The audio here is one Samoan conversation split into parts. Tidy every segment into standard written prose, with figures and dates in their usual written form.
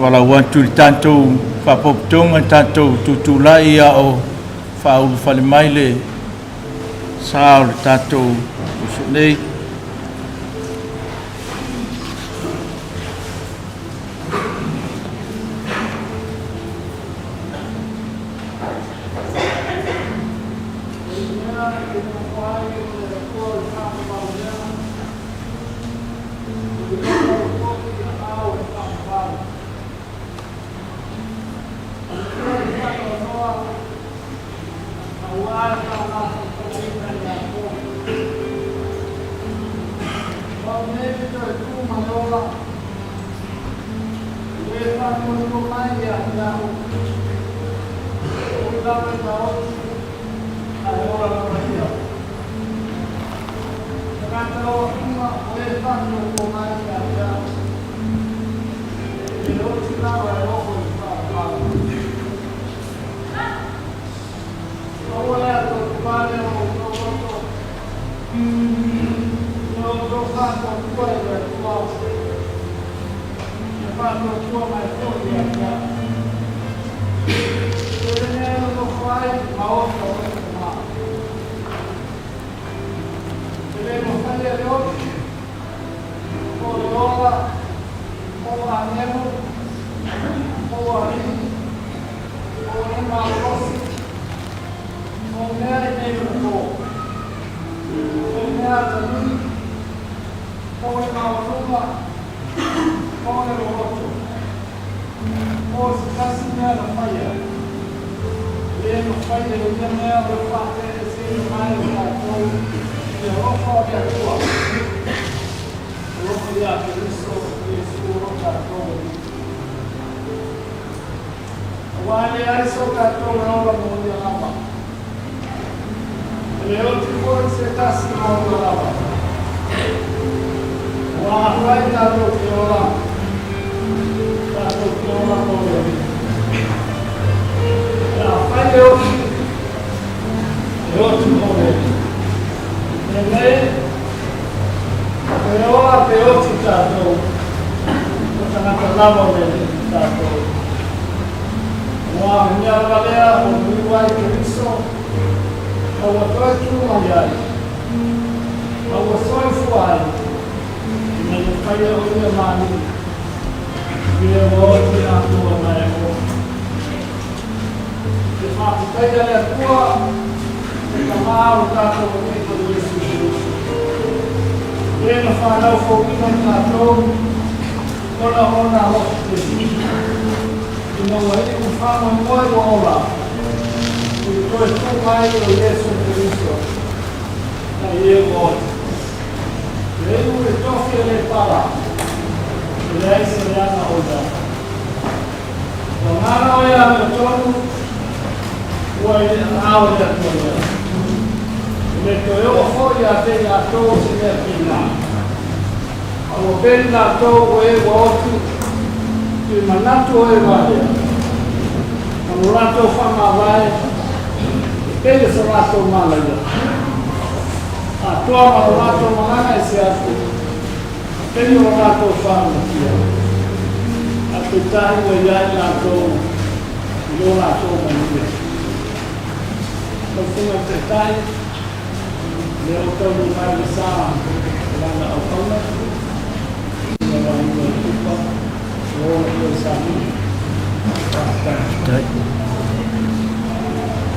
Valaau atu i le tatou Faapotopotoga tatou tutulai a o faaulufale mai le sa o le tatou uso nei.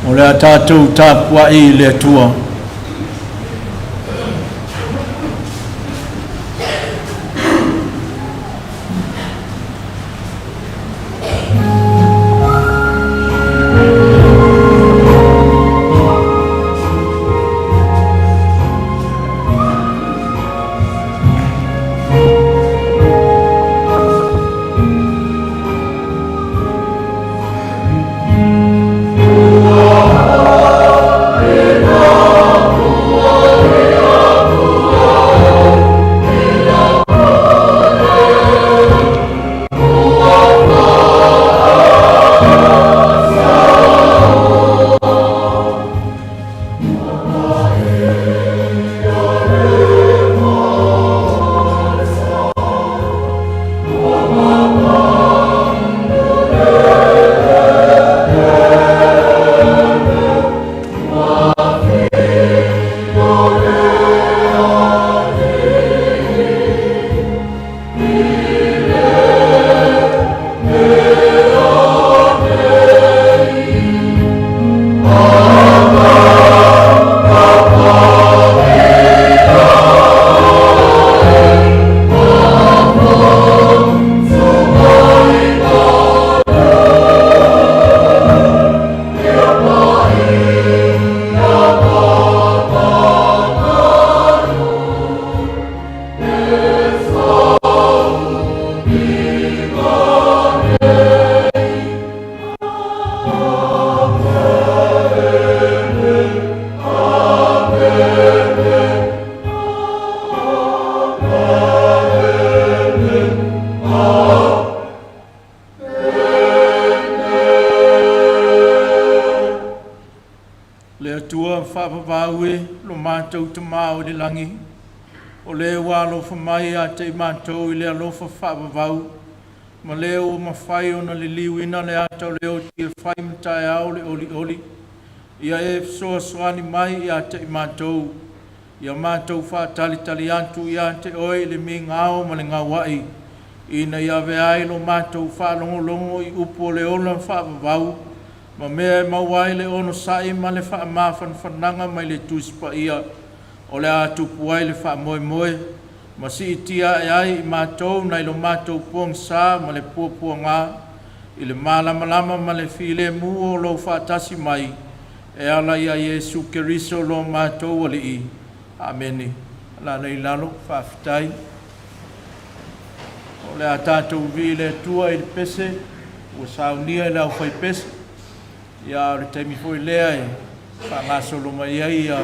O le a tatou tapuai i le Atua. Ua matou Tama o i le lagi, o Le ua alofa mai ia te i matou i le alofa faavavau, ma Le ua mafai ona liliuina le ata o le oti e fai ma taeao o le olioli. Ia e fesoasoani mai ia te i matou, ia matou faatalitali atu ia te Oe i le migao ma le gauai, ina ia avea ai lo matou faalogologo i upu o le ola faavavau, ma mea e maua ai le onosai ma le faamafanafanaga mai le Tusi Paia, o le a tupu ai le faamoemoe, ma siitia ae ai i matou nai lo matou pogisa ma le puapuaga, i le malamalama ma le filemu o lou faatasi mai, e ala ia Iesu Keriso lo matou Alii. Amene. Alala i lalo, faafetai. O le a tatou vivii le Atua i le pese ua saunia e le aufaipese. Ia a o le taimi foi lea e faagasolo mai ai ia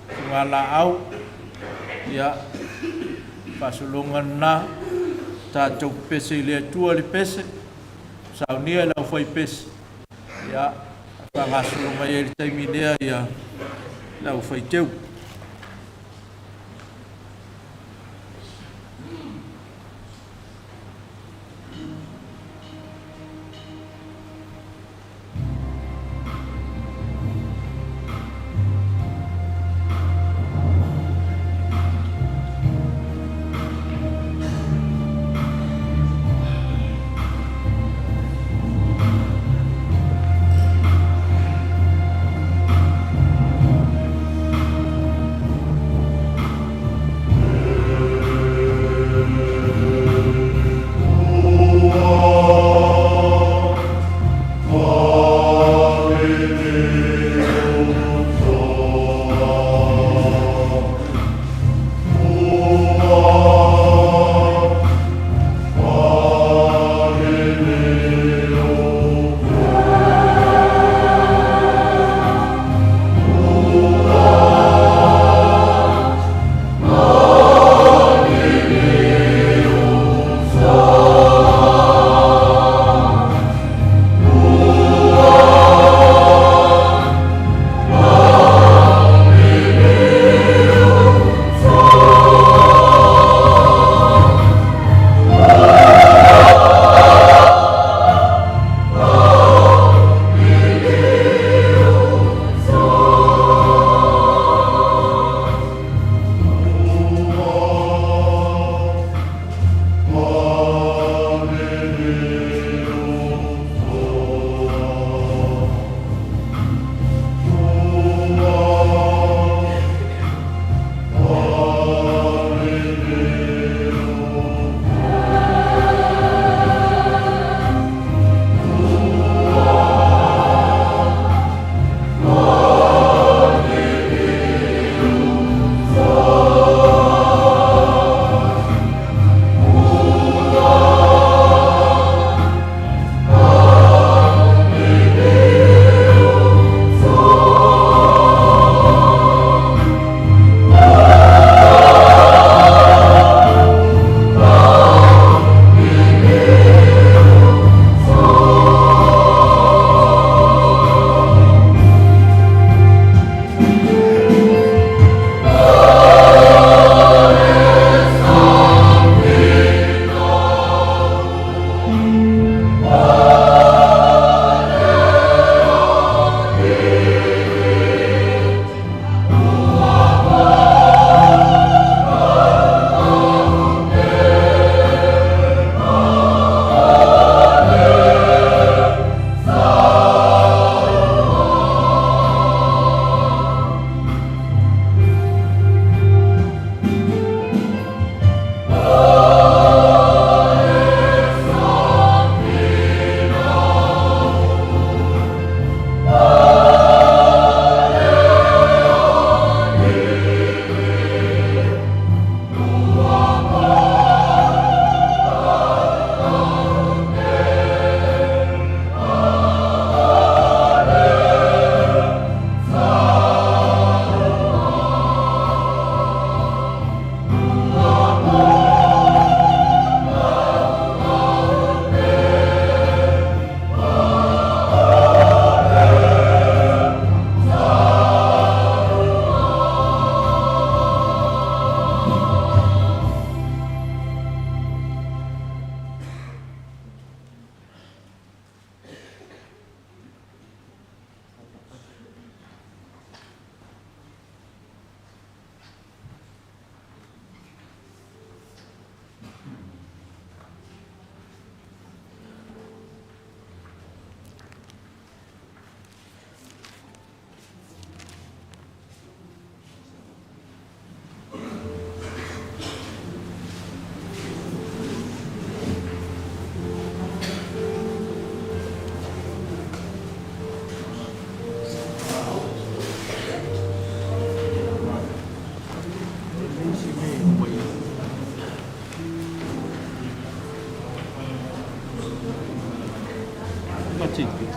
fugalaau. Ia, faasologa lena, tatou pepese i le Atua i le pese, saunia e le aufaipese, ia faagasolo mai ai i le taimi lea ia le aufaiteu.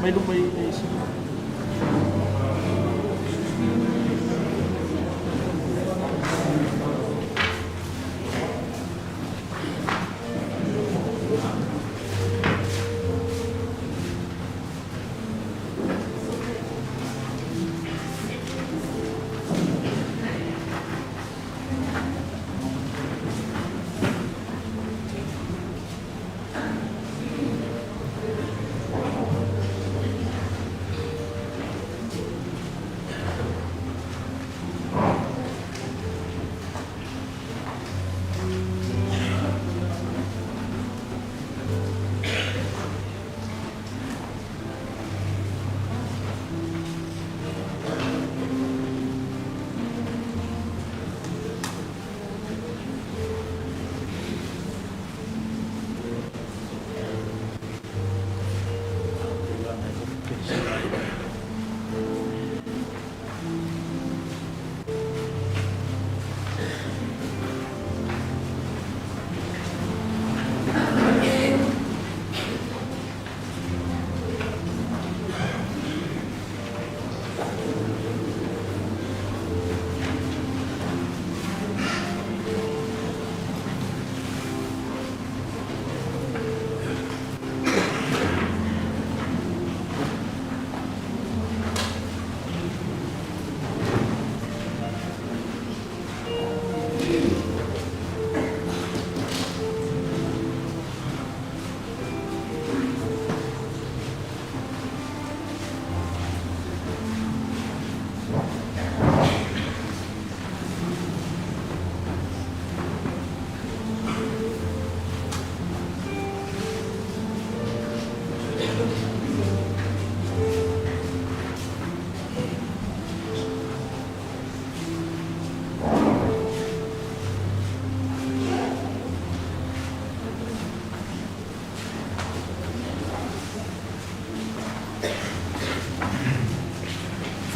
Mai luma i i.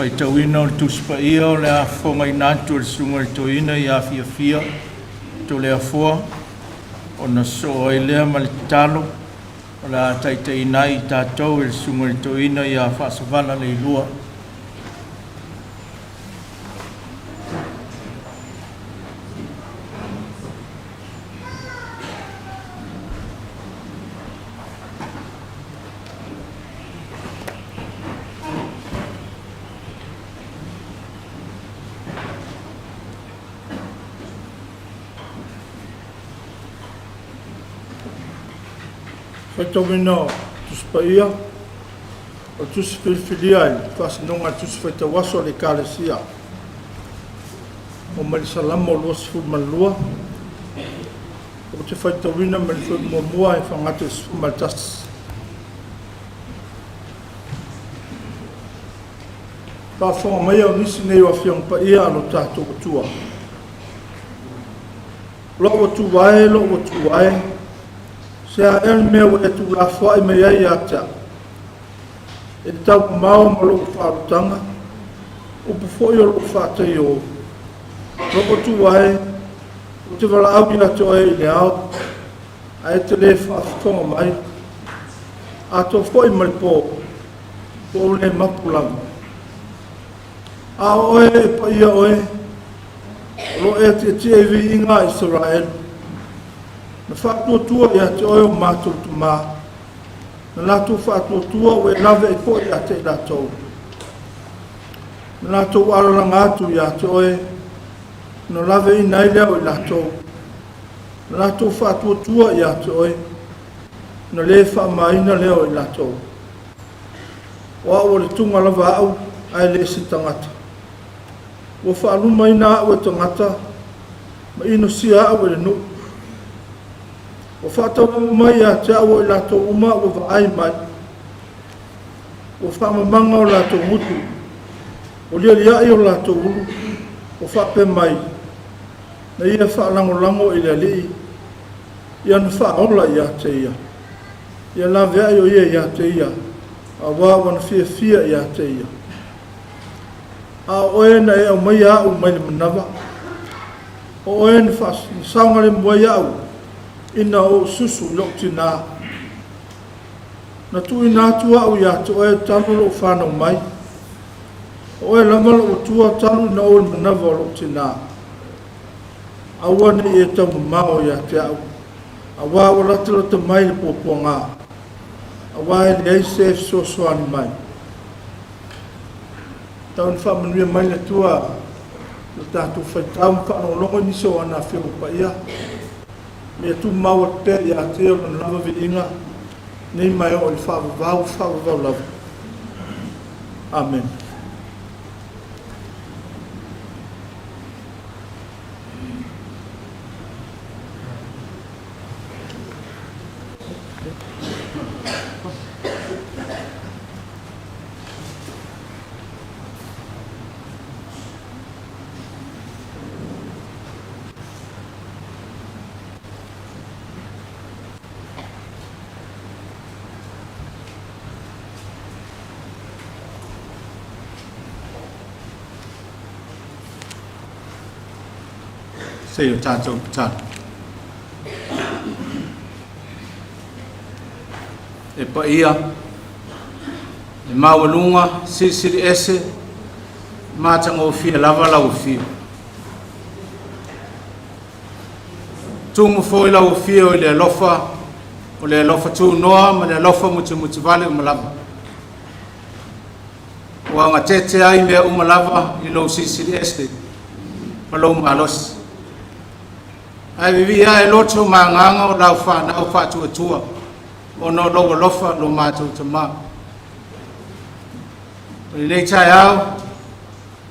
Faitauina o le Tusi Paia o le a fofogaina atu e le Susuga i le Toeaina ia Fiafia Toleafoa ona sosoo ai lea ma le tatalo o le a taitaiina ai i tatou e le Susuga i le Toeaina ia Faasavala Leilua. Faitauina o Tusi Paia, o le Tusi Filifilia i le Faasinoga a le Tusi Faitau Aso a le Ekalesia, o mai le Salamo 22, ou te faitauina mai le fuaiupu muamua e faagata i le 11. Faafofoga maia o nisi nei o Afioaga Paia a lo tatou Atua. Lou Atua e, lou Atua e, se a ea le mea ua e tuulafoai mai ai ia te au? E taumamao ma lou faaolataga, upu foi o lou faataio. Lou Atua e, ou te valaau ia te oe i le ao, ae e te le faafofoga mai. Atoa foi ma le po, ua ou le mapu lava. A o oe e paia oe, o lo o e tietie i viiga a Isaraelu. Na faatuatua ia te oe o matou tama, na latou faatuatua ua e lave ai foi ia te i latou. Na latou alalaga atu ia te oe, na laveina ai lea o i latou. Na latou faatuatua ia te oe, na le faamaina lea o i latou. O au o le tuga lava au, ae le se tagata. Ua faalumaina au e tagata, ma inosia au e le nuu. Ua faataumauma mai ia te au o i latou uma ua vaai mai. Ua faamamaga o latou gutu, ua lialiai o latou ulu, ua faapea mai, na ia faalagolago i le Alii, ia na faaola ia te ia. Ia laveai o ia ia te ia, auā ua na fiafia ia te ia. A o oe na e aumaia au mai le manava, o oe na saogalemu ai au ina ou susu i lou tinā. Na tuuina atu a'u ia te Oe talu lo'u fanau mai, o Oe lava lo'u Atua talu ina ou i le manava o lo'u tinā. Aua ne i e taumamao ia te a'u, auā ua latalata mai le puapuagā, auā e leai se fesoasoani mai. Tau ina faamanuia mai le Atua i lo tatou faitau ma faalogologo i nisi o ana Afioga Paia. Ia tumau atu pea ia te Ia Lona lava viiga, nei ma e oo i le faavavau, faavavau lava. Amene. Se i o tatou tatalo. E paia, e maualuga, silisili ese, matagofie lava lau afio. Tumu foi lau afio i le alofa, o le alofa tunoa ma le alofa mutimutivale uma lava. Ua agatete ai mea uma lava i lou silisili ese ma lou malosi. Ae vivii ae loto ma agaga o lau fanau faatuatua, ona o lou alofa lo matou Tamā. O lenei taeao,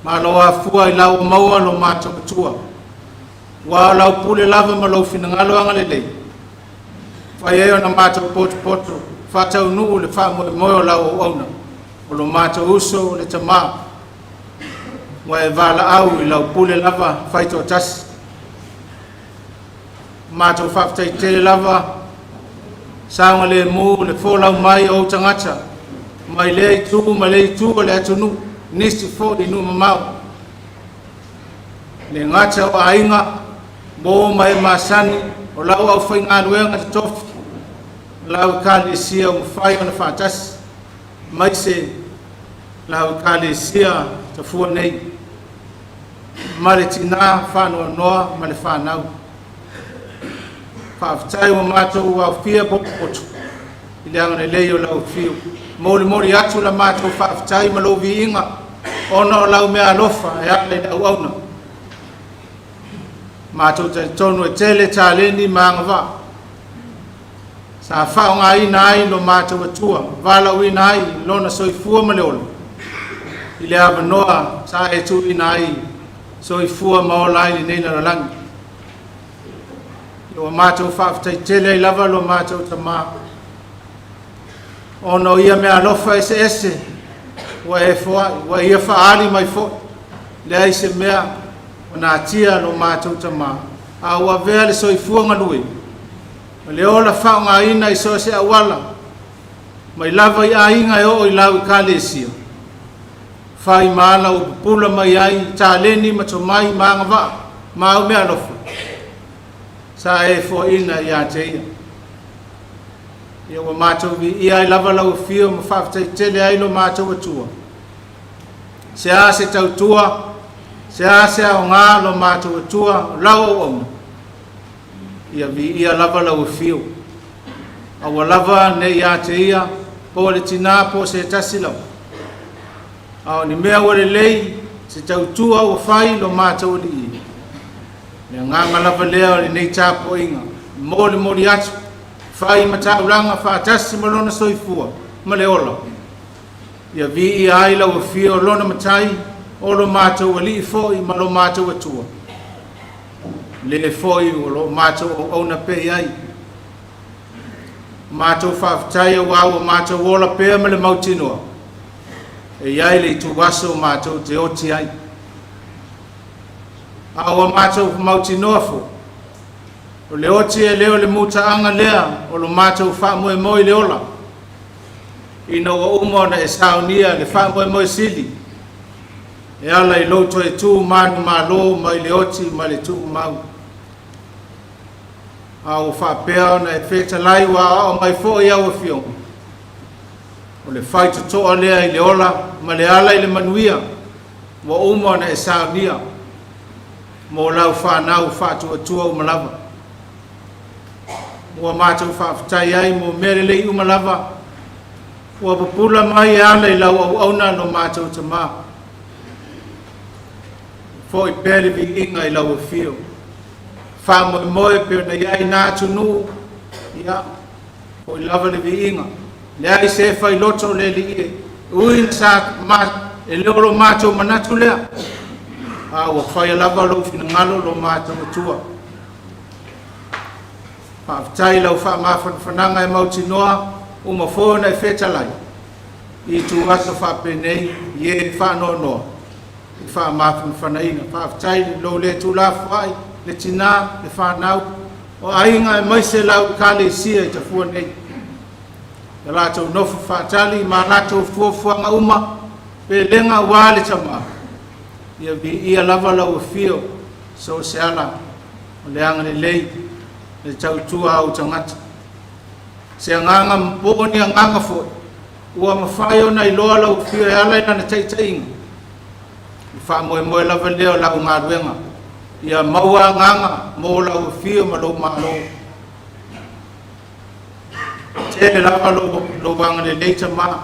malo afua i lau maua lo matou Atua, ua o lau pule lava ma lou finagalo agalelei, fai ai ona matou potopoto, faataunuu le faamoemoe o lau auauna, o lo matou uso o le Tamā, ua e valaau i lau pule lava faitoatasi. Matou faafetai tele lava saogalemu le folau mai o ou tagata mai lea itu ma lea itu o le atunuu, nisi foi i nuu mamao. Le gata o aiga, uo ma e masani, o lau aufaigaluega totofi, lau Ekalesia ua mafai ona faatasi, aemaise lau Ekalesia Tafua nei, ma le tinā faanoanoa ma le fanau. Faafetai ua matou aofia potopoto i le agalelei o lau afio. Molimoli atu la matou faafetai ma lou viiga, ona o lau meaalofa e ala i le auauna. Matou talitonu e tele taleni ma agavaa sa faaaogaina ai lo matou Atua, valaauina ai lona soifua ma le ola, i le avanoa sa e tuuina ai soifua ma ola ai lenei lalolagi. Ua matou faafetai tele ai lava lo matou Tamā, ona o ia meaalofa eseese ua e foai, ua ia faaali mai foi, leai se mea ua natia lo matou Tamā, a ua avea le soifua galue, ma le ola faaaogaina i so o se auala, mai lava i aiga e oo i lau Ekalesia, fai ma ala ua pupula mai ai taleni ma tomai ma agavaa ma au meaalofa, sa e foaina ia te ia. Ia ua matou viia ai lava lau afio ma faafetai tele ai lo matou Atua. Se a se tautua, se a se aoga lo matou Atua, o lau auauna, ia viia lava lau afio. Aua lava ne i ia te ia, po o le tinā po o se tasi lava. A o ni mea ua lelei, se tautua ua fai lo matou Alii. Le agaga lava lea o lenei tapuaiga, molimoli atu, fai ma taulaga faatasi ma lona soifua ma le ola. Ia viia ai lau afio lona matai, o lo matou Alii foi ma lo matou Atua. Le foi o lo matou auauna pea i ai. Matou faafetai auā ua matou ola pea ma le mautinoa, e i ai le ituaso matou te oti ai. A ua matou mautinoa foi, o le oti e le o le mutaaga lea o lo matou faamoemoe i le ola, ina ua uma ona e saunia le faamoemoe sili, e ala i lou toe tu manumalo mai le oti ma le tuumau. A ua faapea ona e fetalai ua aoao mai foi au afioga, O le faitotoa lea i le ola ma le ala i le manuia ua uma ona e saunia mo lau fanau faatuatua uma lava. Ua matou faafetai ai mo mea lelei uma lava ua pupula mai e ala i lau auauna lo matou Tamā. Fo'i pea le viiga i lau afio. Faamoemoe pe ona i ai na atunuu, ia, fo'i lava le viiga. Leai se failoto o le Alii e, ui ina sa ma, e le o lo matou manatu lea, a ua faia lava lou finagalo lo matou Atua. Faafetai i lau faamafanafanaga e mautinoa uma foi ona e fetalai i ituaso faapenei i e faanoanoa i faamafanafanaina. Faafetai i lou le tuulafoai, le tinā, le fanau, o aiga aemaise lau Ekalesia i Tafua nei. Ia latou nofo faatali ma latou fuafuaga uma, pelega aua le Tama. Ia viia lava lau afio so o se ala o le agalelei le tautua a ou tagata. Se agaga po o ni agaga foi, ua mafai ona iloa lau afio e ala i lana taitaiga. Le faamoemoe lava lea o lau galuega, ia maua agaga mo lau afio ma lou Malo. Tele lava lou agalelei Tamā.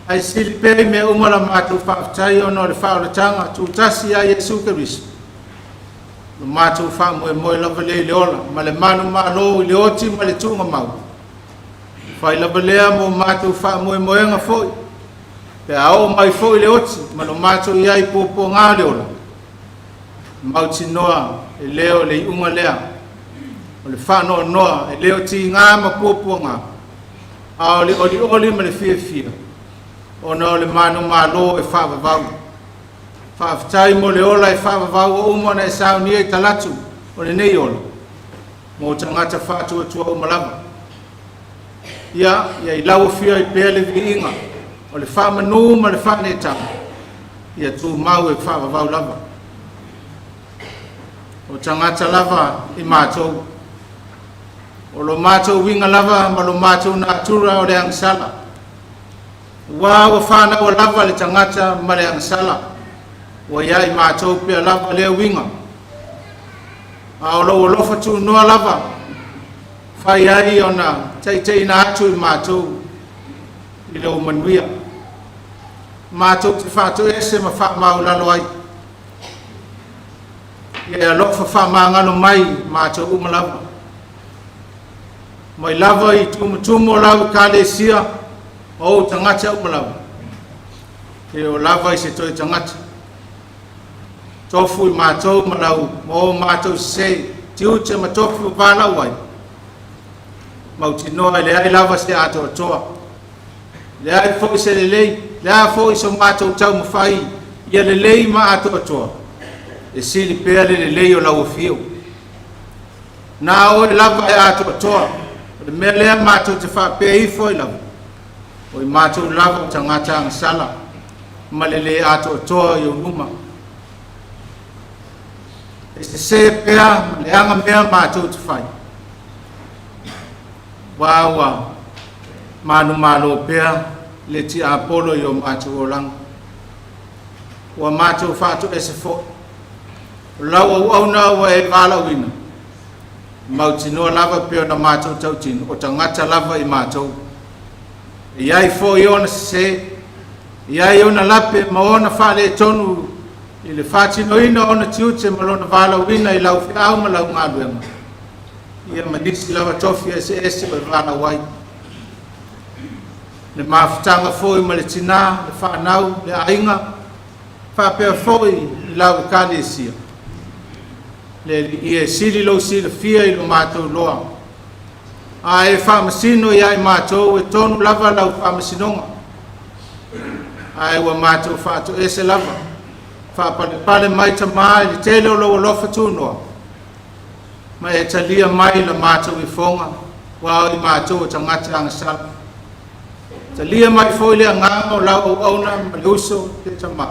Ae sili pea i mea uma la matou faafetai ona o le faaolataga tutasi ia Iesu Keriso. Lo matou faamoemoe lava lea i le ola ma le manumalo i le oti ma le tuugamau. Fai lava lea mo matou faamoemoega foi, pe a oo mai foi le oti ma lo matou i ai puapuaga o le ola. Mautinoa e le o le iuga lea o le faanoanoa, e le o tiga ma puapuaga, a o le olioli ma le fiafia ona o le manumalo e faavavau. Faafetai mo le ola e faavavau ua uma ona e saunia i talaatu o lenei ola mo tagata faatuatua uma lava. Ia, ia i lau afio ai pea le viiga o le faamanu ma le faaneetaga, ia tumau e faavavau lava. O tagata lava i matou. O lo matou uiga lava ma lo matou natura o le agasala. Aua ua fanaua lava le tagata ma le agasala, ua ia i matou pea lava lea uiga. A o lou alofa tunoa lava, fai ai ona taitaiina atu i matou i lou manuia. Matou te faatoese ma faamaulalo ai. Ia e alofa faamagalo mai matou uma lava. Mai lava i tumutumu o lau Ekalesia ma ou tagata uma lava. E oo lava i se toe tagata. Tofu i matou ma lau ma o matou sese, tiute ma tofi ua valaau ai. Mautinoa e leai lava se atoatoa. Leai foi se lelei, le a foi so matou taumafai ia lelei ma atoatoa, e sili pea le lelei o lau afio. Na oe lava e atoatoa, o le mea lea matou te faapea ifo ai lava, o i matou lava o tagata agasala ma le lē atoatoa i ou luma. E sesē pea ma leaga mea matou te fai. Aua ua manumalo pea le tiapolo i o matou olaga. Ua matou faatoese foi. O lau auauna ua e valaauina, e mautinoa lava pei ona matou tautino, o tagata lava i matou. E i ai foi ona sesē, e i ai ona lape ma ona faaletonu i le faatinoina o ona tiute ma lona valaauina i lau feau ma lau galuega, ia ma nisi lava tofi eseese o e valaau ai. Le mafutaga foi ma le tinā, le fanau, le aiga, faapea foi i lau Ekalesia. Le Alii e sili lou silafia i lo matou loa, a e faamasino ia i matou e tonu lava lau faamasinoga. Ae ua matou faatoese lava, faapalepale mai Tamā i le tele o lou alofa tunoa, ma e talia mai la matou ifoga, aua o i matou o tagata agasala. Talia mai foi le agaga o lau auauna ma le uso le Tamā.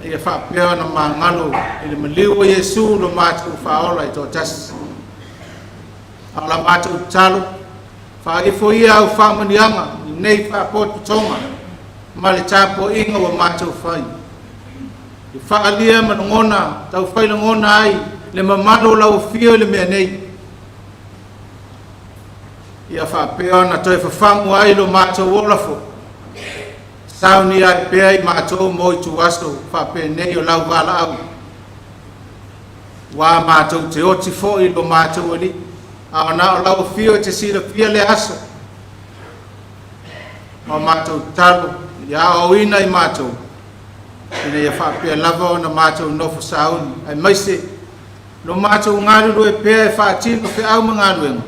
Ia faapea ona magalo i le maliu o Iesu lo matou faaola e toatasi. A o la matou tatalo, Faaifo ia au faamanuiaga i lenei faapotopotoga ma le tapuaiga ua matou fai. I faaalia ma lagona taufai lagona ai le mamalu o lau afio i le mea nei. Ia faapea ona toe fafagu ai lo matou ola foi, saunia ai pea i matou mo ituaso faapenei o lau valaau. Ua matou te oti foi i lo matou Alii, a o na o lau afio e te silafia le aso. Ma matou tatalo ia aoaoina i matou, ina ia faapea lava ona matou nofo sauni, aemaise lo matou galulue pea e faatino feau ma galuega,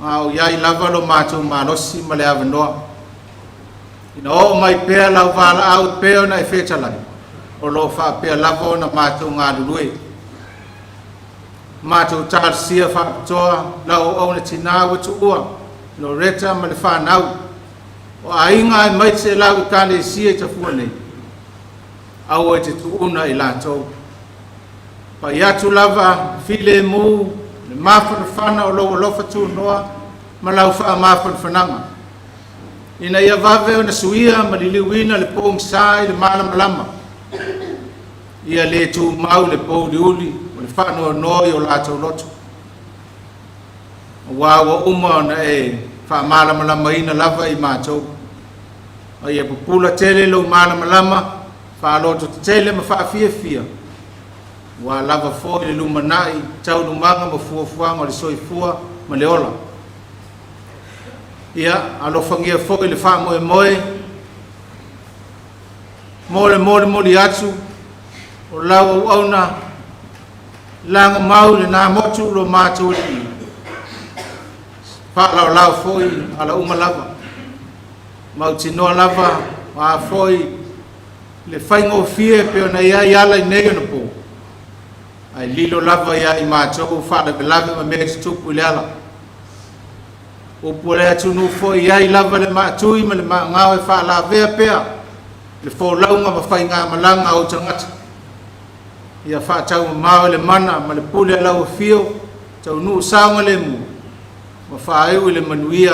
a o i ai lava lo matou malosi ma le avanoa. Ina oo mai pea lau valaau e pei ona e fetalai, o lo o faapea lava ona matou galulue. Matou talosia faapitoa lau auauna tinā ua tuua, Loretta ma le fanau, o aiga aemaise lau Ekalesia i Tafua nei, aua e te tuuna i latou. Pai atu lava filemu le mafanafana o lou alofa tunoa ma lau faamafanafanaga, ina ia vave ona suia ma liliuina le pogisa i le malamalama, ia le tumau le pouliuli o le faanoanoa i o latou loto, aua ua uma ona e faamalamalamaina lava i matou. A ia pupula tele lou malamalama, faalototetele ma faafiafia, ua lava foi le lumanai, taualumaga ma fuafuaga o le soifua ma le ola. Ia alofagia foi le faamoemoe mo le molimoli atu o lau auauna lagomau i lena motu lo matou alii, faalaolao foi ala uma lava, mautinoa lava a foi le faigofie pe ona i ai ala i nei ona po, ae lilo lava ia i matou faalavelave ma mea tutupu i le ala. Upu o le atunuu foi i ai lava le maatui ma le maagao e faalavea pea le folauga ma faigamalaga a ou tagata. Ia faataumamao i le mana ma le pule a lau afio, taunuu saogalemu, ma faaiu i le manuia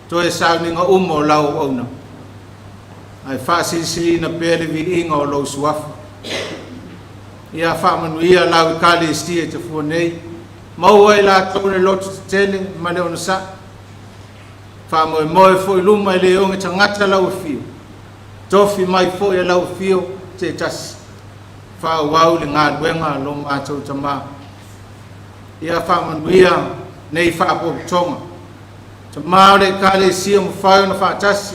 toe sauniga uma o lau auauna. Ae faasilisiliina pea le viiga o lou suafa. Ia faamanuia lau Ekalesia i Tafua nei, maua i latou le loto tetele ma le onosai. Faamoemoe foi luma e le oge tagata lau afio, tofi mai foi e lau afio te tasi. Faaauau le galuega a lo matou Tamā. Ia faamanuia nei faapotopotoga. Tamā o le Ekalesia mafai ona faatasi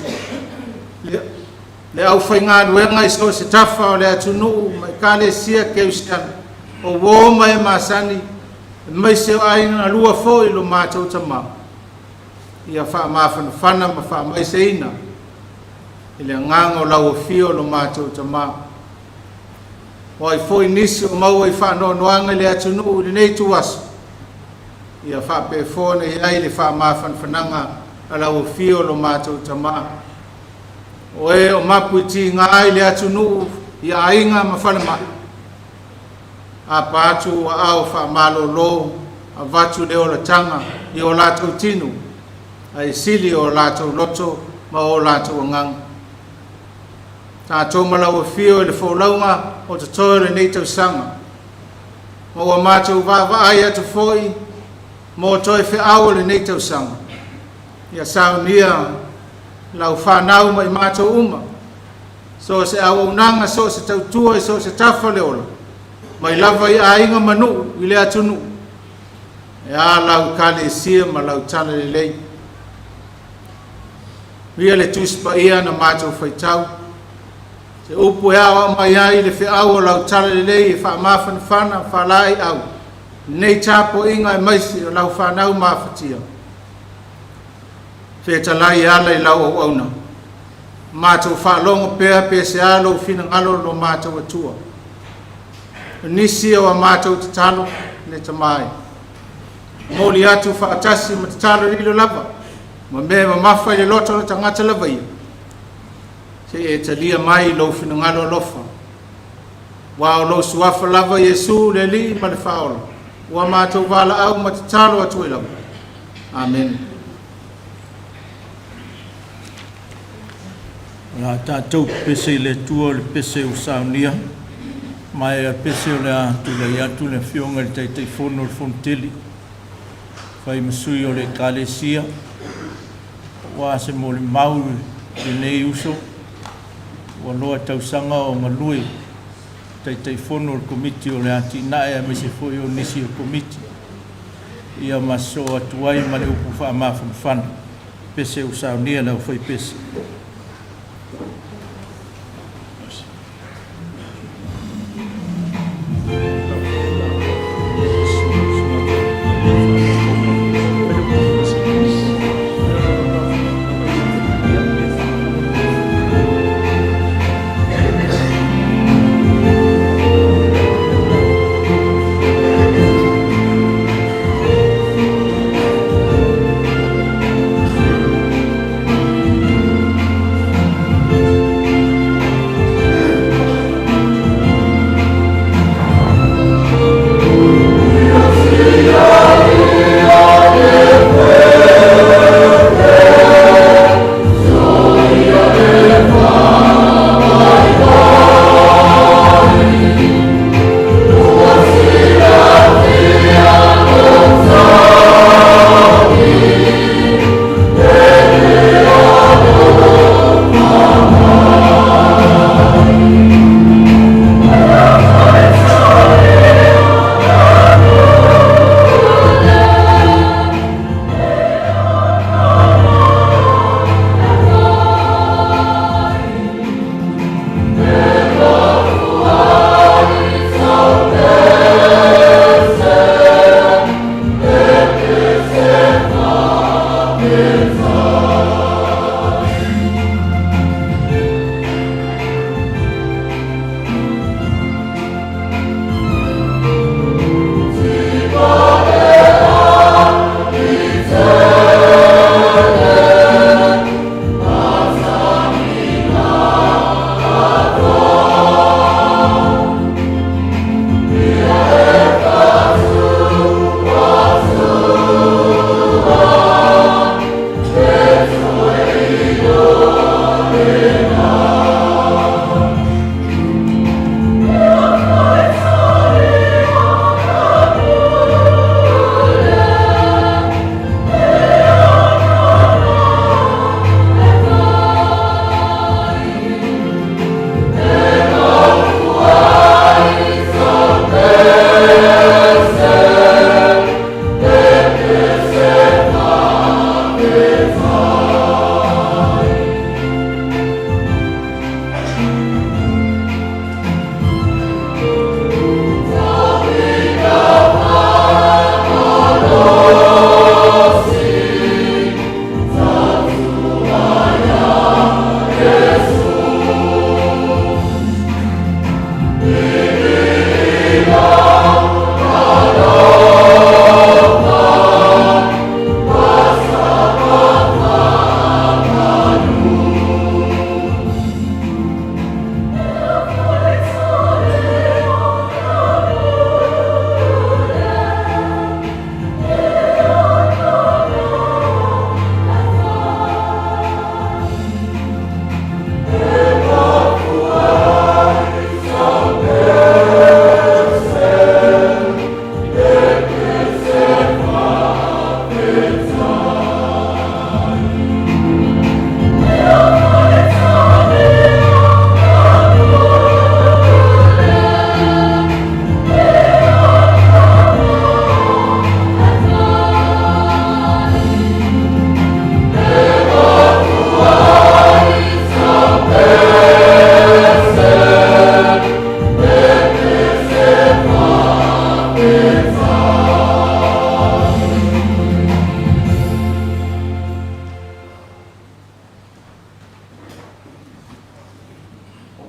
le aufaigaluega i so o se tafa o le atunuu ma Ekalesia Kerisiano, o uo ma e masani, aemaise o aiga galua foi lo matou Tamā. Ia faamafanafana ma faamaiseina i le agaga o lau afio lo matou Tamā. O ai foi nisi o maua i faanoanoaga i le atunuu i lenei ituaso, ia faapea ona i ai le faamafanafanaga a lau afio lo matou Tamā. O e o mapu i tiga ai le atunuu i aiga ma falemai, apa atu ua ao faamalolo avatu le olataga i o latou tino, ae sili o latou loto ma o latou agaga. Tatou ma lau afio i le folauga o totoe o lenei tausaga, ma ua matou vaavaai atu foi mo toe feau o lenei tausaga. Ia saunia lau fanau ma i matou uma, so o se auaunaga, so o se tautua i so o se tafa o le ola, mai lava i aiga ma nuu i le atunuu, e a lau Ekalesia ma lau talalelei. Ia le Tusi Paia na matou faitau, se upu e aoao mai ai le feau o lau talalelei e faamafanafana faalaeiau lenei tapuaiga aemaise o lau fanau mafatia. Fetalai e ala i lau auauna, matou faalogo pea pe se a lou finagalo lo matou Atua. O nisi o a matou tatalo le Tamā e momoli atu faatasi ma tatalo lilo lava, ma mea e mamafa i le loto o le tagata lava ia, se i e talia mai lou finagalo alofa. Aua o lou suafa lava Iesu le Alii ma le Faaola, ua matou valaau ma tatalo atu ai lava. Amene. O le a tatou pepese i le Atua o le pese ua saunia, ma e o le pese o le a tulai atu le Afioga i le Taitaifono o le Fonotele, fai ma sui o le Ekalesia, aua se molimau i lenei uso ua loa tausaga o galue Taitaifono o le Komiti o le Atinae aemaise foi o nisi o Komiti, ia ma sosoo atu ai ma le upu faamafanafana, pese ua saunia e le aufaipese.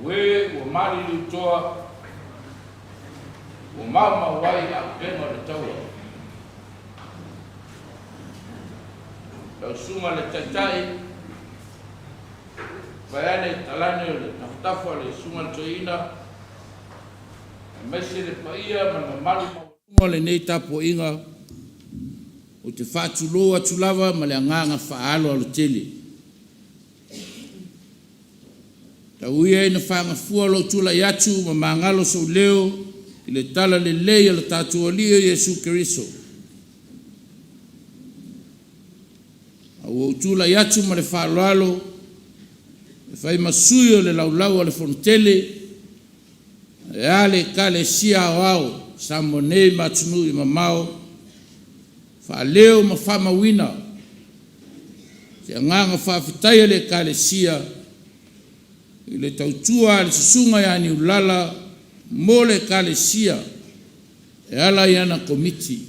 O e ua maliliutoa ua maumau ai auupega o le taua. Lau Susuga i le Taitai, vaeane talane o le tafatafa o le Susuga i le Toeaina, aemaise le paia ma le mamalu maualuga o lenei tapuaiga, ou te faatulou atu lava ma le agaga faaaloalo tele. Tau ia ina faagafua lou tulai atu ma magalo sou leo i le talalelei a lo tatou Alii o Iesu Keriso. A ua ou tulai atu ma le faaaloalo e fai ma sui o le Laulau a le Fono Tele ae a le Ekalesia Aoao o Samoa nei ma atunuu e mamao, faaleo ma faamauina se agaga faafetai a le Ekalesia i le tautua a le Susuga ia Niulala mo le Ekalesia e ala i ana Komiti.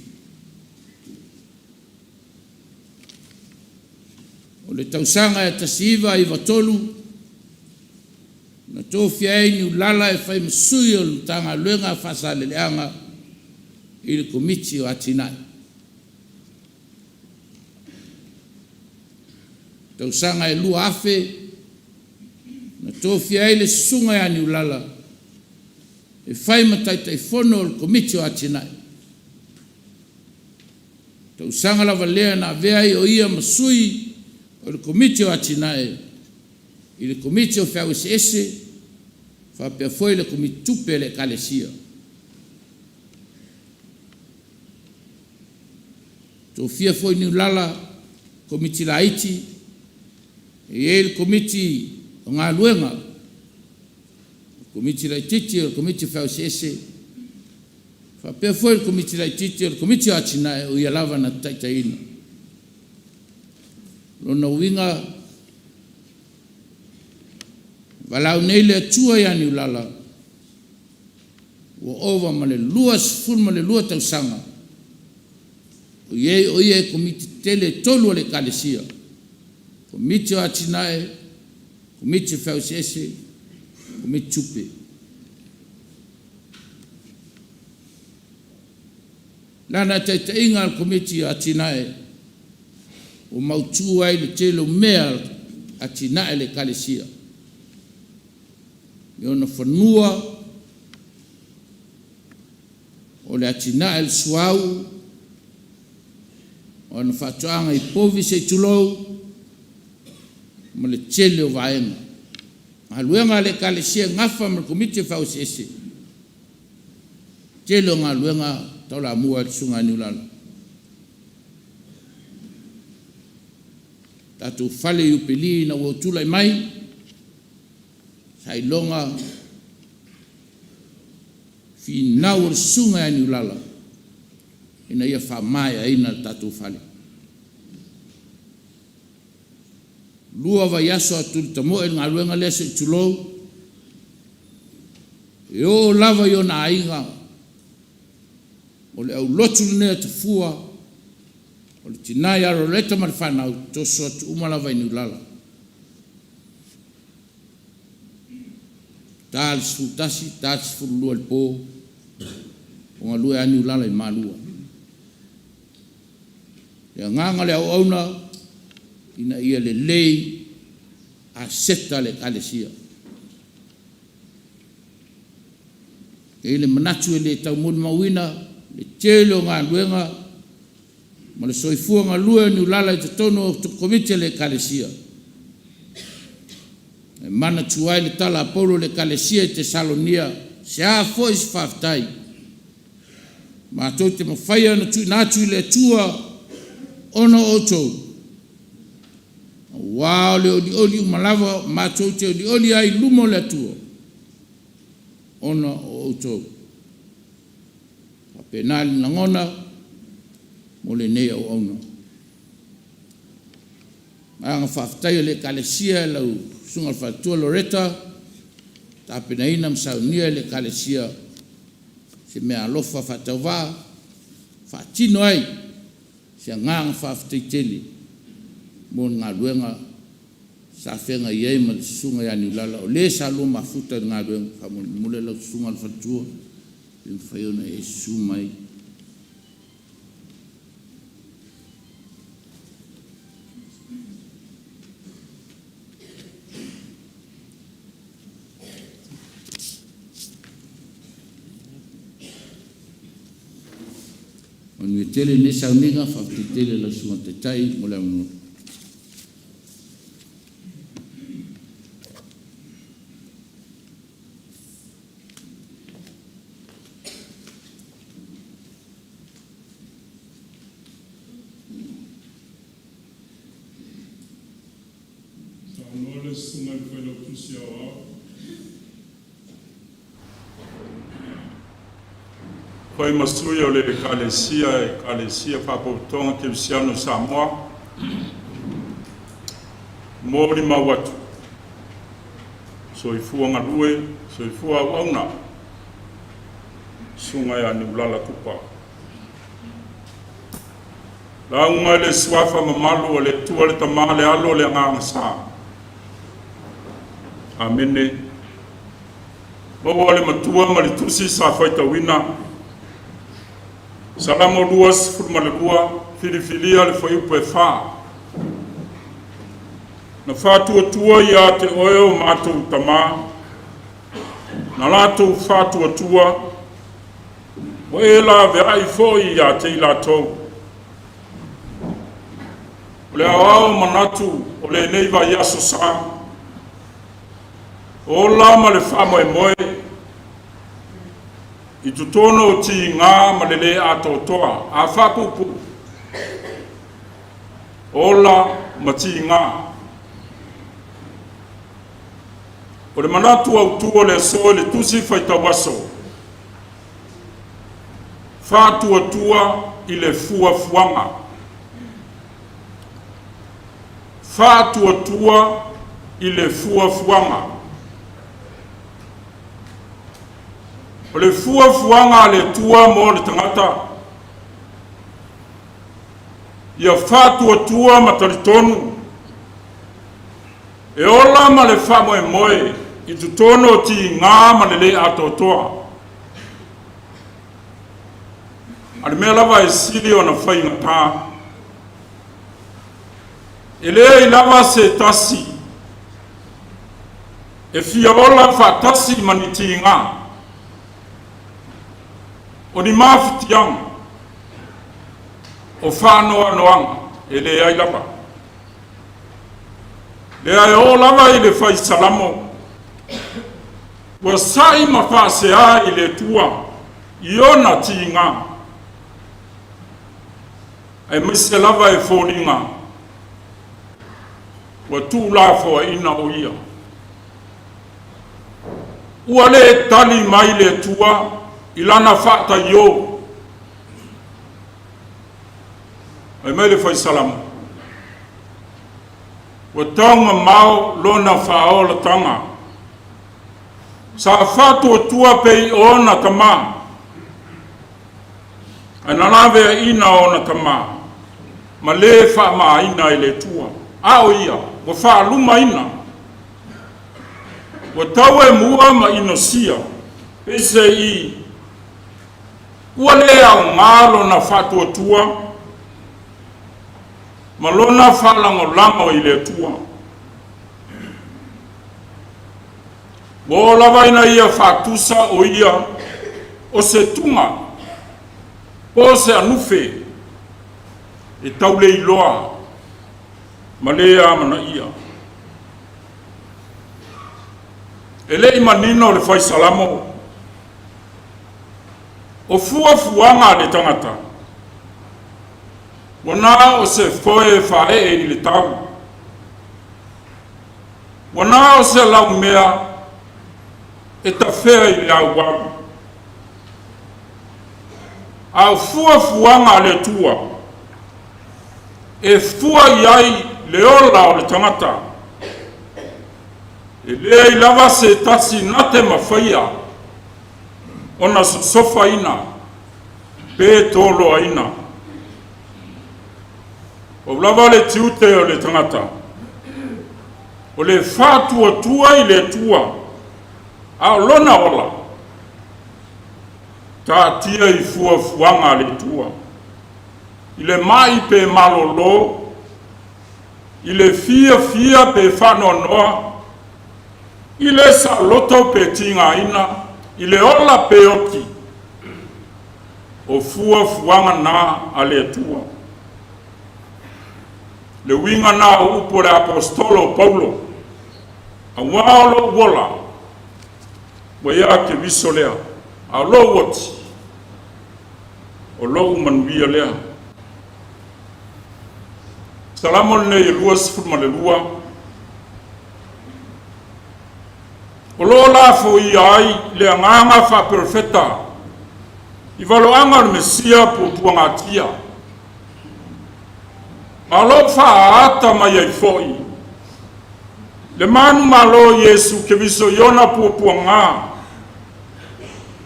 O le tausaga e 1993 na tofia ai Niulala e fai ma sui o le Matagaluega a Faasaleleaga i le Komiti o Atinae. Tausaga e 2000 na tofia ai le Susuga ia Niulala e fai ma Taitaifono o le Komiti o Atinae. Tausaga lava lea na avea ai o ia ma sui o le Komiti o Atinae i le Komiti o Feau Eseese faapea foi le Komiti Tupe a le Ekalesia. Tofia foi Niulala i Komiti Laiti, e i ai le Komiti o Galuega, Komiti Laitiiti o le Komiti o Fau Eseese, faapea foi le Komiti Laitiiti o le Komiti o Atinae o ia lava na te taitaiina. O lona uiga, na valaau nei le Atua ia Niulala ua ova ma le 22 tausaga o i ai o ia i Komiti tetele e tolu a le Ekalesia, Komiti o Atinae, Komiti o Fau Eseese, Komiti Tupe. O lana taitaiga o le Komiti o Atinae, ua mautu ai le tele o mea atinae a le Ekalesia i ona fanua, o le atinae o le suauu, o ana faatoaga i povi se i tulou, ma le tele o vaega. O galuega a le Ekalesia e nafa ma le Komiti o Fau Eseese, tele o galuega e taulamua i le susuga ia Niulala. Tatou fale Iupeli ina ua ou tulai mai, sailoga finau o le susuga ia Niulala ina ia faamaeaina le tatou fale. Lua vaiaso a tulitamoe i le galuega lea se i tulou, e oo lava i ona aiga, o le aulotu lenei a Tafua, o le tina ia Loreta ma le fanau, e toso atu uma lava i Niulala. E ta le 11, ta le 12 i le po o galue lava Niulala i Malua. O le agaga o le auauna ina ia lelei aseta a le Ekalesia. E i ai le manatu e le tau molimauina le tele o galuega ma le soifua galue o Niulala i totonu o Komiti a le Ekalesia, e manatua ai le tala a Paulo i le Ekalesia i Tesalonia, “Se a foi se faafetai matou te mafaia ona tuuina atu i le Atua ona o outou, aua o le olioli uma lava matou te olioli ai i luma o le Atua ona o outou.” E faapena le lagona mo lenei auauna. O le agaga faafetai o le Ekalesia i lau Susuga i le Faletua Loreta na tapenaina ma saunia e le Ekalesia se meaalofa faatauvaa e faatino ai se agaga faafetai tele mo le galuega sa feagai ai ma le Susuga ia Niulala, o le sa lua mafuta i le galuega. Faamolemole lau susuga i le faletua, pe mafai ona e susu mai. Manuia tele lenei sauniga, faafetai tele i lau Susuga i le Taitai mo le avanoa. le Susuga i le Failautusi Aoao. Fai ma sui o le Ekalesia Faapotopotoga Kerisiano i Samoa, molimau atu, soifua galue, soifua auauna, Susuga ia Niulala Kupa. Lauga i le suafa mamalu o le Atua le Tama le Alo le Agaga Sa. Amene. Maua le matua ma le tusi sa faitauina. Salamo 22, filifilia le fuaiupu e 4. Na faatuatua ia te oe o matou tama, na latou faatuatua, ua e laveai foi ia te i latou. O le aoao o manatu o lenei vaiaso sa, ola ma le faamoemoe i totonu o tiga ma le lē atoatoa a faapuupuu, ola ma tiga. O le manatu autu o le aso i le tusi faitau aso, faatuatua i le fuafuaga. Faatuatua i le fuafuaga. O le fuafuaga a le Atua mo le tagata, ia faatuatua ma talitonu, e ola ma le faamoemoe i totonu o tiga ma le lē atoatoa. A le mea lava e sili ona faigata, e leai lava se tasi e fia ola faatasi ma ni tiga, o ni mafatiaga, o faanoanoaga e leai lava. Lea e oo lava i le fai Salamo, ua sa'i ma faasea i le Atua i ona tiga, aemaise lava e foliga ua tuulafoaiina o ia. Ua le tali mai le Atua i lana faataiō. Fai mai le fai Salamo, ua taumamao lona faaolataga, sa faatuatua pei o ona tama, ae na laveaiina ona tama, ma le faamaina e le Atua. A o ia, ua faalumaina, ua tauemua ma inosia, peiseai ua le aoga lona faatuatua ma lona faalagolago i le Atua. Ua oo lava ina ia faatusa o ia o se tuga po o se anufe e tauleiloa ma le amanaia. E le i manino le fai Salamo, o fuafuaga a le tagata, ua na o se foe faaee i le tau, ua na o se laumea e tafea i le auau. A o fuafuaga a le Atua, e fua i ai le ola o le tagata, e leai lava se tasi na te mafaia ona sosofaina pe toloaina. Pau lava le tiute o le tagata, o le faatuatua i le Atua, a o lona ola, taatia i fuafuaga a le Atua, i le mai pe malolo, i le fiafia pe faanoanoa, i le saoloto pe tigaina, i le ola pe oti, o fuafuaga na a le Atua. Le uiga na o upu o le aposetolo o Paulo, auā o lou ola, ua ia Keriso lea, a o lou oti, o lou manuia lea. Salamo lenei e 22. O lo o lafoia ai le agaga faaperofeta i valoaga o le Mesia puapuagatia. Ma o lo o faaata mai ai foi le manumalo o Iesu Keriso i ona puapuaga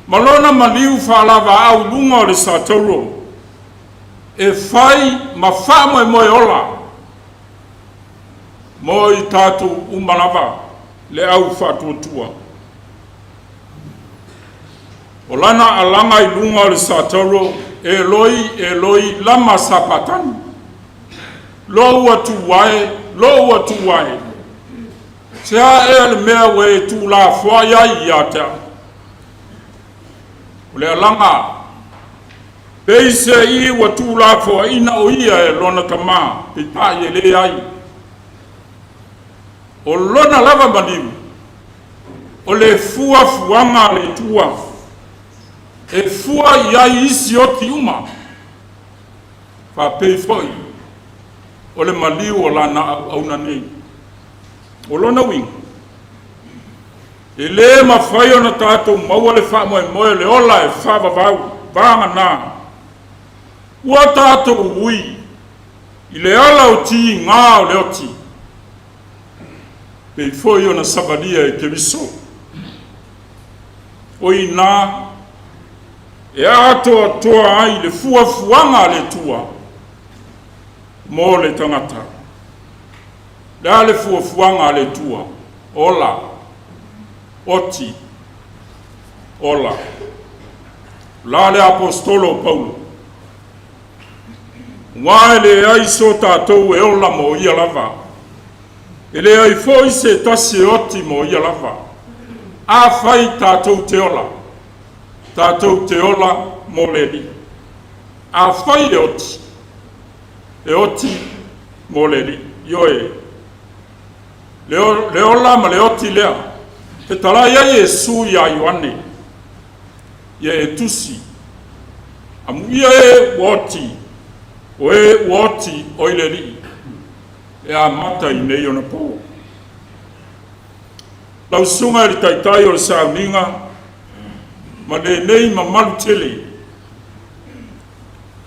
ma lona maliu faalavaau i luga o le satauro e fai ma faamoemoe ola mo i tatou uma lava le au faatuatua. O lana alaga i luga o le satauro, Eloi, Eloi, lama sapatani, lou Atua e, lou Atua e, se a ea le mea ua e tuulafoai ai ia te au? O le alaga peiseai ua tuulafoaiina o ia e lona Tamā, peitai e leai. O lona lava maliu, o le fuafuaga a le Atua, e fua i ai isi oti uma, faapei foi o le maliu o lana auauna nei. O lona uiga, e lē mafai ona tatou maua le faamoemoe o le ola e faavavau vagana ua tatou ui i le ala o tiga o le oti, pei foi ona savalia e Keriso. O i ina e atoatoa ai le fuafuaga a le Atua mo le tagata. Le a le fuafuaga a le Atua? Ola, oti, ola. La le aposetolo o Paulo, aua e leai so tatou e ola mo ia lava, e leai foi se tasi e oti mo ia lava. Afai tatou te ola, tatou te ola mo le Alii. Afai e oti, e oti mo le Alii. Ioe, le ola ma le oti lea, fetalai ai Iesu ia Ioane, ia e tusi, amuia e ua oti, o e ua oti o i le Alii, e amata i nei ona po. Lau susuga i le Taitai o le sauniga ma lenei mamalu tele,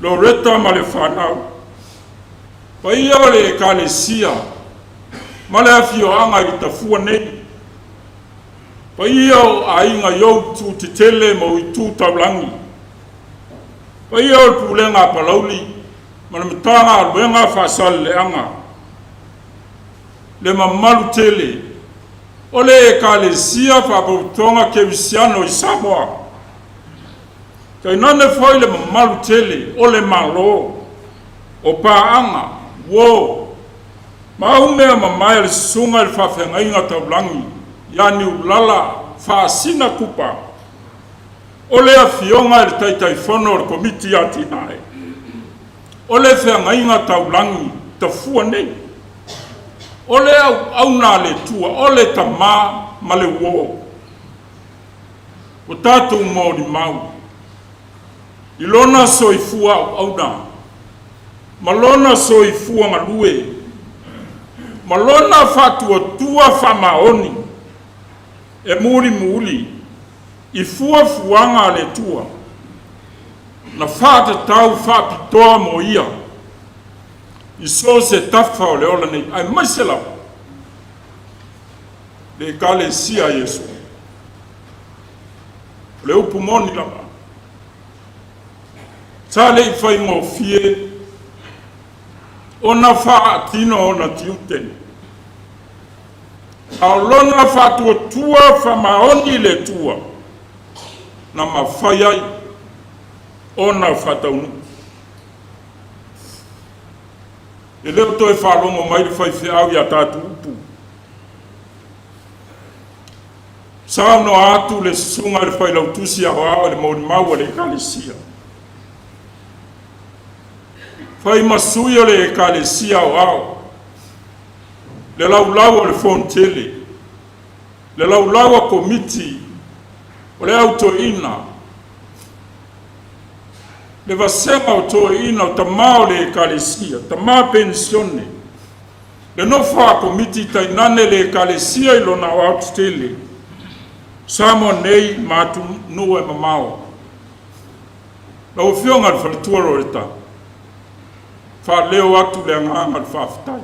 Loreta ma le fanau, paia o le Ekalesia ma le afioaga i Tafua nei, paia o aiga i ou itu tetele ma ou itu taulagi, paia o le pulega a Palauli ma le Matagaluega Faasaleleaga, le mamalu tele o le Ekalesia Faapotopotoga Kerisiano i Samoa, tainane foi le mamalu tele o le Malo, o paaga, uo, ma au mea mamae a le susuga i le faafeagaiga taulagi ia Niulala Faasina Kupa, o le afioga i le Taitaifono o le Komiti Atinae, o le feagaiga taulagi Tafua nei, o le auauna a le Atua, o le tamā ma le uo, ua tatou molimau i lona soifua auauna ma lona soifua galue ma lona faatuatua faamaoni e mulimuli i fuafuaga a le Atua na faatatau faapitoa mo ia i so o se tafa o le ola nei, aemaise lava le Ekalesia a Iesu. O le upu moni lava, sa le i faigofie ona faatino ona tiute, a o lona faatuatua faamaoni i le Atua na mafai ai ona faataunuu. E le o toe faalogo mai le faifeau i a tatou upu. Saunoa atu le susuga i le Failautusi Aoao i le molimau a le Ekalesia. Fai ma sui o le Ekalesia Aoao, le laulau o le Fonotele, le laulau a Komiti o le Au Toeaina, le vasega o toeaiina o tamā o le Ekalesia, tamā penisione, le nofo a Komiti tainane le Ekalesia i lona aoaotetele. Samoa nei ma atunuu e mamao. Lau Afioga i le Faletua Loreta, faaleo atu le agaga o le faafetai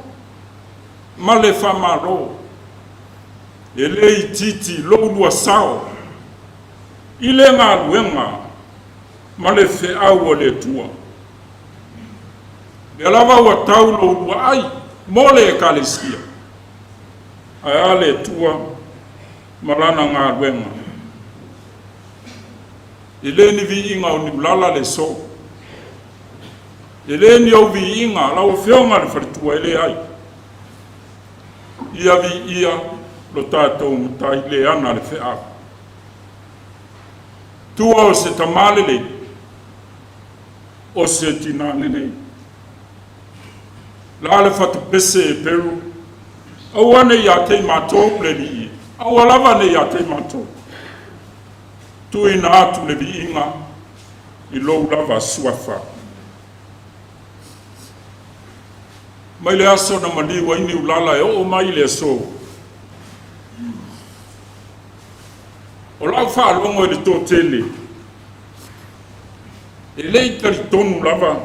ma le faamalo e le itiiti lo oulua sao i le galuega ma le feau a le Atua. Lea lava ua tau lo oulua ai mo le Ekalesia, ae a le Atua ma lana galuega. E le ni viiga o Niulala le so, e le ni ou viiga, lau Afioga i le Faletua e leai. Ia viia lo tatou Matai le ana le feau. Tua o se tamā lelei, o se tinā lelei. La le fatupese e Peru, aua ne i ia te i matou le Alii, aua lava ne i ia te i matou. Tuuina atu le viiga i lou lava suafa. Mai le aso na maliu ai Niulala e oo mai i le aso, o lau faalogo i le toatele, e le i talitonu lava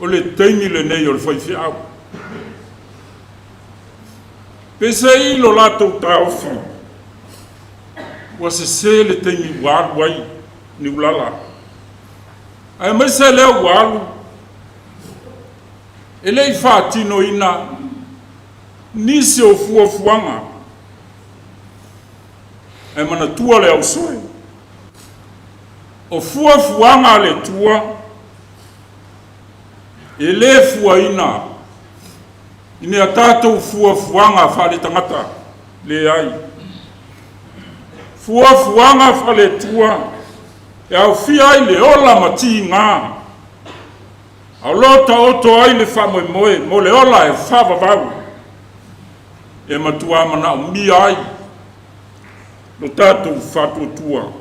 o le taimi lenei o le faifeau. Pesei lo latou taofi, ua sese le taimi ua alu ai Niulala. Aemaise lea ua alu, e le i faatinoina nisi o fuafuaga. Ae manatua le ausoe, o fuafuaga a le Atua e le fuaina i ni a tatou fuafuaga faale-tagata, leai. Fuafuaga faale-Atua e aofia ai le ola ma tiga, a o lo o taoto ai le faamoemoe mo le ola e faavavau, e matua manaomia ai lo tatou faatuatua.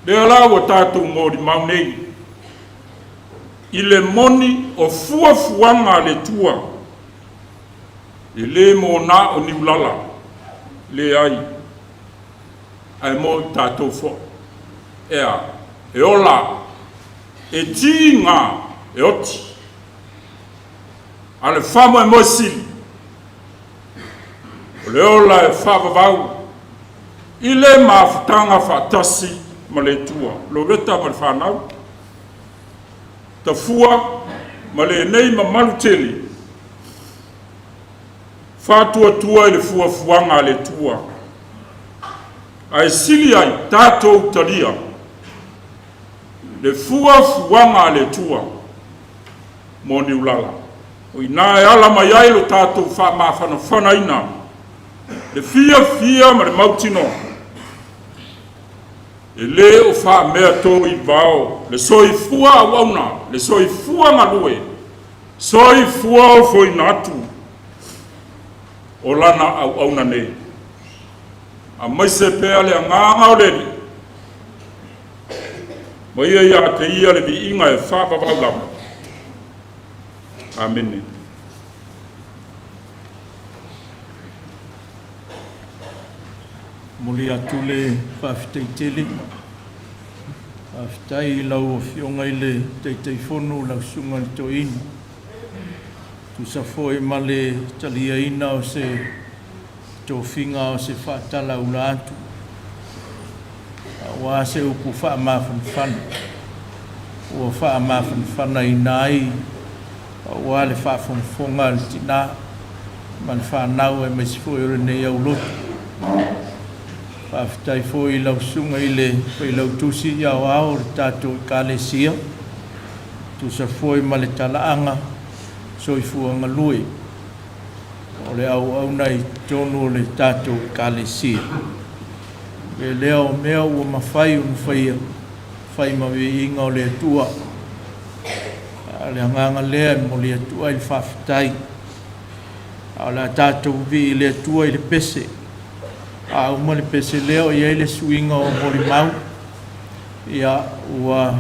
Lea la ua tatou molimau nei i le moni o fuafuaga a le Atua, e le mo na o Niulala, leai, ae mo i tatou foi. Ea, e ola, e tiga, e oti. A le faamoemoe sili, o le ola e faavavau i le mafutaga faatasi ma le Atua. Loreta ma le fanau, tafua ma lenei mamalu tele, faatuatua i le fuafuaga a le Atua, ae sili ai tatou talia le fuafuaga a le Atua mo Niulala. O i ina e ala mai ai lo tatou faamafanafanaina, le fiafia ma le mautinoa. E le o faamea to i vao le soifua auauna, le soifua galue, soifua ofoina atu o lana auauna nei. Aemaise pea le agaga o le Alii, ma ia ia te ia le viiga e faavavau lava. Amene. Momoli atu le faafetai tele. Faafetai i lau Afioga i le Taitaifono lau Susuga i le Toeaina, tusa foi ma le taliaina o se tofiga o se faatalaula atu aua se upu faamafanafana ua faamafanafanaina ai aua le faafogafoga a le tina ma le fanau aemaise foi o lenei aulotu. Faafetai foi i lau Susuga i le Failautusi Aoao o le tatou Ekalesia, tusa foi ma le talaaga soifua galue o le auauna i totonu o le tatou Ekalesia. E lea o mea ua mafai ona faia, fai ma viiga o le Atua. A o le agaga lea e momoli atu ai le faafetai. A o le a tatou vivii i le Atua i le pese. A uma le pese lea o i ai le suiga o molimau, ia ua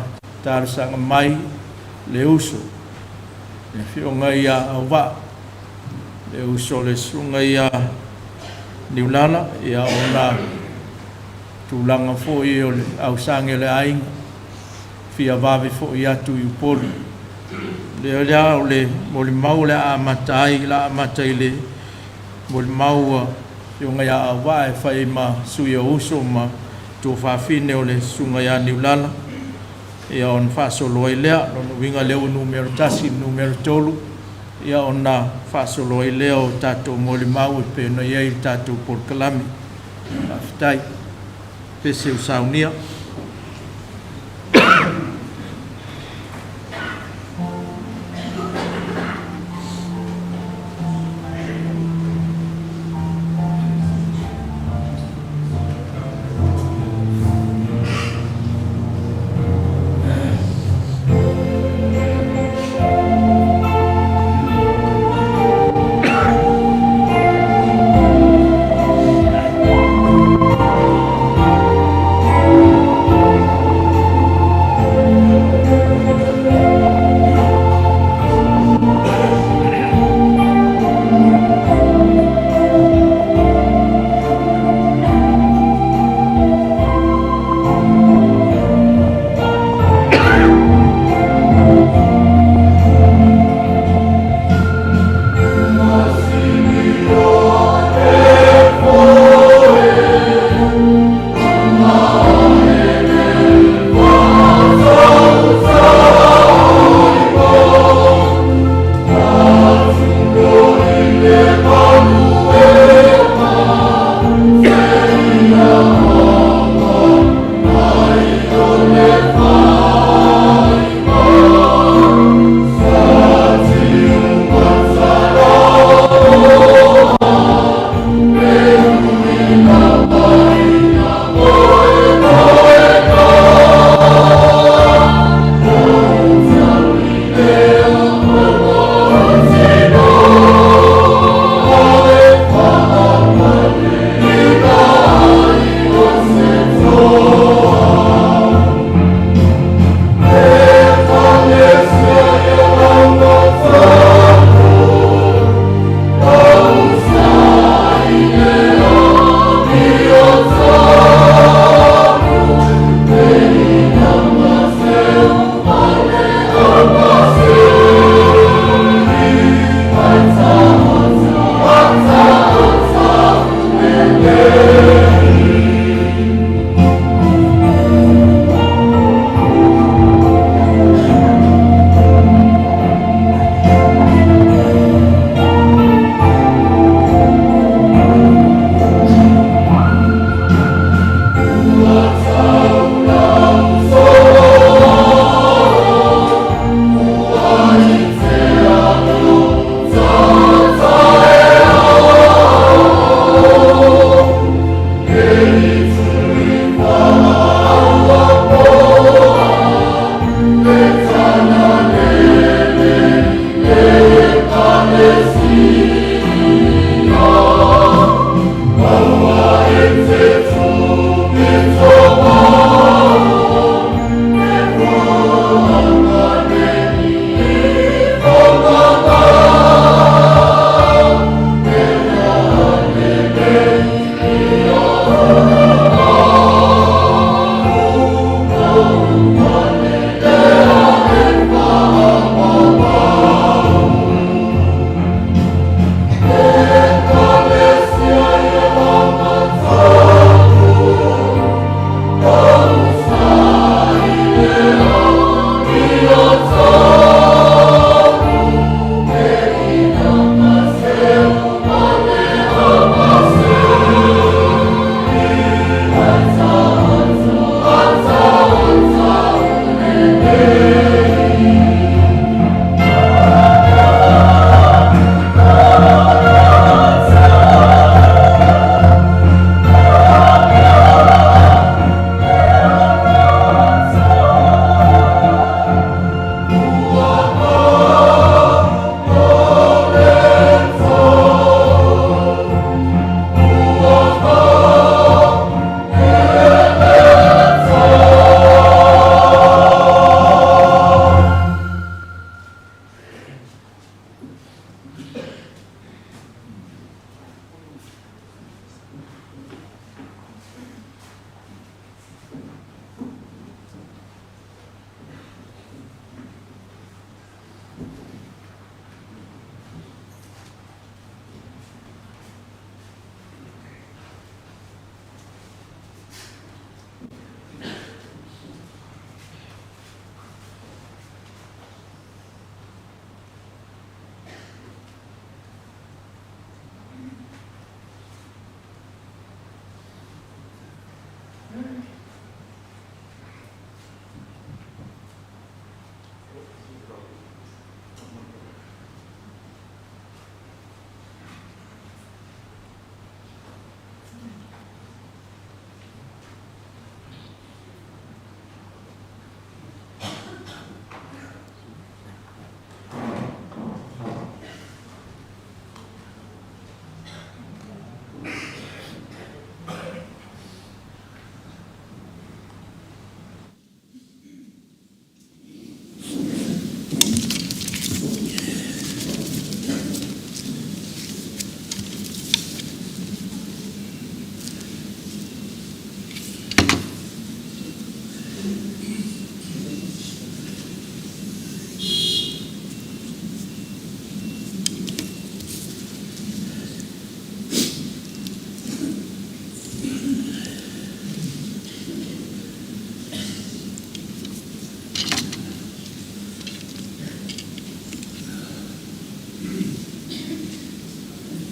talosaga mai le uso, le afioga ia Auvaa, le uso o le susuga ia Niulala, ia ona tulaga foi o le ausage o le aiga, fia vave foi atu i Upolu. Lea lea o le molimau o le a amata ai, la amata i le molimau a Afioga ia Auvaa e fai ma sui o uso ma tuafafine o le susuga ia Niulala, ia ona faasolo ai lea. Lona uiga lea ua numera 1, numera 3, ia ona faasolo ai lea o tatou molimau e pei ona i ai le tatou polokalame. Faafetai. Pese ua saunia.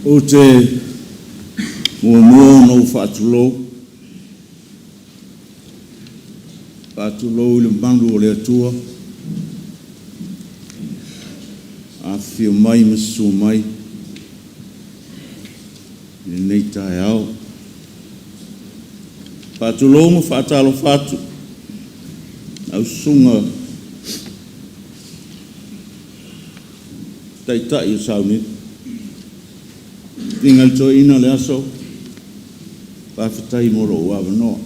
Ou te muamua ona ou faatulou, faatulou i le mamalu o le Atua, afifio mai ma susu mai i lenei taeao. Faatulou ma faatalofa atu i lau susuga Taitai o Sauniga. Viiga i le Toeaina i le aso, faafetai mo lou avanoa.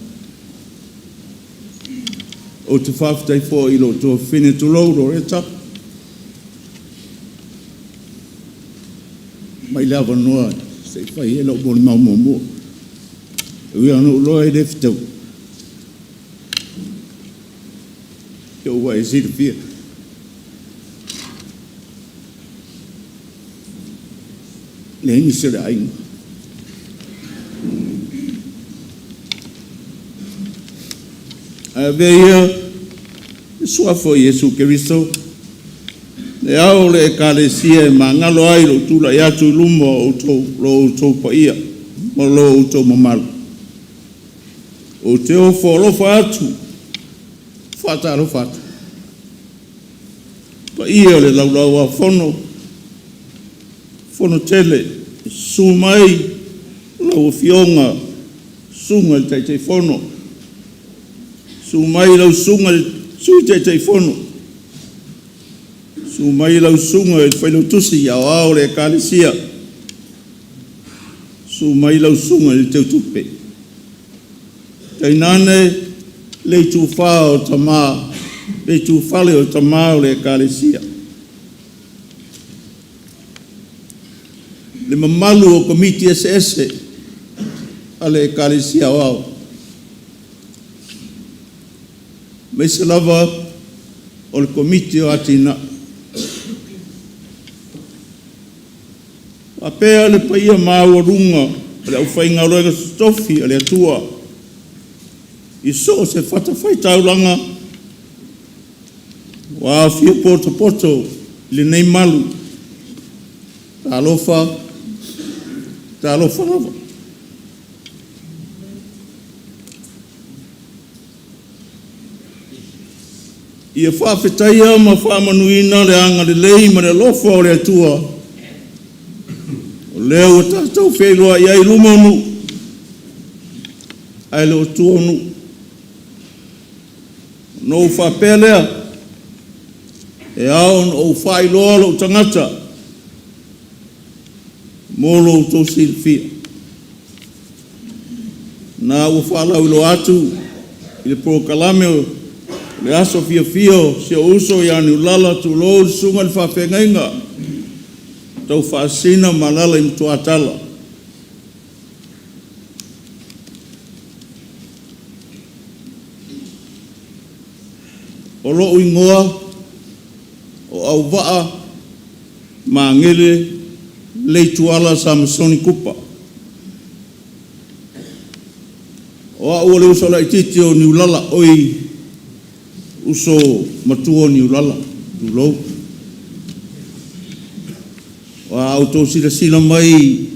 Ou te faafetai foi i lou tuafafine, tulou Loreta, mai le avanoa se i fai ai lau molimau muamua. E ui lava ina ou iloa e le fetaui, ua e silafia. Leai nisi o le aiga. Ae avea ia le suafa o Iesu Keriso, le ao o le Ekalesia e magalo ai lou tulai atu i luma o lo outou paia ma lo outou mamalu. Ou te ofo alofa atu, faatalofa atu, paia o le Laulau-a-Fono, Fonotele, susu mai lau Afioga, susuga i le Taitaifono, susu mai lau Susuga i le Sui Taitaifono, susu mai lau Susuga i le Failautusi Aoao o le Ekalesia, susu mai lau Susuga i le Teutupe, tainane le itufa o tama, le itufale o tama o le Ekalesia. Le mamalu o Komiti eseese a le Ekalesia Aoao, aemaise lava o le Komiti o Atinae. Faapea le paia maualuga o le aufaigaluega totofi a le Atua i so o se fatafaitaulaga ua aofia potopoto i lenei malu. Talofa, talofa lava. Ia faafetaia ma faamanuina le agalelei ma le alofa o le Atua, o lea ua tatou feiloai ai i luma o nuu, ae le o tua o nuu. Ona ou faapea lea, e ao ona ou faailoa lou tagata mo lo outou silafia. Na ua faalauiloa atu i le polokalame o le aso fiafia o si ou uso ia Niulala, tulou le susuga i le faafeagaiga, Taufaasisina ma alaala i Matuatala. O lou igoa o Auvaa Magele Leituala Samasoni Kupa. O au o le uso laitiiti o Niulala, oi uso matua o Niulala, tulou. A outou silasila mai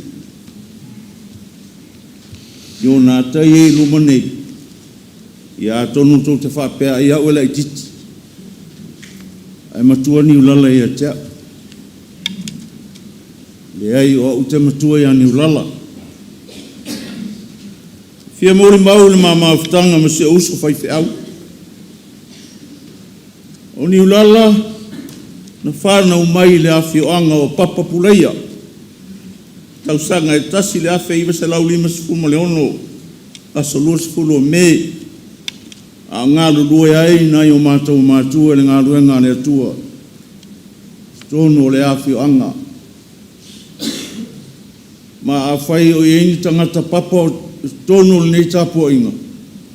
i ona ata ia e i luma nei, ia atonu tou te faapea ai au e laitiiti, ae matua Niulala ia te au. Leai, o au ou te matua ia Niulala. E fia molimau i le ma mafutaga ma si ou uso faifeau. O Niulala na fanau mai i le afioaga o Papa Pulaia, tausaga e 1956, aso 20 o Me, a o galulue ai nai o matou matua i le galuega a le Atua i totonu o le afioaga. Ma afai o i ai ni tagata papa i totonu o lenei tapuaiga,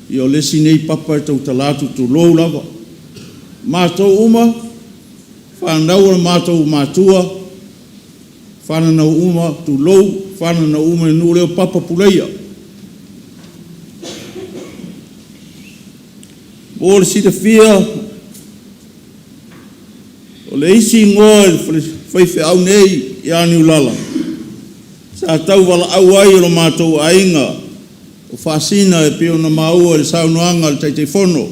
ia o le isi nei papa e tautala atu, tulou lava. Matou uma, fanau a matou matua, fananau uma, tulou, fananau uma i le nuu lea o Papa Pulaia. Mo le silafia, o le isi igoa i le faifeau nei ia Niulala, Sa tauvalaau ai e lo matou aiga o Faasina e pei ona maua i le saunoaga a le Taitaifono.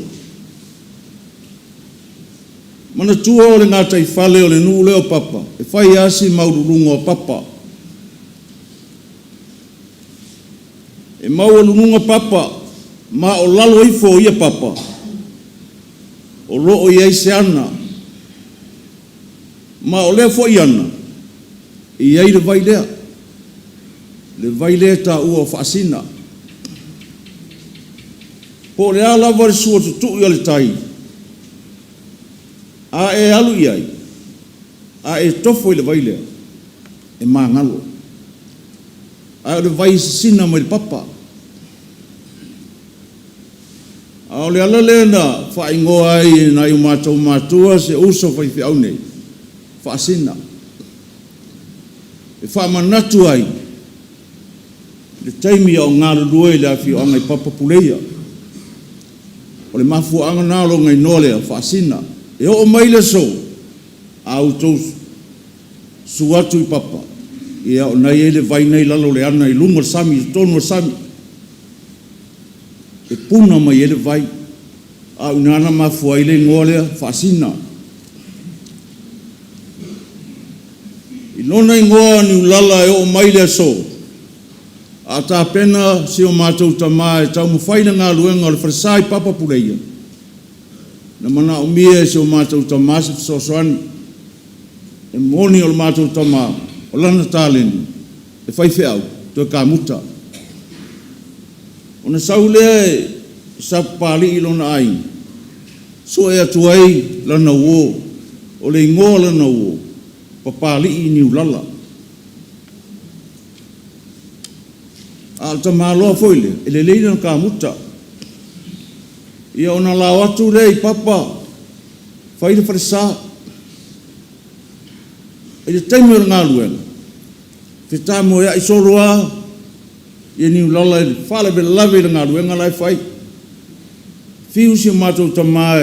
Manatua o le gataifale o le nuu lea o Papa, e fai lava si maualuluga o papa. E maualuluga papa, ma o lalo ifo o ia papa o lo o i ai se ana, ma o lea foi ana e i ai le vai lea, le vai lea e taua o Faasina. Po o le a lava le sua tutui a le tai, a e alu i ai, a e tofo i le vai lea, e magalo, ae o le vai e sisina mai le papa. A o le ala lea na faaigoa ai e nai o matou matua si ou uso faifeau nei, Faasina, e faamanatu ai le taimi a o galulue i le afioaga i Papa Puleia. O le mafuaaga lena o lona igoa lea o Faasina. E oo mai i le aso, a outou susu atu i Papa, ia o lena e i ai le vai lena e i lalo o le ana i luga o le sami, i totonu o le sami, e puna mai ai le vai, a o i ina na mafua ai le igoa lea Faasina. I lona igoa Niulala e oo mai i le aso, a o tapena si o matou tama e taumafai le galuega o le falesa i Papa Puleia, na manaomia e si o matou tama se fesoasoani. E moni o le matou tama, o lana taleni, e faifeau toe kamuta. Ona sau lea i Sapapalii lona aiga, sue atu ai lana uo, o le igoa o lana uo, Papalii Niulala. A o le tamaloa foi lea, e lelei lana kamuta. Ia ona lao atu lea i Papa fai le falesa. I le taimi o le galuega, fetamoeai solo lava Niulala i le faalavelave i le galuega la e fai. Fiu si o matou tama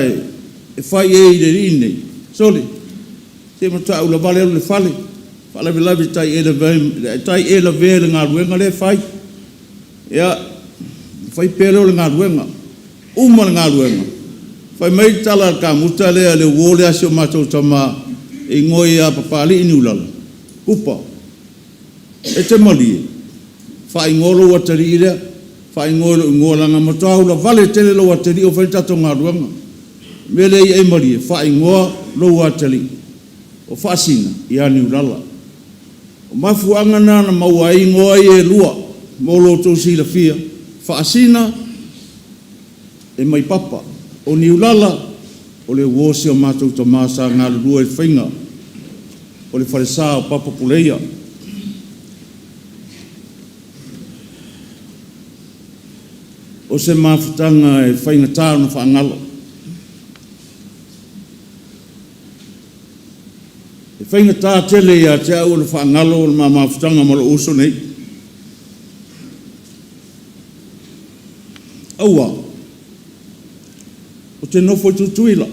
e fai i ai i le alii lenei, “Sole, se matua ou ulavale alu i le fale, faalavelave e ta te lavea i le galuega lea e fai.” Ia, ona fai pea lea o le galuega. Uma le galuega, fai mai le tala a le kamuta lea le uo lea a si o matou tama e igoa ia Papalii Niulala, “Kupa, e te malie, faaigoa lou atalii lea, faaigoa i lou igoa leaga na matua ulavale tele lou atalii o fai le tatou galuega. O le mea lea ia e malie, faaigoa lou atalii o Faasina ia Niulala.” O mafuaaga na na maua ai igoa ia e lua mo lo outou silafia, Faasina e mai papa, o Niulala o le uo a si o matou tama sa galulue i le faiga o le falesa o Papa Puleia. O se mafutaga e faigata ona faagalo. E faigata tele ia te au ona faagalo le ma mafutaga ma lou uso nei. Aua, ou te nofo i Tutuila,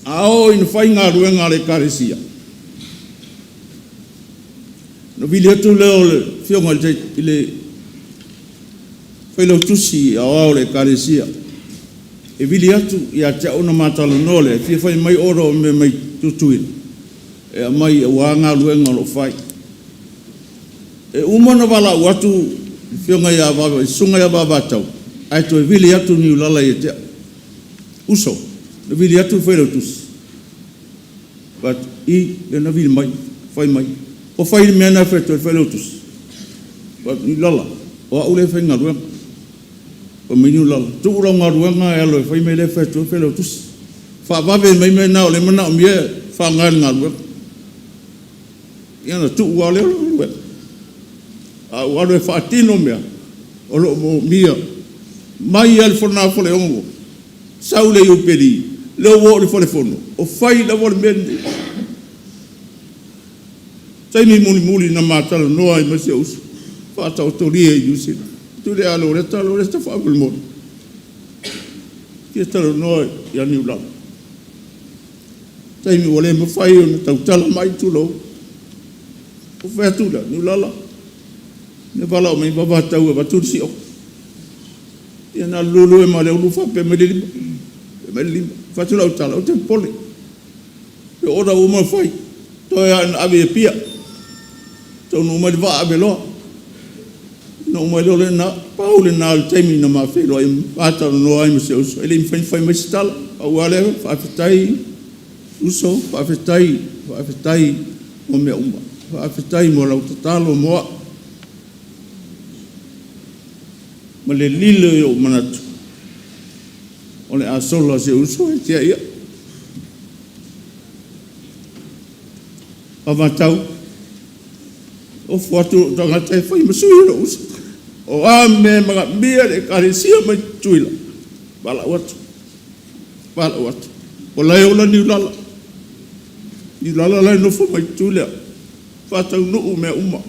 a oo ina fai galuega a le Ekalesia, ona vili atu lea o le afioga i le Failautusi Aoao o le Ekalesia e vili atu ia te au ona ma talanoa lea, e fia fai mai order o mea mai Tutuila e aumai aua galuega o lo o fai. E uma ona valaau atu le afioga ia le Susuga ia Vavatau, ae toe vili atu Niulala ia te au, uso, na vili atu le Failautusi. Ou fai atu, i, lea na vili mai, fai mai. Ua fai le mea lena e fai atu ai le Failautusi? Ou fai atu, Niulala, o au lea e faigaluega. Fai mai Niulala, tuu lau galuega ae alu e fai le mea lea e fai atu ai le Failautusi. Faavave mai mea na o lea e manaomia e faaaoga i le galuega. Ia ona tuu lava lea o le galuega, ae ou alu e faatino mea o lo o moomia mai lava i le Fonoa Faleono, sau le Iupeli, lea ua oo i le Falefono, o fai lava le mea lenei. O le taimi mulimuli na ma talanoa ai ma si ou uso i le faataotolia i Niu Sila, ou fai atu lea, a Loreta, Loreta faamolemole, ou te fia talanoa ia Niulala. Taimi ua le mafai ona tautala mai, tulou. Ou fai atu lea, Niulala, Na valaau mai vavatau e avatu le si'oka. Ia na lulu ai ma le ulu faapea mai le lima, faapea mai le lima. Fai atu lau tala, ou te popole. E order uma fai, toe lava ina ave i Apia. Taunuu mai le vaa ave loa. Na oo mai loa lena, pau lena o le taimi na ma feiloai ma talanoa ai ma si ou uso, e le i mafai ona fai mai se tala. Pau lava lea, faafetai uso, faafetai, faafetai mo mea uma. Faafetai mo lau tatalo mo a'u ma le lilo i o'u manatu o le a sola si ou uso ae tiai a'u. Avatau, ofo atu lou tagata e fai ma sui o lou uso. O a mea e manaomia e le Ekalesia mai Tutuila, valaau atu, valaau atu. O la e ola Niulala. Niulala la e nofo mai Tutuila, faataunuu mea uma.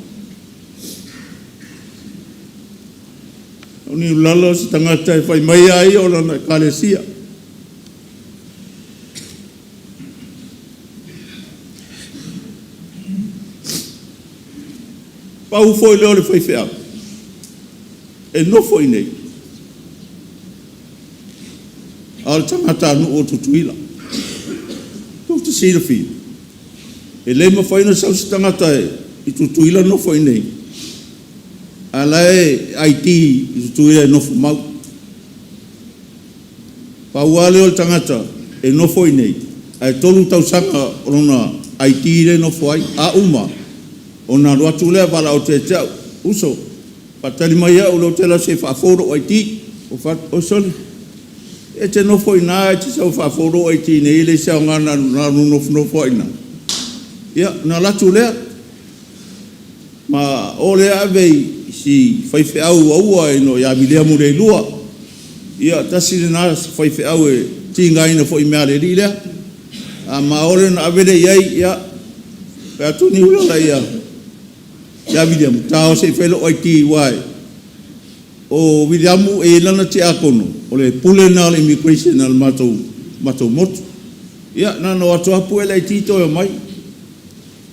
O Niulala o se tagata e fai mai lava ia o lana Ekalesia. Pau foi lea o le faifeau e nofo i inei, a o le tagatanuu o Tutuila. Tou te silafia, e le mafai ona sau se tagata i Tutuila nofo i inei, a o la e ID i Tutuila e nofo mau. Pau lava lea o le tagata e nofo i inei, ae 3 tausaga o lona ID lea e nofo ai. A uma ona alu atu lea valaau atu ia te au, uso, faatali mai au o lea ou te alu atu se i faafou lou ID. Ou fai atu, oi sole, e te nofo i ina ae te sau e faafou lou ID i inei, e leai se aoga na ona ou nofonofo lava i ina. Ia, ona alu atu lea, ma o lea ave i si faifeau uaua ia Viliamu Leilua. Ia, tasi lena faifeau e tigaina foi i mea a le alii lea. A ma o lea ona ave lea i ai, ia, fai atu Niulala ia Viliamu, ta o se i fai lou ID aua o Viliamu e i ai lana tiakono, o le pule lena o le immigration a le matou motu. Ia na ona o atu lava pue le ID toe omai.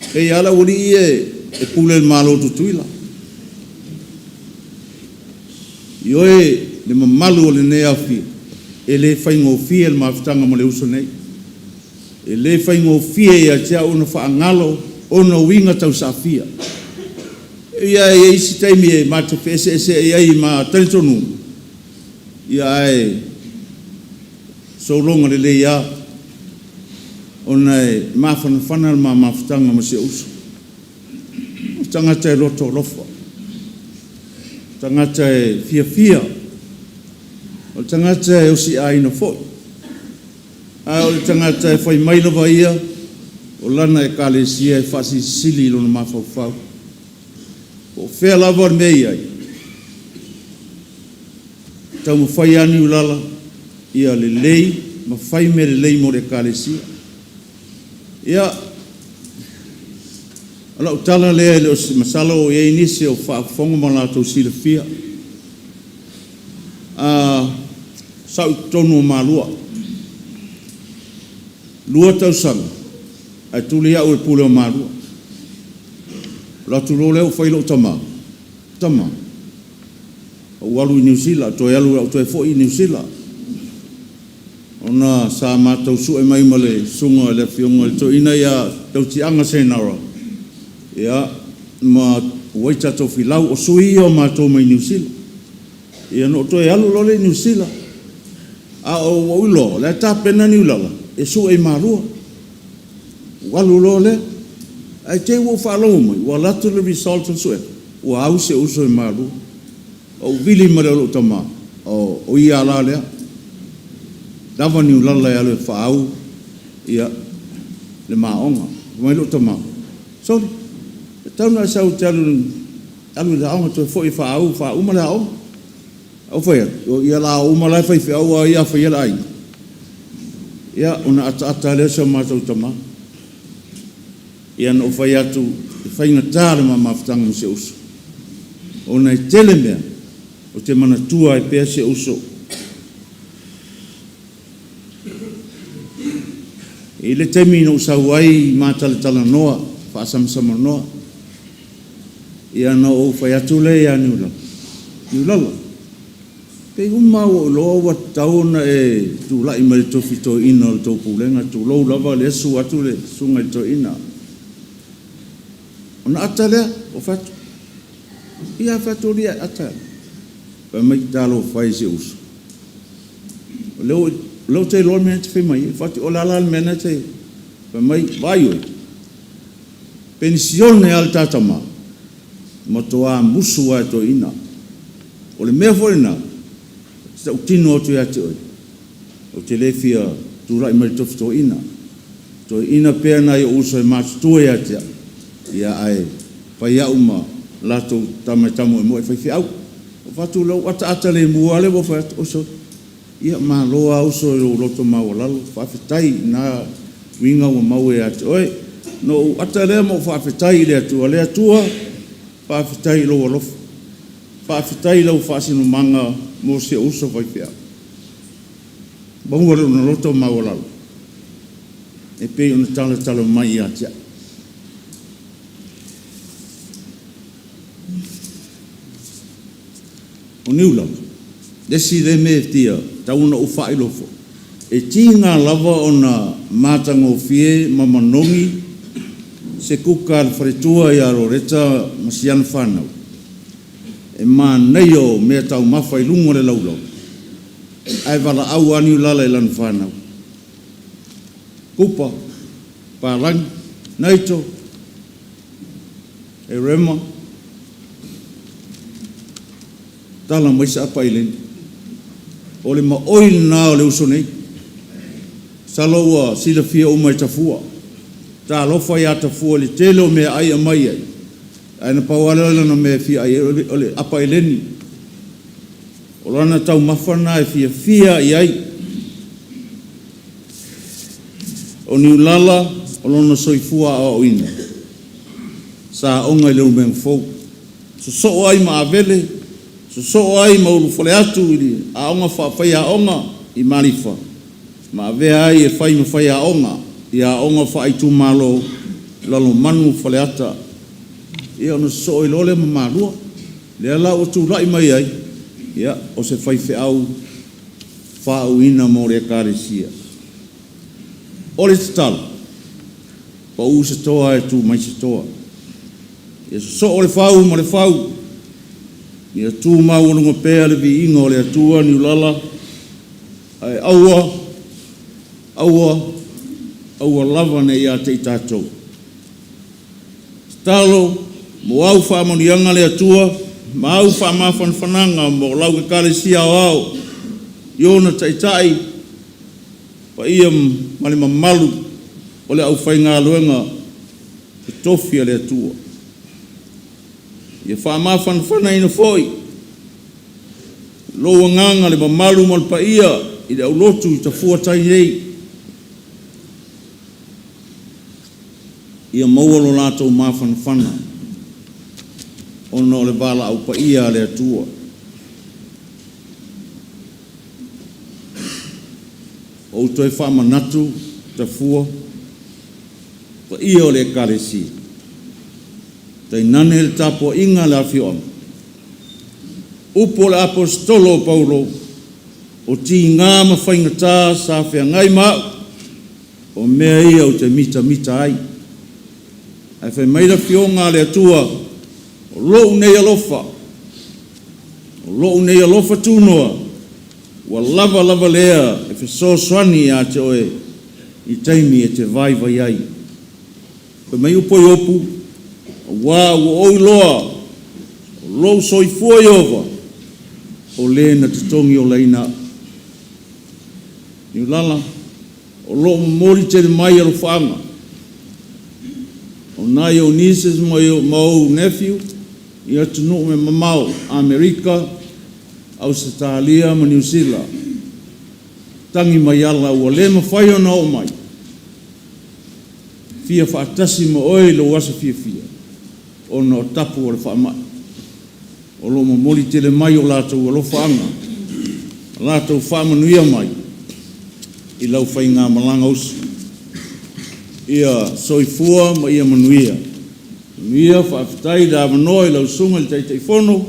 E pei lava le aualii ia e pule i le Malo o Tutuila. Ioe, le mamalu o lenei aofia, e le faigofie le mafutaga ma le uso nei. E le faigofie ia te au ona faagalo ona uiga tausaafia. E ui lava e i ai isi taimi e ma te feeseeseai ai ma talitonuga, ia ae sologa lelei lava ona e mafanafana le ma mafutaga ma si ou uso. O le tagata e loto alofa, o le tagata e fiafia, o le tagata e osiaiga foi, a o le tagata e fai mai lava ia o lana Ekalesia e faasilisili i lona mafaufau. Po o fea lava le mea e i ai, e taumafai lava Niulala ia lelei ma fai mea lelei mo le Ekalesia. Ia, o lau tala lea e le o se masalo o i ai nisi o faafofoga ma latou silafia. Sa ou i totonu o Malua, 2 tausaga ae tuli au e le pule o Malua. Alu atu loa lea ou fai i lou tama, tama, ou alu i Niu Sila, toe alu toe foi i Niu Sila, ona sa matou sue mai ma le susuga i le afioga i le toeaina ia Tautiaga Senara, ia, ma Uaita Tofilau, o sui ia o matou mai Niu Sila. Ia na ou toe alu loa lea i Niu Sila, a ua ou iloa o la e tapena Niulala e sue i Malua. Ou alu loa lea, ae te i ua ou faalogo mai ua alu atu le result o le suega, ua au si ou uso i Malua. Ou vili mai lea i lou tama, o ia la lea, lava Niulala e alu e faaau ia le ma aoga. Fai mai lou tama, sole, e tatau ona e sau e te alu, alu i le aoga toe foi e faaau, faauma le aoga. Ou fai atu, ia o le a o uma la faifeau a o ia a faia le aiga. Ia, ona ataata lea o si o matou tama. Ia na ou fai atu, e faigata le ma mafutaga ma si ou uso, ona e tele mea ou te manatua ai pea si ou uso. E i ai le taimi na ou sau ai ma talatalanoa faasamasamanoa. Ia ona ou fai atu lea ia Niulala, Niulala, pei uma lava ua ou iloa ua tatau ona e tulai mai i le tofi toeaina o le tou pulega, tulou lava o lea e susu atu le susuga i le toeaina. Ona ata lea, ou fai atu, ia fai atu, alii ata e a? Fai mai, talofa e i si ou uso, o lea ou te iloa le mea lena e te fai mai ai. Ou fai atu, o le a la le mea lena e te… Fai mai, vaai oe, penisione lava le ta tama, matua musu lava e toeaiina. O le mea foi lena ou te tautino atu ia te oe, ou te le fia tulai mai i le tofi toeaina. Toeaina pea nai ou uso e matutua ia te au, ia ae fai au ma latou tama e tamoemoe i faifeau. Ou fai atu, na ou ataata lemu lava lea ou fai atu, oi sole, ia malo lava uso i lou loto maualalo, faafetai i na uiga ua maua ia te oe. Ona ou ata lea ma ou faafetai i le Atua, Le Atua, faafetai i lou alofa, faafetai i lau faasinomaga mo si ou uso faifeau. Maua lona loto maualalo e pei ona talatala mai ia te au. O Niulala, le isi lea mea e tatau ona ou faailoa foi, e tiga lava ona matagofie ma manogi se kuka a le faletua ia Loreta ma si ana fanau, e manaia o meataumafa i luga o le laulau, ae valaau lava Niulala i lana fanau, Kupa, Palagi, Naito, e Rema, tala mai se apa eleni. O le maoi lena o le uso nei. Masalo ua silafia uma e Tafua. Talofa ia Tafua i le tele o meaai e aumai ai, ae na pau lava lea o lana mea e fia ai ai o le apa eleni. O lana taumafa lena e fiafia lava i ai. O Niulala o lona soifua aoaoina sa oga i le ulumaga fou, sosoo ai ma Avele, sosoo ai ma Ulufaleatu i le aoga faafaiaoga i Malifa, ma avea ai e fai ma faiaoga i aoga faaitumalo Lalomanu Faleata. Ia ona sosoo ai loa lea ma Malua. Lea la ua tulai mai ai, ia, o se faifeau faauuina mo le Ekalesia. O le tatalo, pau se toa ae tu mai se toa. Ia sosoo le fau ma le fau, ia tu maualuga pea le viiga o le Atua Niulala, ae aua, aua, aua lava ne i ia te i tatou. Tatalo mo au faamanuiaga le Atua ma au faamafanafanaga mo lau Ekalesia Aoao i ona taitai, paia ma le mamalu o le aufaigaluega totofi a le Atua. Ia faamafanafanaina foi lou agaga le mamalu ma le paia i le aulotu i Tafua tai nei, ia maua lo latou mafanafana ona o le valaau paia a le Atua. Ou toe faamanatu Tafua, paia o le Ekalesia, tainane le tapuaiga a le afioaga, upu o le Aposetolo o Paulo, o tiga ma faigata sa feagai ma au, o mea ia ou te mitamita ai. Ae fai mai le Afioga a le Atua, o lou nei alofa, o lou nei alofa tunoa, ua lava lava lea e fesoasoani ia te oe i taimi e te vaivai ai. Fai mai upu a Iopu, Aua ua ou iloa, o lou soifua Ieova, o le na te togiolaina au. Niulala, o lo o momoli tele mai alofaaga o nai ou nieces ma ou nephew i atunuu e mamao, Amerika, Ausetalia ma Niu Sila. Tagi mai ala ua le mafai ona oo mai, fia faatasi ma oe i lou aso fiafia ona o tapu o le faamai. O lo o momoli tele mai o latou alofaaga ma latou faamanuia mai i lau faigamalaga uso. Ia soifua ma ia manuia. Manuia, faafetai i le avanoa i lau Susuga i le Taitaifono,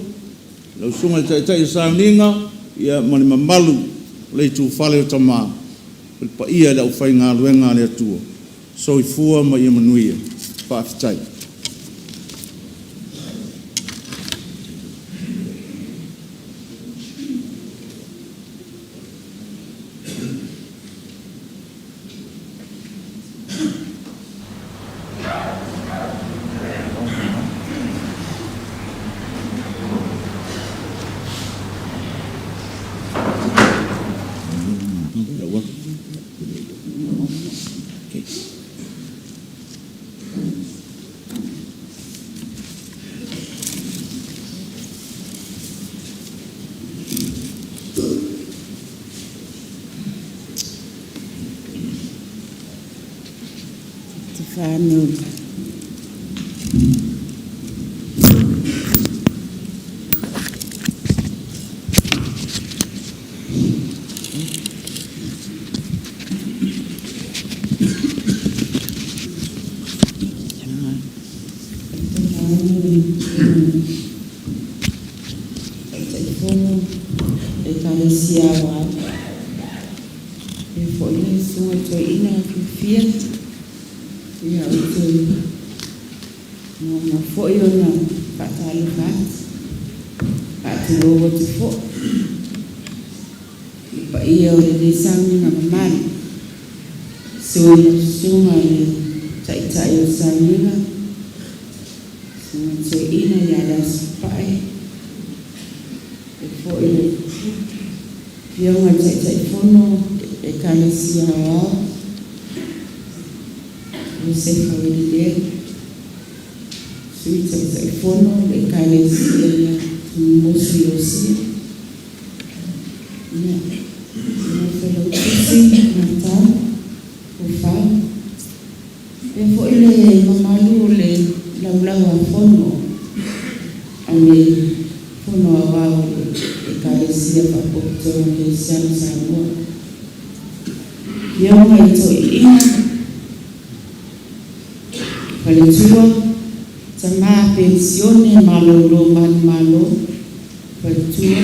lau Susuga i le Taitai o le Sauniga ma le mamalu o le itufale o Tama, o le paia i le aufaigaluega a le Atua. Soifua ma ia manuia. Faafetai. Stefano. Taitaifono Ekalesia Aoao, faapea foi le Susuga i Toeaina fiafia. Ia ou te muamua foi ona faatalofa atu, faatulou atu foi i le paia o lenei sauniga mamalu. Susu i lau Susuga i le Taitai o le sauniga, Susuga i le Toeaina ia Leasipae, faapea foi le Afioga i le Taitaifono o le Ekalesia Aoao, Iosefa Uelilea, Sui Taitaifono o le Ekalesia ia Tuinumoso Iosia, ia, Susuga i le Failautusi Matau Pofau, faapea foi le mamalu o le Laulau-a-Fono a le Fono Aoao a le Ekalesia Faapotopotoga Kerisiano i Samoa, Afioga i Toeaiina, Faletua, Tama Penisione malolo manumalo, faletua,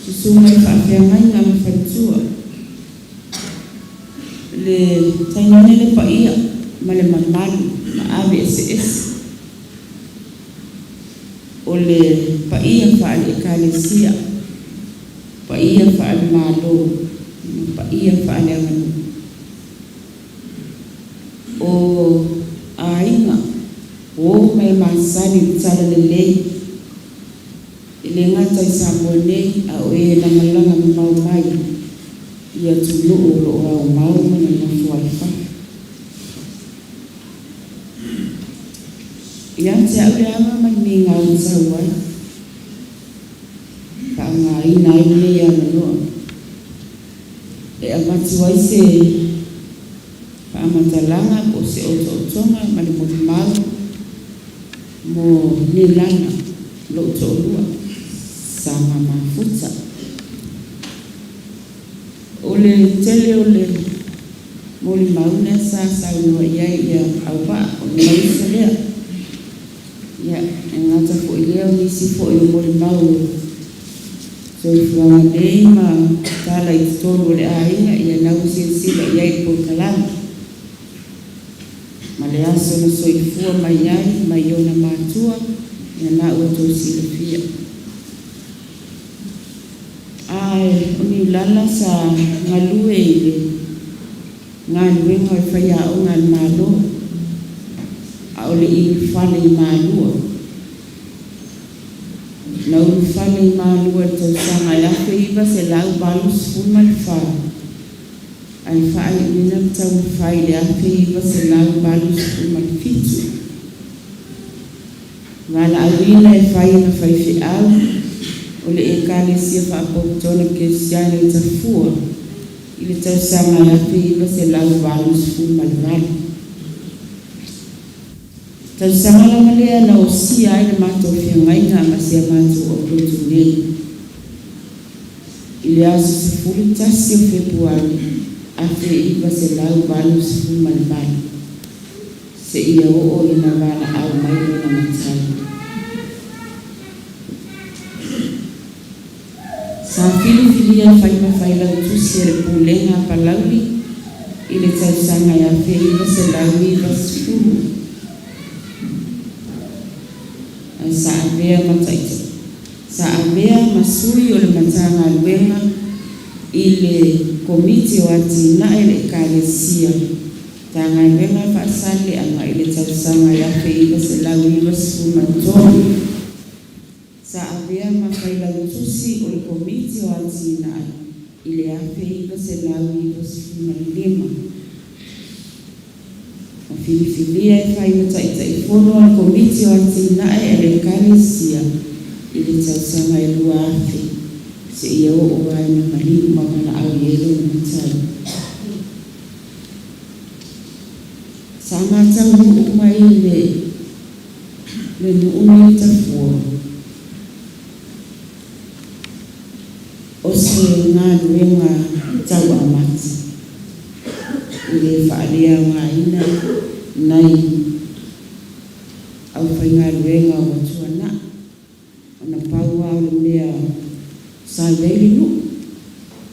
susuga i faafeagaiga ma faletua, le tainane le paia ma le mamalu maave eseese o le paia faale-Ekalesia, paia faale-Malo ma paia faaleaganuu. O aiga, o uo ma e masani i le Talalelei, e le gata i Samoa nei a o e na malaga mamao mai i atunuu o lo o aumau ma nonofo ai i fafo. Ia te au le ava ma le migao e sau ai, e faaaogaina ai lenei avanoa e avatu ai se faamatalaga po o se otootoga ma le molimau mo Nilana, lou toalua, sa ma mafuta. O le tele o le molimau lea sa saunoa i ai Auvaa, o lona uso lea. Ia, e le gata foi i lea o nisi foi o molimau o le soifuaga nei ma tala i totonu o le aiga, ia lena ua silasila i ai i le polokalame. Ma le aso na soifua mai ai mai ona matua, ia lena ua outou silafia. Ae o Niulala sa galue i le galuega o le faiaoga a le Malo, a o le i ulufale i Malua. Na ulufale i Malua i le tausaga e 1984 ae faaiuina le taumafai i le 1987. Valaauina e fai ma faifeau o le Ekalesia Faapotopotoga Kerisiano i Tafua i le tausaga e 1988. Tausaga lava lea na osia ai le matou feagaiga ma si a matou aulotu nei. I le aso 11 o Fepuari 1988, seia oo ina valaau mai lona Matai. Sa filifilia e fai ma Failautusi a le Pulega a Palauli i le tausaga e 1990, ae sa avea ma sa avea ma sui o le Matagaluega i le Komiti o Atinae a le Ekalesia Matagaluega a Faasaleleaga i le tausaga e 1993. Sa avea ma Failautusi o le Komiti o Atinae i le 1995. Na filifilia e fai ma Taitaifono o le Komiti o Atinae a le Ekalesia i le tausaga e 2000 seia oo lava ina maliu ma valaau i ai lona Matai. Sa ma taunuu mai i le nuu lenei i Tafua, o se galuega tau amata e le faaleaogaina nai aufaigaluega ua tuanai, ona pau lava o le mea sa i ai le nuu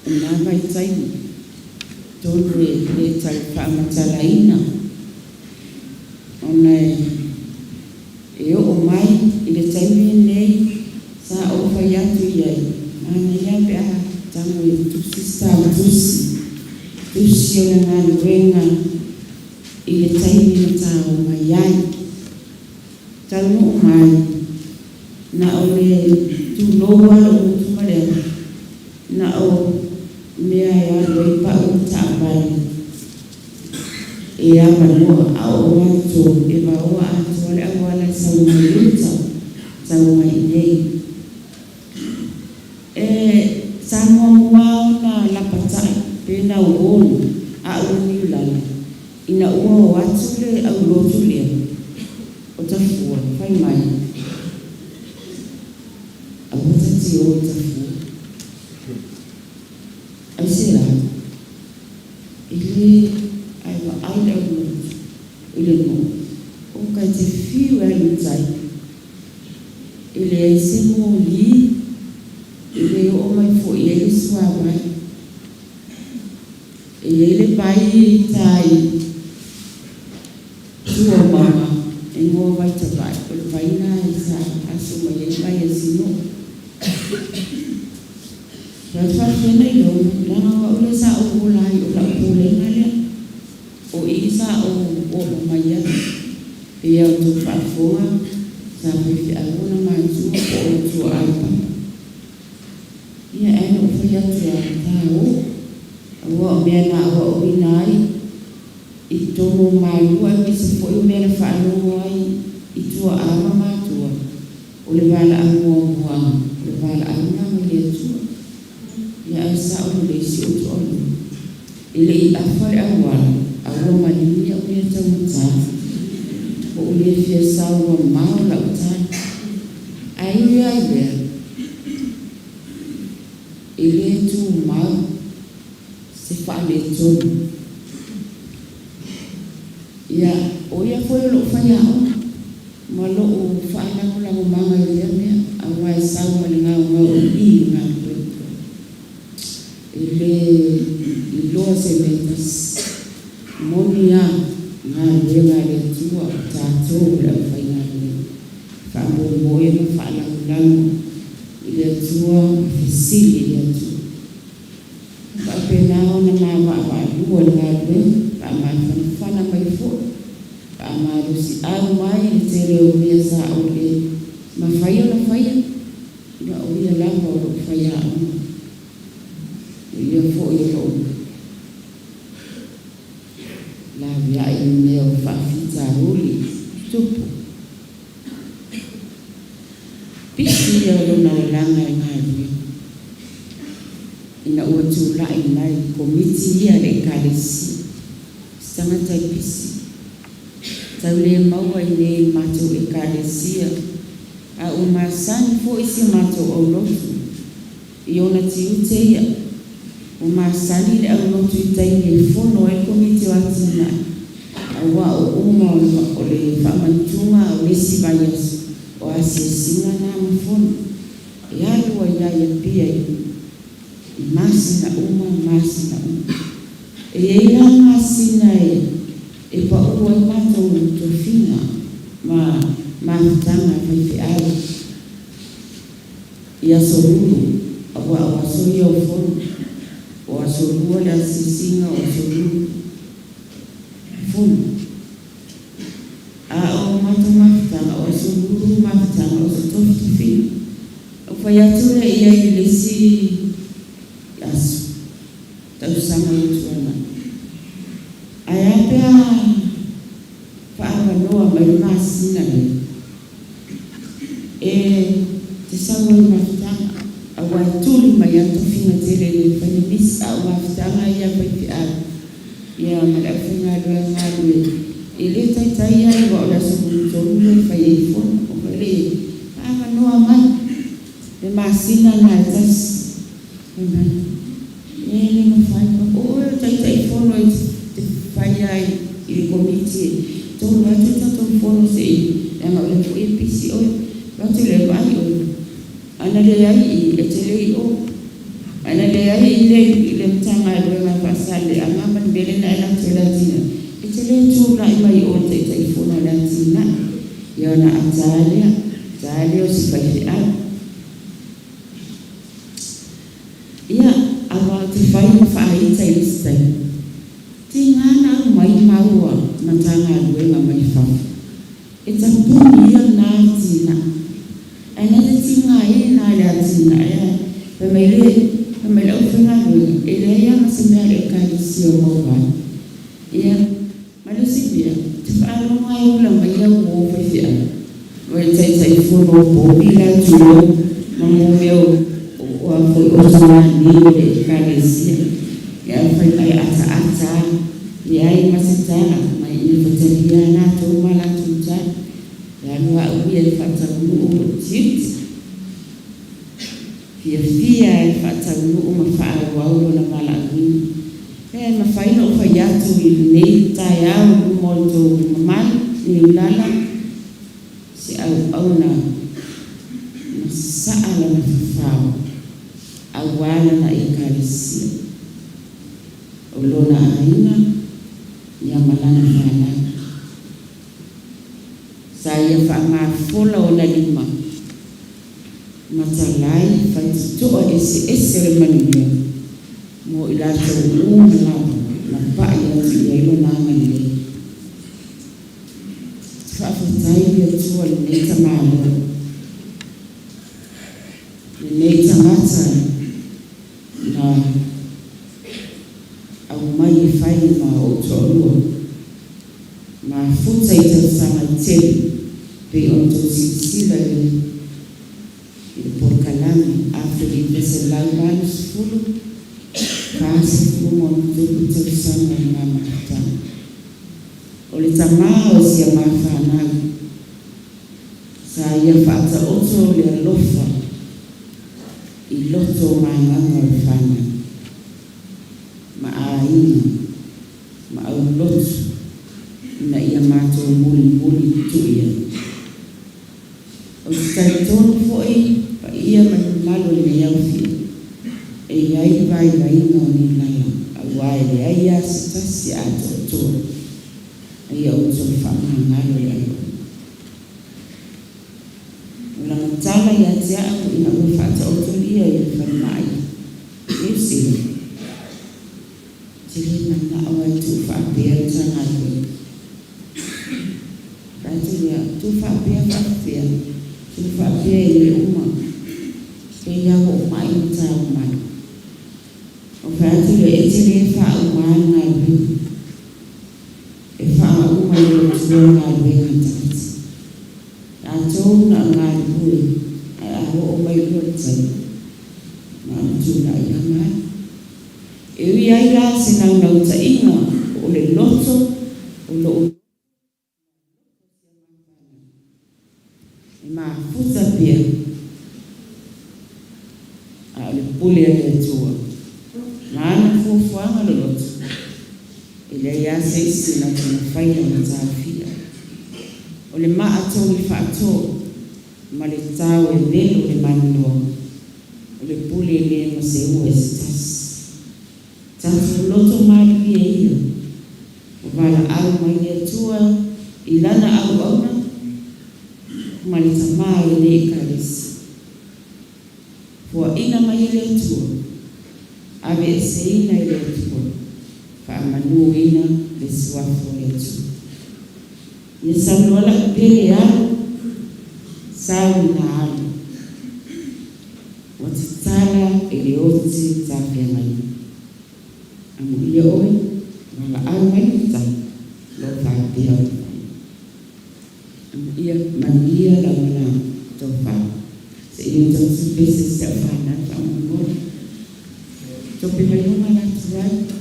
i lena vaitaimi. Atonu e le tau faamatalaina ona e oo mai i le taimi lenei sa ou fai atu i ai, manaia pe a tago e tusi se ta tusi, tusi o le galuega i le taimi na ta omai ai. Taunuu mai, na o le tulou lava lou gutu ma le aga, na o mea e alu ai pau ma taavale e avanoa, a oo atu totonu e vaoa atoa le auala e sau mai uta tau mai i inei. E sa muamua ona lapatai pe na uo a'u e Niulala ina ua o atu le aulotu lea o Tafua fai mai, aua ta te o i Tafua. Aisea? E le ae vaai le aulotu i le nuu, o kai te fiu e alu i tai, e leai se moli, e le oo mai foi i ai le suavai. E i ai le vai i tai tua o mauga e igoa o Vaitavai, o le vai lena sa aso mai ai vai a Sinoa. Fai atu faafefea ona iloa mai, leaga o au lea sa ou ola ai, o lau pulega lea. O i sa ou oo mai ai. E pei lava ona outou faafofoga, sa faifeau ona matua po o ona tuaa i papa. Ia ae na ou fai atu lava, ta o, aua o mea na aoaoina ai i totonu o Malua aemaise foi o mea na faalogo ai i tuaa ma matua, o le valaau muamua, o le valaau lena mai le Atua. Ia ae sao lelei si ou toalua, e le i afa le auala, a ua maligi au mea taugata. Ua ou le fia sau mamao lau tala. Ae ui lava i lea, e le tumau se faaletonu. Ia, o ia foi o lou faiaoga ma lou faalagolagomaga i lea mea, aua e sau ma le gaogaoii i le galuega. E le iloa se mea e tasi. E moni lava, galuega a le Atua o tatou o le aufaigaluega. Faamoemoe ma faalagolago i le Atua ma fesili i le Atua. E faapena ona ma vaavaalua i le galuega, faamafanafana mai foi, faamalosiau mai i le tele o mea sa ou le mafai ona faia, ia o ia lava o lou faiaoga, o ia foi o lou laveai i mea o faafitauli tutupu. Pisi ia o lona olaga i galuega ina ua tulai mai Komiti ia a le Ekalesia. Se tagata e pisi, tau le maua i inei i le matou Ekalesia, a ua masani foi si a matou aulotu i ona tiute ia. Ua masani le aulotu i taimi e fono ai le Komiti o Atinae, aua o uma o isi vaiaso o asiasiga na ma fono e alu ai lava i Apia i masina uma masina uma. E i ai la masina e paʻu ai matou tofiga ma mafutaga a faifeau i aso Lulu, aua o aso ia o fono, o aso Lua le asiasiga, o aso Lulu fono. A o matou mafutaga, o aso Lulu mafutaga o se tofitofiga. Ou fai atu lea i ai i le isi aso, tausaga ua tuanai. Ae a pe a faaavanoa mai le masina lea e te sau ai i mafutaga, aua e tuli mai lava tofiga tele e le mafai ona misi, a o mafutaga ia a faifeau ia ma le aufaigaluega galulue, e le taitai lava aua o le aso Lulu tonu lea e fai ai le fono. Ou fai lea i ai, faaavanoa mai le masina lena e tasi. Fai mai, E le mafai. O oe o le Taitaifono e te fai lava i le Komiti e tolu atu le tatou fono se i, leaga o lea foi e pisi oe. Ou fai atu lea, vaai oe, a na leai i i, e te le i o. A na leai i le Matagaluega a Faasaleleaga ma le mea lea na e alu atu ai i le atinae, e te le tulai mai o i le Taitaifono o le atinae. Ia ona ata lava lea, ata lea o si faifeau. Ia, aua ou te fai ma faaita i le isi taimi, tiga na aumai mau a Matagaluega mai fafo e tapuni ia lena atinae. Ae na te tigaina lava i le atinae ae fai mai le fai mai le aufaigaluega, e leai lava ma se mea a le Ekalesia o maua ai. Ia, ma le isi mea, ou te faalogo lava e ula mai au uo a faifeau, o le Taitaifono o povi la, tulou, ma mea o a foi o togani o le Ekalesia. Ae fai mai e ataata lava, leai ma se tala, ma e faitalia lava latou ma a latou tala. E alu lava au ia e faataunuu lou tiute. Fiafia e faataunuu ma faaauau lona valaauina. E mafai ona ou fai atu i lenei taeao i luma o lo outou mamalu niulala, se auauna na sasaa lana fafao aua lana Ekalesia, o lona aiga ia ma lana fanau. Sa ia faamafola ona lima matalai faitotoa eseese o le manuia mo i latou uma lava na pai atu i ai lona agalelei. Faafetai le Atua i lenei tamaloa, lenei tagata na aumai e fai ma ou toalua, mafuta i tausaga e tele pei ona tou silasila i le i le polokalame 1980, 43 tausaga o lena mafutaga. O le tama o si a ma fanau, sa ia faataoto le alofa i loto o magaga o le fanau, ma aiga, ma aulotu, ina ia matou mulimuli tuu i ai. Ou te talitonu foi paia ma le mamalu o lenei aufia, e i ai vaivaiga o Niulala, aua e leai lava se tasi atoatoa, a ia outou faamagalo le auauna. O lana tala ia te au ina ua faataotolia i le falemai i Niu Sila, Ou te le manao lava e tuu faapea le ta galuega. Fai atu lea, tuu faapea faapefea, tuu faapea e le uma, pei lava ua ou mai ma ta omai. Ona fai atu lea, e te le faauma le galuega, e faauma e le Atua le galuega a le tagata. Tatou na o galulue, ae a oo mai loa le taimi, na ona tulai lava ma alu. E ui ai la se naunautaiga o le loto o lou E mafuta pea, a o le pule a le Atua ma ana fuafuaga loloto, e leai lava se isi na te mafai ona taofia. O le maa togi faato ma le tao e velo le maninoa, o le pule le ma seua e se tasi. Tatou loto malie ia, o valaau mai le Atua i Lana auauna ma le tamā o lenei Ekalesia. Foaina mai e le Atua, aveeseina e le Atua, faamanuina le Suafa o le Atua. Ia saunoa lau pele alu, sau ina alu, ua tatala e le oti tafeagaiga. Amuia oe, valaau mai le Matai, lo faapea ona fai. Amuia, manuia lau malaga, tofa. Se i ou tau tupe se isi au fanau faamolemole. Tope mai luma la tuai.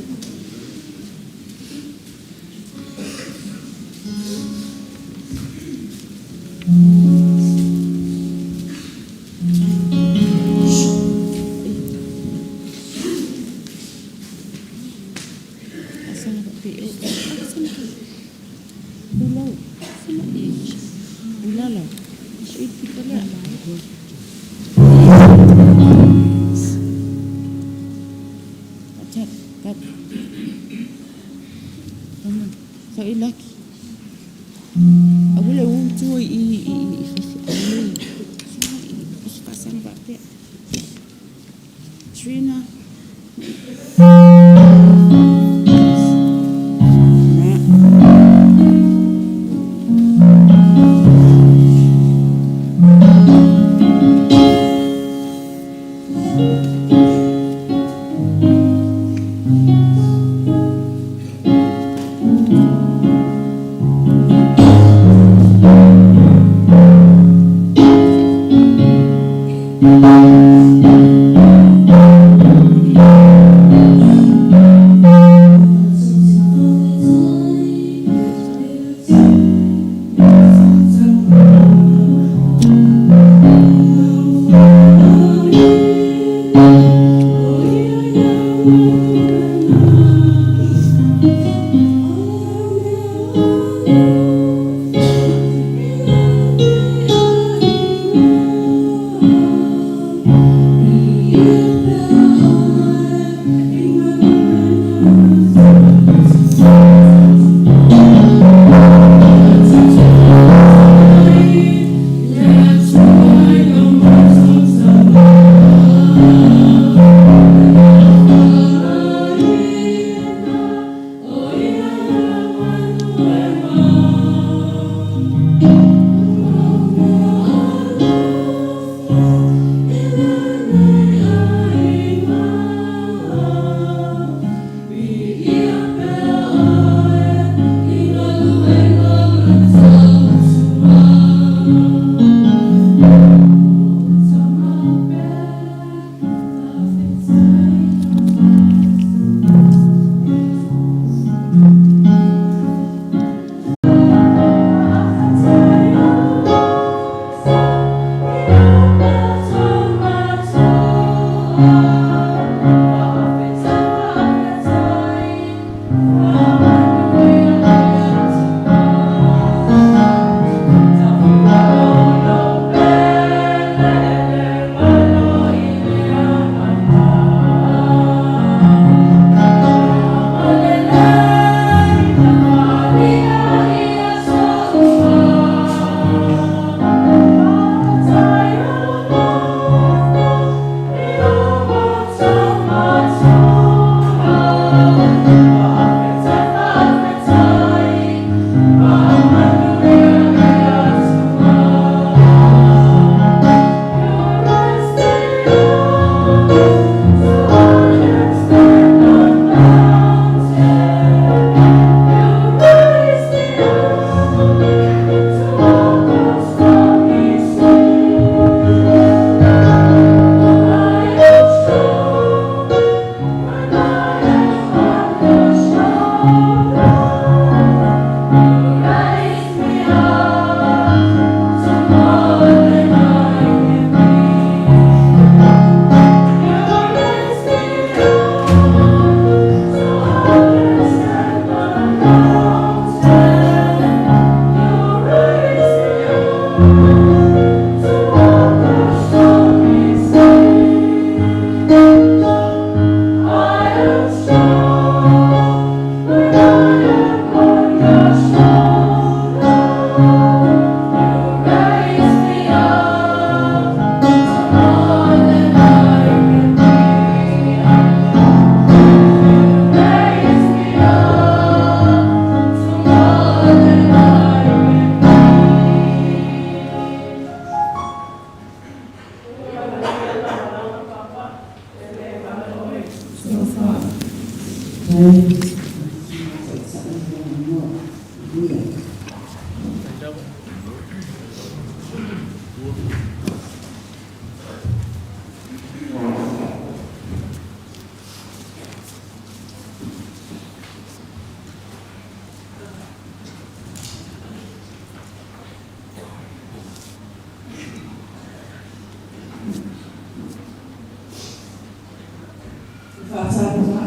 Trina.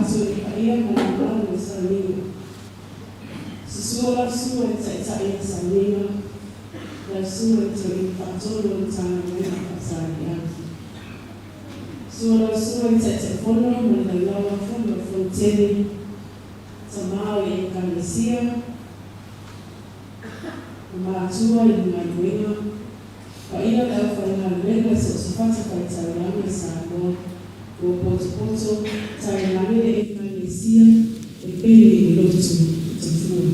atu i le paia ma le mamalu o Sauniga. Susu lau susuga i le Taitai o Sauniga, lau susuga i le Toeaina Faatonu o le Matagaluega a Faasaleleaga. Susu lau susuga i le Taitaifono ma le Laulau-a-Fono a le Fonotele, tama o le Ekalesia ma matua i le galuega, paia o le aufaigaluega i so o se fatafaitaulaga i Samoa ua potopoto tainane le Ekalesia e pele i le lotu i Tafua.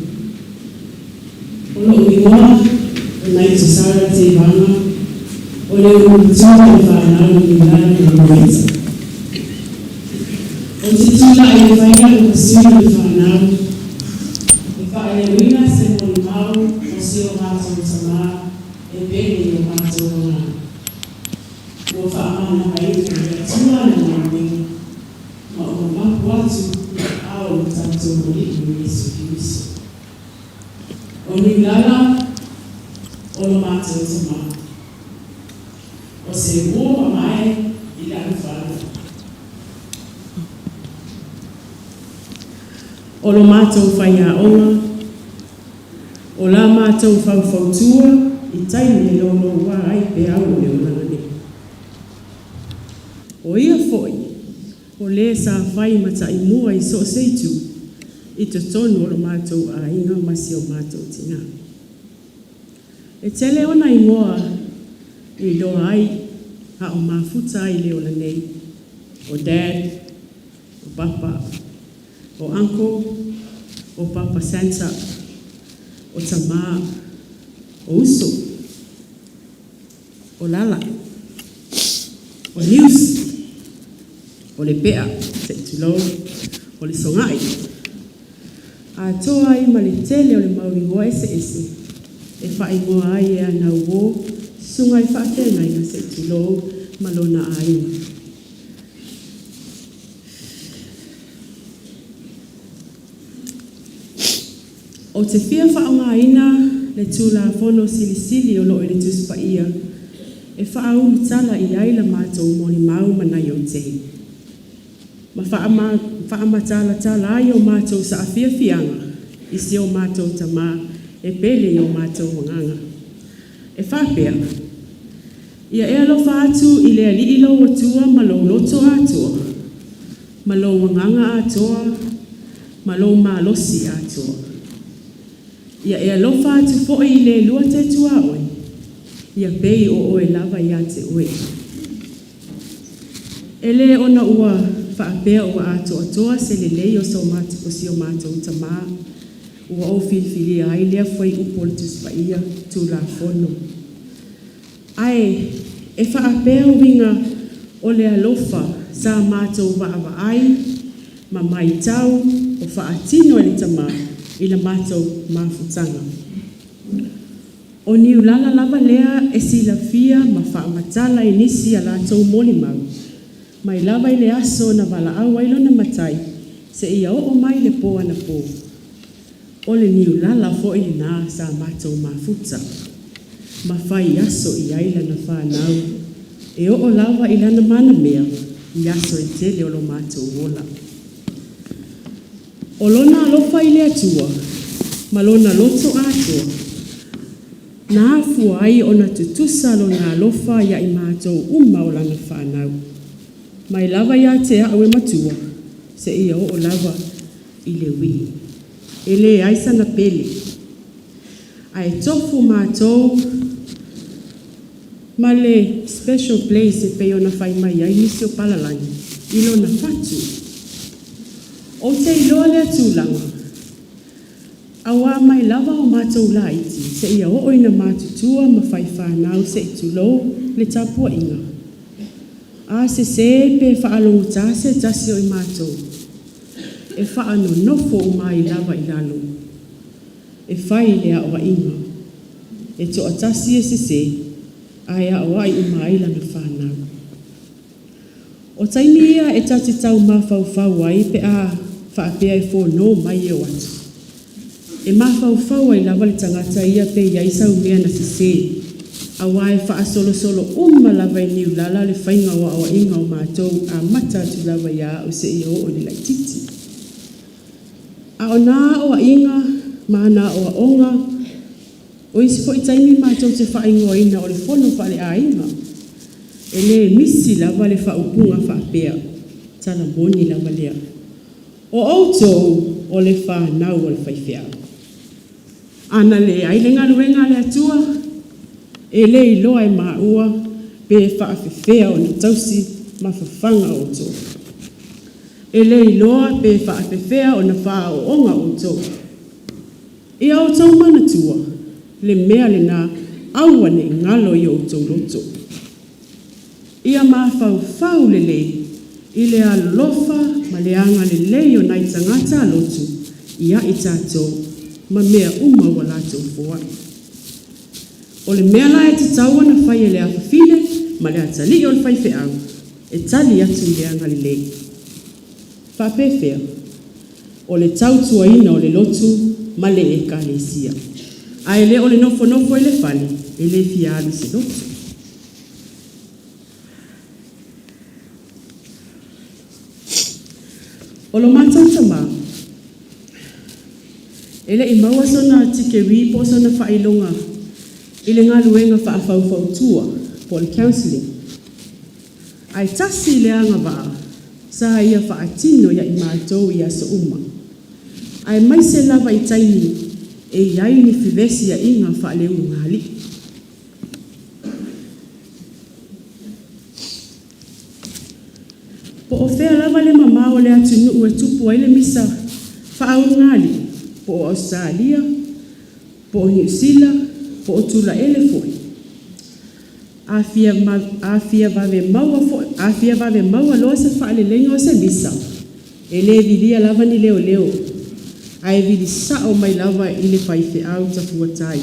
O lo'u igoa o Naito Sarah Tevaga, o le ulumatua i le fanau o Niulala ma Lueta. Ou te tula'i e fai a'u ma sui o le fanau e faaleoina se molimau o si o matou tamā e pele i o matou agaga. Ua faamanavaina e le Atua ana galuega ma ua mapu atu i aao o lo tatou Alii o Iesu Keriso. O Niulala o lo matou tamā. O se uo mamae i lana fanau. O lo matou faiaoga, o la matou faufautua i taimi e louloua ai peau o le olaga nei. O ia foi o le sa fai ma taimua i so o se itu i totonu o lo matou aiga ma si o matou tinā. E tele ona igoa e iloa ai a o mafuta ai i le ola nei, o Dad, o Papa, o Uncle, o Papa Santa, o Tamā, o Uso, o Lala, o Nius, o le Pe'a, se'i tulou, o le Soga'i, atoa ai ma le tele o le mau igoa eseese e faaigoa ai e ana uō, susuga i faafeagaiga se'i tulou ma lona aiga. Ou te fia faaaogaina le Tulafono Silisili o lo o i le Tusi Paia e faaulutala i ai la matou molimau ma nai ou tei, ma faamatalatala ai o matou saafiafiaga i si o matou tamā e pele i o matou agaga. E faapea, “Ia e alofa atu i le Alii lou Atua ma lou loto atoa, ma lou agaga atoa, ma lou malosi atoa. Ia e alofa atu foi i le lua te tuaoi, ia pei o oe lava ia te oe.” E le ona ua faapea ua atoatoa se lelei o si o matou tamā ua ou filifilia ai lea fuaiupu o le Tusi Paia Tulafono, ae e faapea uiga o le alofa sa matou vaavaai ma matau o faatino e le tamā i la matou mafutaga. O Niulala lava lea e silafia ma faamatala i nisi a latou molimau, mai lava i le aso na valaau ai lona matai seia oo mai le po anapo, o le Niulala foi lena sa matou mafuta ma fai aso i ai lana fanau e oo lava i lana manamea i aso e tele o lo matou ola. O lona alofa i le Atua ma lona loto atoa na afua ai ona tutusa lona alofa ia i matou uma o lana fanau, mai lava ia te a'u e matua seia oo lava i le wī. E leai sana pele, ae tofu matou ma le special place e pei ona fai mai ai nisi o palalagi i lona fatu. Ou te iloa lea tulaga, auā mai lava o matou laiti seia oo ina matutua ma fai fanau se'i tulou le tapuaiga, a sesē pe faalogotā se tasi o i matou, e faanonofo uma ai lava i lalo e fai le aoaiga. E toatasi e sesē ae aoai uma ai lana fanau. O taimi ia e ta te tau mafaufau ai pe a faapea e fono mai e o atu. E mafaufau ai lava le tagata ia pe i ai sau mea na sesē. Auā e faasolosolo uma lava i Niulala le faiga o aoaiga o matou amata atu lava ia au seia oo i le laititi. A o na aoaiga ma ana aoaoga, o isi foi taimi matou te faaigoaina o le fono faaleaiga. E le misi lava le faaupuga faapea, tala moni lava lea. O outou o le fanau a le faifeau. A na leai le galuega a le Atua, e le iloa e maua pe faafefea ona tausi ma fafaga outou. E le iloa pe faafefea ona faaooga outou. Ia outou manatua le mea lena, aua ne i galo i o outou loto. Ia mafaufau lelei i le alolofa ma le agalelei o nai tagata lotu ia i tatou ma mea uma ua latou foai. O le mea la e tatau ona fai e le afafine ma le atalii o le faifeau, e tali atu i le agalelei. Faapefea? O le tautuaina o le lotu ma le ekalesia. Ae le o le nofonofo i le fale e le fia alu i se lotu. O lo matou tamā, e le i maua sona tikeri po o sona faailoga i le galuega faafaufautua po o le counselling. Ae tasi le agavaa sa ia faatino ia i matou i aso uma, aemaise lava i taimi e i ai ni fevesiaiga faale-ulugalii. Po o fea lava le mamao o le atunuu e tupu ai le misa faaulugalii, po o Ausetalia, po o Niu Sila, po o Tulaele foi, a fia vave maua loa se faaleleiga o se misa, e le vilia lava ni leoleo, ae vili sao mai lava i le faifeau tafuatai.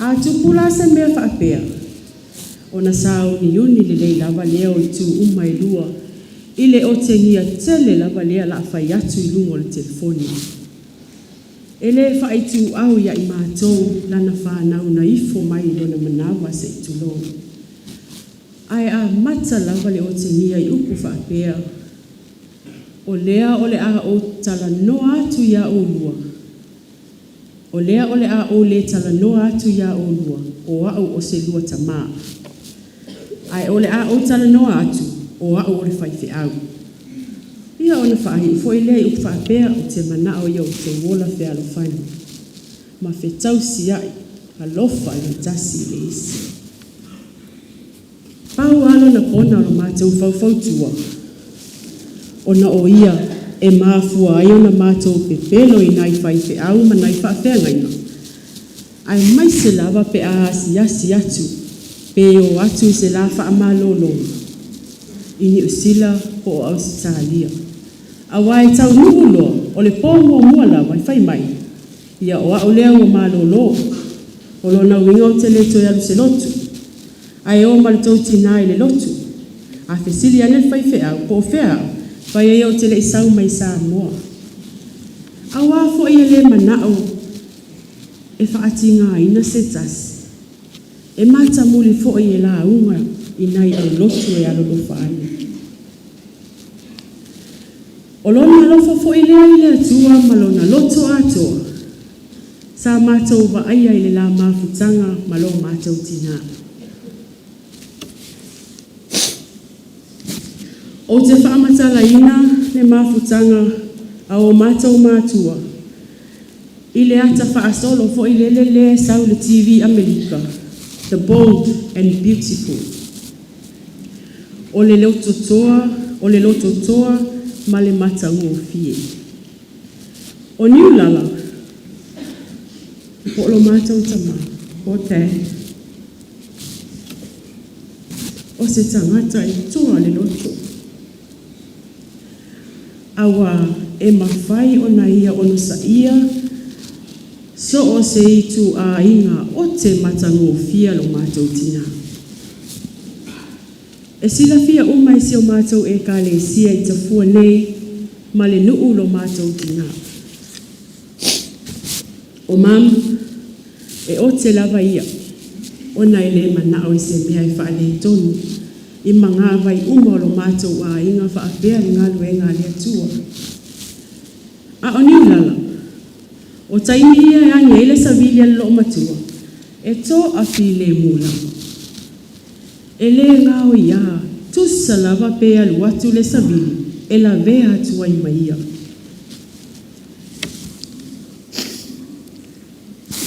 A tupu la se mea faapea, ona sauniuni lelei lava lea o itu uma e lua i le otegia tele lava lea o le a fai atu i luga o le telefoni. E le faaituau ia i matou lana fanau na ifo mai i lona manava se i tulou. Ae amata lava le otegia i upu faapea, o lea o le a ou talanoa atu ia oulua, o lea o le a ou le talanoa atu ia oulua o au o se lua tama, ae o le a ou talanoa atu o au o le faifeau. Ia ona faaiu foi lea i upu faapea, ou te manao ia outou ola fealofani ma fetausiai alofa le tasi i le isi. Pau lava lona pona o le matou faufautua, ona o ia e mafua ai ona matou pepelo i nai faifeau ma nai faafeagaiga, aemaise lava pe a asiasi atu pe o atu i se la faamalologa i Niu Sila po o Ausetalia. Aua e taunuu loa, o le po muamua lava e fai mai, ia o au lea ua malolo. O lona uiga ou te le toe alu i se lotu, ae o ma le tou tina i le lotu. A fesili ane le faifeau po o fea au, fai ai ou te le i sau mai Samoa. Aua foi e le manao e faatigaina se tasi, e matamuli foi e lauga i nai aulotu e alolofa ane. O lona alofa foi lea i le Atua ma lona loto atoa, sa matou vaaia i le la mafutaga ma lo matou tina. Ou te faamatalaina le mafutaga a o matou matua i le ata faasolo foi lele lea e sau i le TV Amerika, The Bold and Beautiful. O le lototoa ma le matagofie. O Niulala po o lo matou tama po o Dad, o se tagata e toa le loto, aua e mafai ona ia onosaia so o se ituaiga ote matagofie lo matou tina. E silafia uma e si o matou ekalesia i Tafua nei ma le nuu lo matou tina. O Mum, e ote lava ia. ona e lē mana'o i se mea e faaletonu i magavai uma o lo matou aiga faapea le galuega a le Atua. A o Niulala, o taimi ia e agi ai le savili a le loomatua, e toafilemu lava. E lē gaoiā, tusa lava pe alu atu le savili e lavea atu ai ma ia.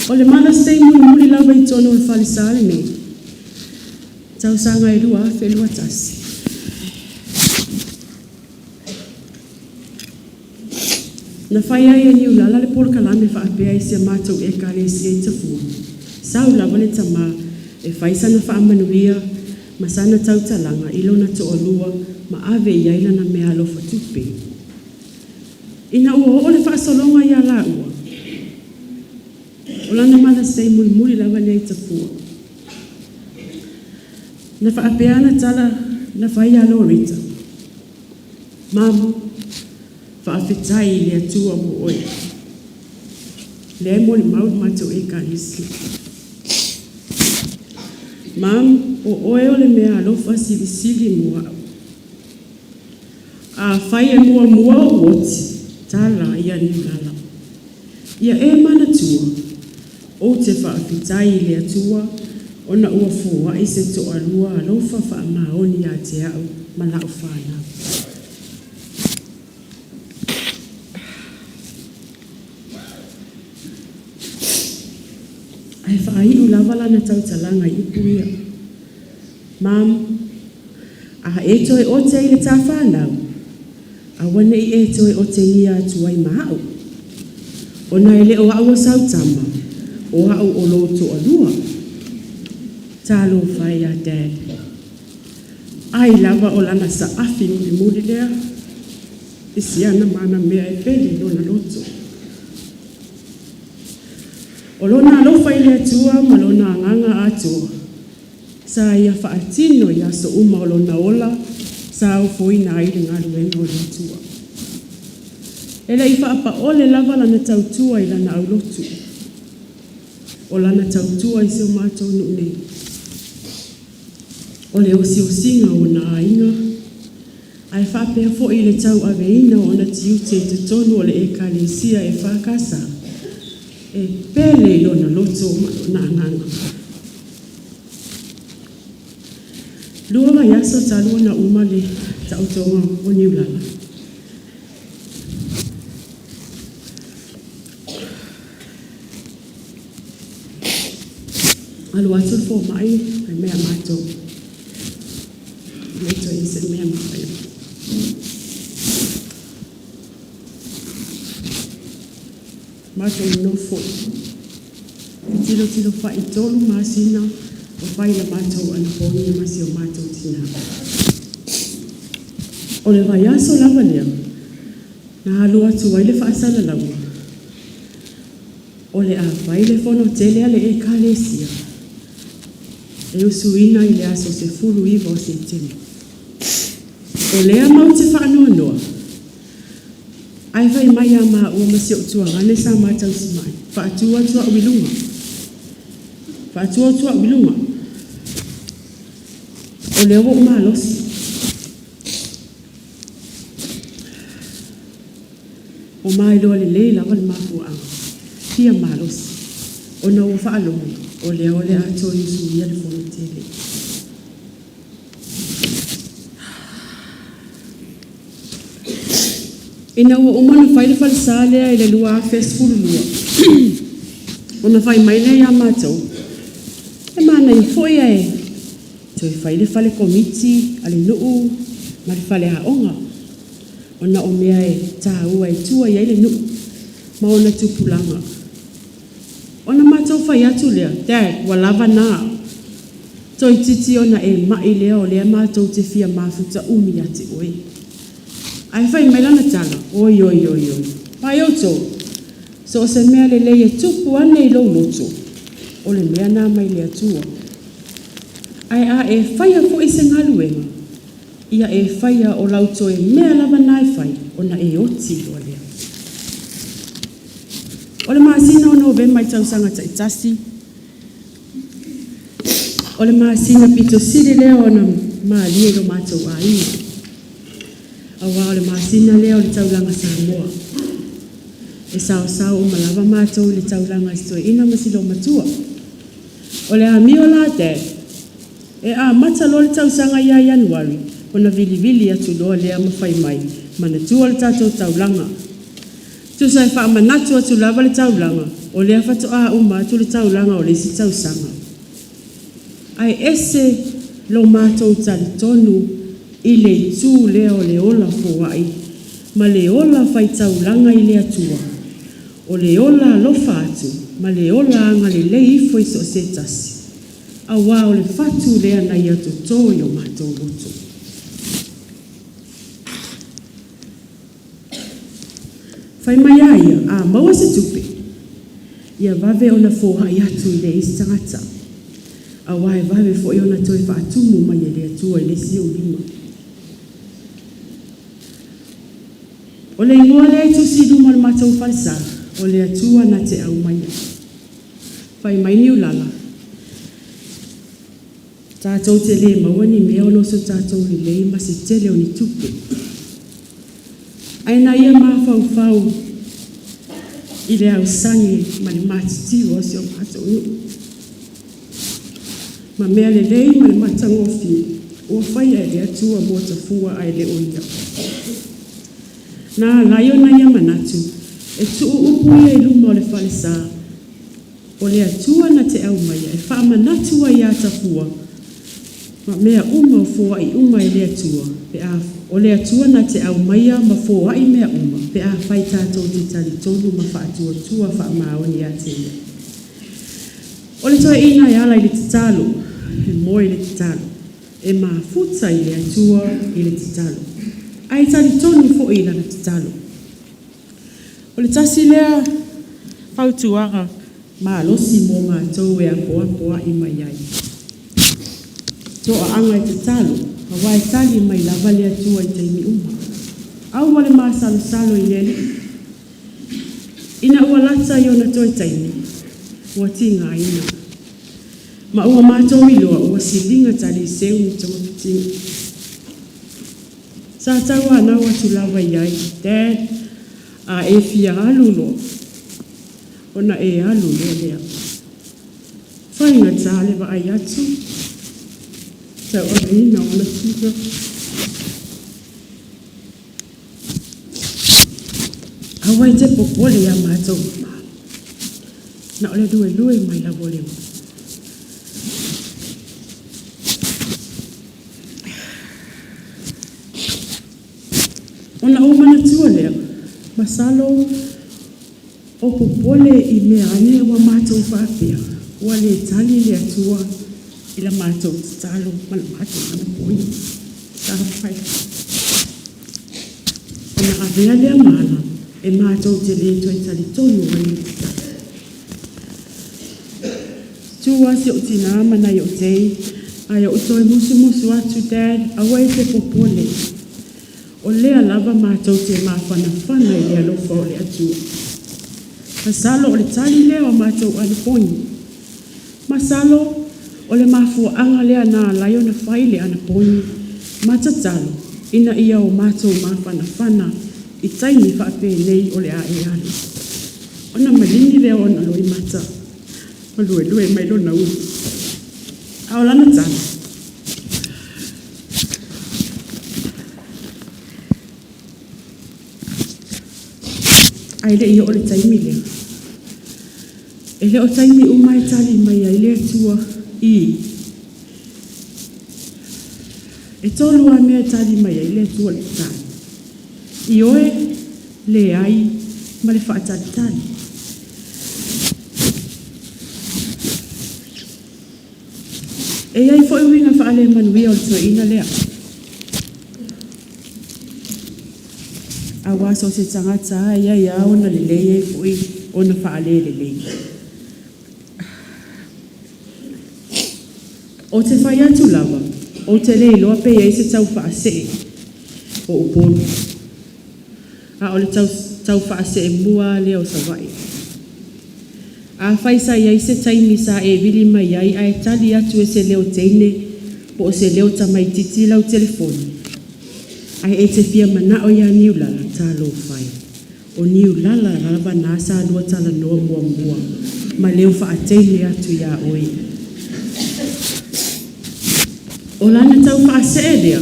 O le Mother's Day mulimuli lava i totonu o le falesa lenei, tausaga e 2021. Na fai ai e Niulala le polokalame faapea i si a matou Ekalesia i Tafua, sau lava le tamā e fai sana faamanuia ma sana tautalaga i lona toalua ma ave i ai lana meaalofa tupe. Ina ua oo le faasologa ia laua, o lana Mother's Day mulimuli lava lea i Tafua. Na faapea ana tala na fai ia Loreta, “Mom, faafetai i le Atua mo oe.” Lea e molimau le matou Ekalesia. Mom, o oe o le meaalofa silisili mo a'u. Afai e muamua o'u oti, tala ia Niulala. Ia e manatua, ou te faafetai i le Atua ona ua foai se toalua alofa faamaoni ia te a'u ma la'u fanau. Ae faaiu lava lana tautalaga i upu ia, “Mom, a e toe ote i le tā fanau, aua ne i e toe otegia atu ai ma a'u, ona e le o a'u o sau tama, o a'u o lou toalua. Talofa e ia Dad, ai lava o lana saafi mulimuli lea i si ana ma ana mea e pele i lona loto. O lona alofa i le Atua ma lona agaga atoa sa ia faatino i aso uma o lona ola sa ofoina ai le galuega o le Atua. E le i faapaole lava lana tautua i lana aulotu, o lana tautua i si o matou nuu nei, o le osiosiga o ona aiga, ae faapea foi i le tauaveina o ona tiute i totonu o le Ekalesia EFKS, e pele i lona loto ma lona agaga. 2 vaiaso talu ona uma le taotoga o Niulala, alu atu le fomai fai mai ia matou, e le toe i ai se mea e mafai ona. Matou nonofo, tilotilo fai i 3 masina o fai le matou anapogi ma si o matou tina. O le vaiaso lava lea, na alu atu ai le faasalalauga, o le a fai le fonotele a le Ekalesia e usuina i le aso 19 o Setema. O lea matou te faanoanoa, ae fai mai ia maua ma si ou tuagane sa ma tausi mai, faatu atu au i luga, faatu atu au i luga, o lea ua ou malosi. Ua mailoa lelei lava le mafuaaga, fia malosi, ona ua faalogo o lea o le a toe usuia le fonotele. Ina ua uma ona fai le falesa lea i le 2012, ona fai mai lea ia matou, e manaia foi ae toe fai le fale komiti a le nuu ma le faleaoga, ona o mea e taua e tua i ai le nuu ma ona tupulaga. Ona matou fai atu lea, Dad, ua lava na, toeitiiti ona e mai lea o lea matou te fia mafuta umi ia te oe. Ae fai mai lana tala, oi, oi, oi, oi, vaai outou, so o se mea lelei e tupu ane i lou loto, o le mea na mai le Atua. Ae a e faia foi se galuega, ia e faia o lau toe mea lava na e fai, ona e oti loa lea. O le masina o Novema i tausaga taitasi, O le masina pito sili lea ona malie i lo matou aiga, auā o le masina lea o le taulaga Samoa. E saosao uma lava matou i le taulaga a si toeaina ma si olomatua. O le amio la a Dad, e amata loa le tausaga ia Ianuari ona vilivili atu loa lea ma fai mai, “Manatua le tatou taulaga.” Tusa e faamanatu atu lava le taulaga, o lea faatoa uma atu le taulaga o le isi tausaga. Ae ese lo matou talitonu i le itu lea o le ola foai ma le ola faitaulaga i le Atua, o le ola alofa atu ma le ola agalelei ifo i so o se tasi, auā o le fatu lea na Ia toto i o matou loto. Fai mai a ia, a maua se tupe, ia vave ona foai atu i le isi tagata, auā e vave foi ona toe faatumu mai e le Atua i le isi ou lima. O le igoa lea e tusi i luma o le matou falesa, o le Atua na te aumaia. Fai mai Niulala, tatou te le maua ni mea ona o so tatou lelei ma se tele o ni tupe. Ae na ia mafaufau i le ausani ma le matitiu o si o matou nuu, ma mea lelei ma le matagofie ua faia e le Atua mo Tafua ae le o ia. Na ala ai ona ia manatu e tuu upu ia i luma o le falesa, o le Atua na te aumaia e faamanatu ai ia Tafua ma mea uma o foai uma e le Atua pe a o le Atua na te aumaia ma foai mea uma pe afai tatou te talitonu ma faatuatua faamaoni ia te Ia. O le toeaina e ala i le tatalo, e moe i le tatalo, e mafuta i le Atua i le tatalo, ae talitonu foi i lana tatalo. O le tasi lea fautuaga malosi mo matou e apoapoai mai ai. Toaaga e tatalo, aua e tali mai lava le Atua i taimi uma. Aua le masalosalo i le Alii. Ina ua lata i ona toe taimi, ua tigaina, ma ua matou iloa ua siliga taliseu ni togafitiga. Sa tauanau atu lava i ai, Dad, a e fia alu loa, ona e alu loa lea. Faigata le vaai atu, tauaveina ona tiute. Aua e te popole ia matou uma, na o le luelue mai lava o le uli. Ona ou manatua lea, masalo o popole i mea ane ua matou faapea, ua le tali le Atua i la matou tatalo ma le matou anapogi. Talofa e! Ona avea lea ma ala e matou te le toe talitonu ai i le tatalo. Tu lava si ou tinā ma nai ou tei, ae ou toe musumusu atu, Dad, aua e te popole, o lea lava matou te mafanafana i le alofa o le Atua. Masalo o le tali lea o matou anapogi. Masalo o le mafuaaga lea na ala ai ona fai le anapogi ma tatalo ina ia o matou mafanafana i taimi faapenei o le a e alu. Ona maligi lea o ona loimata ma luelue mai lona ulu. A o lana tala, ae le i oo i le taimi lea, e le o taimi uma e tali mai ai le Atua i. E tolu lava mea e tali mai ai le Atua i le tatalo. Ioe, leai, ma le faatalitali. E i ai foi uiga faalemanuia o le toeaina lea. Aua so o se tagata lava e i ai lava ona lelei e i ai foi ona faalelelei. Ou te fai atu lava, ou te le iloa pe i ai se tau faasee o Upolu, a o le tau faaseemua lava lea o Savaii. Afai sa i ai se taimi sa e vili mai ai ae tali atu e se leo teine po o se leo tamaitiiti lau telefoni, ae e te fia manao ia Niulala, talofa e. O Niulala lava na sa lua talanoa muamua ma leo faateine atu iā oe. O lana tau faasee lea,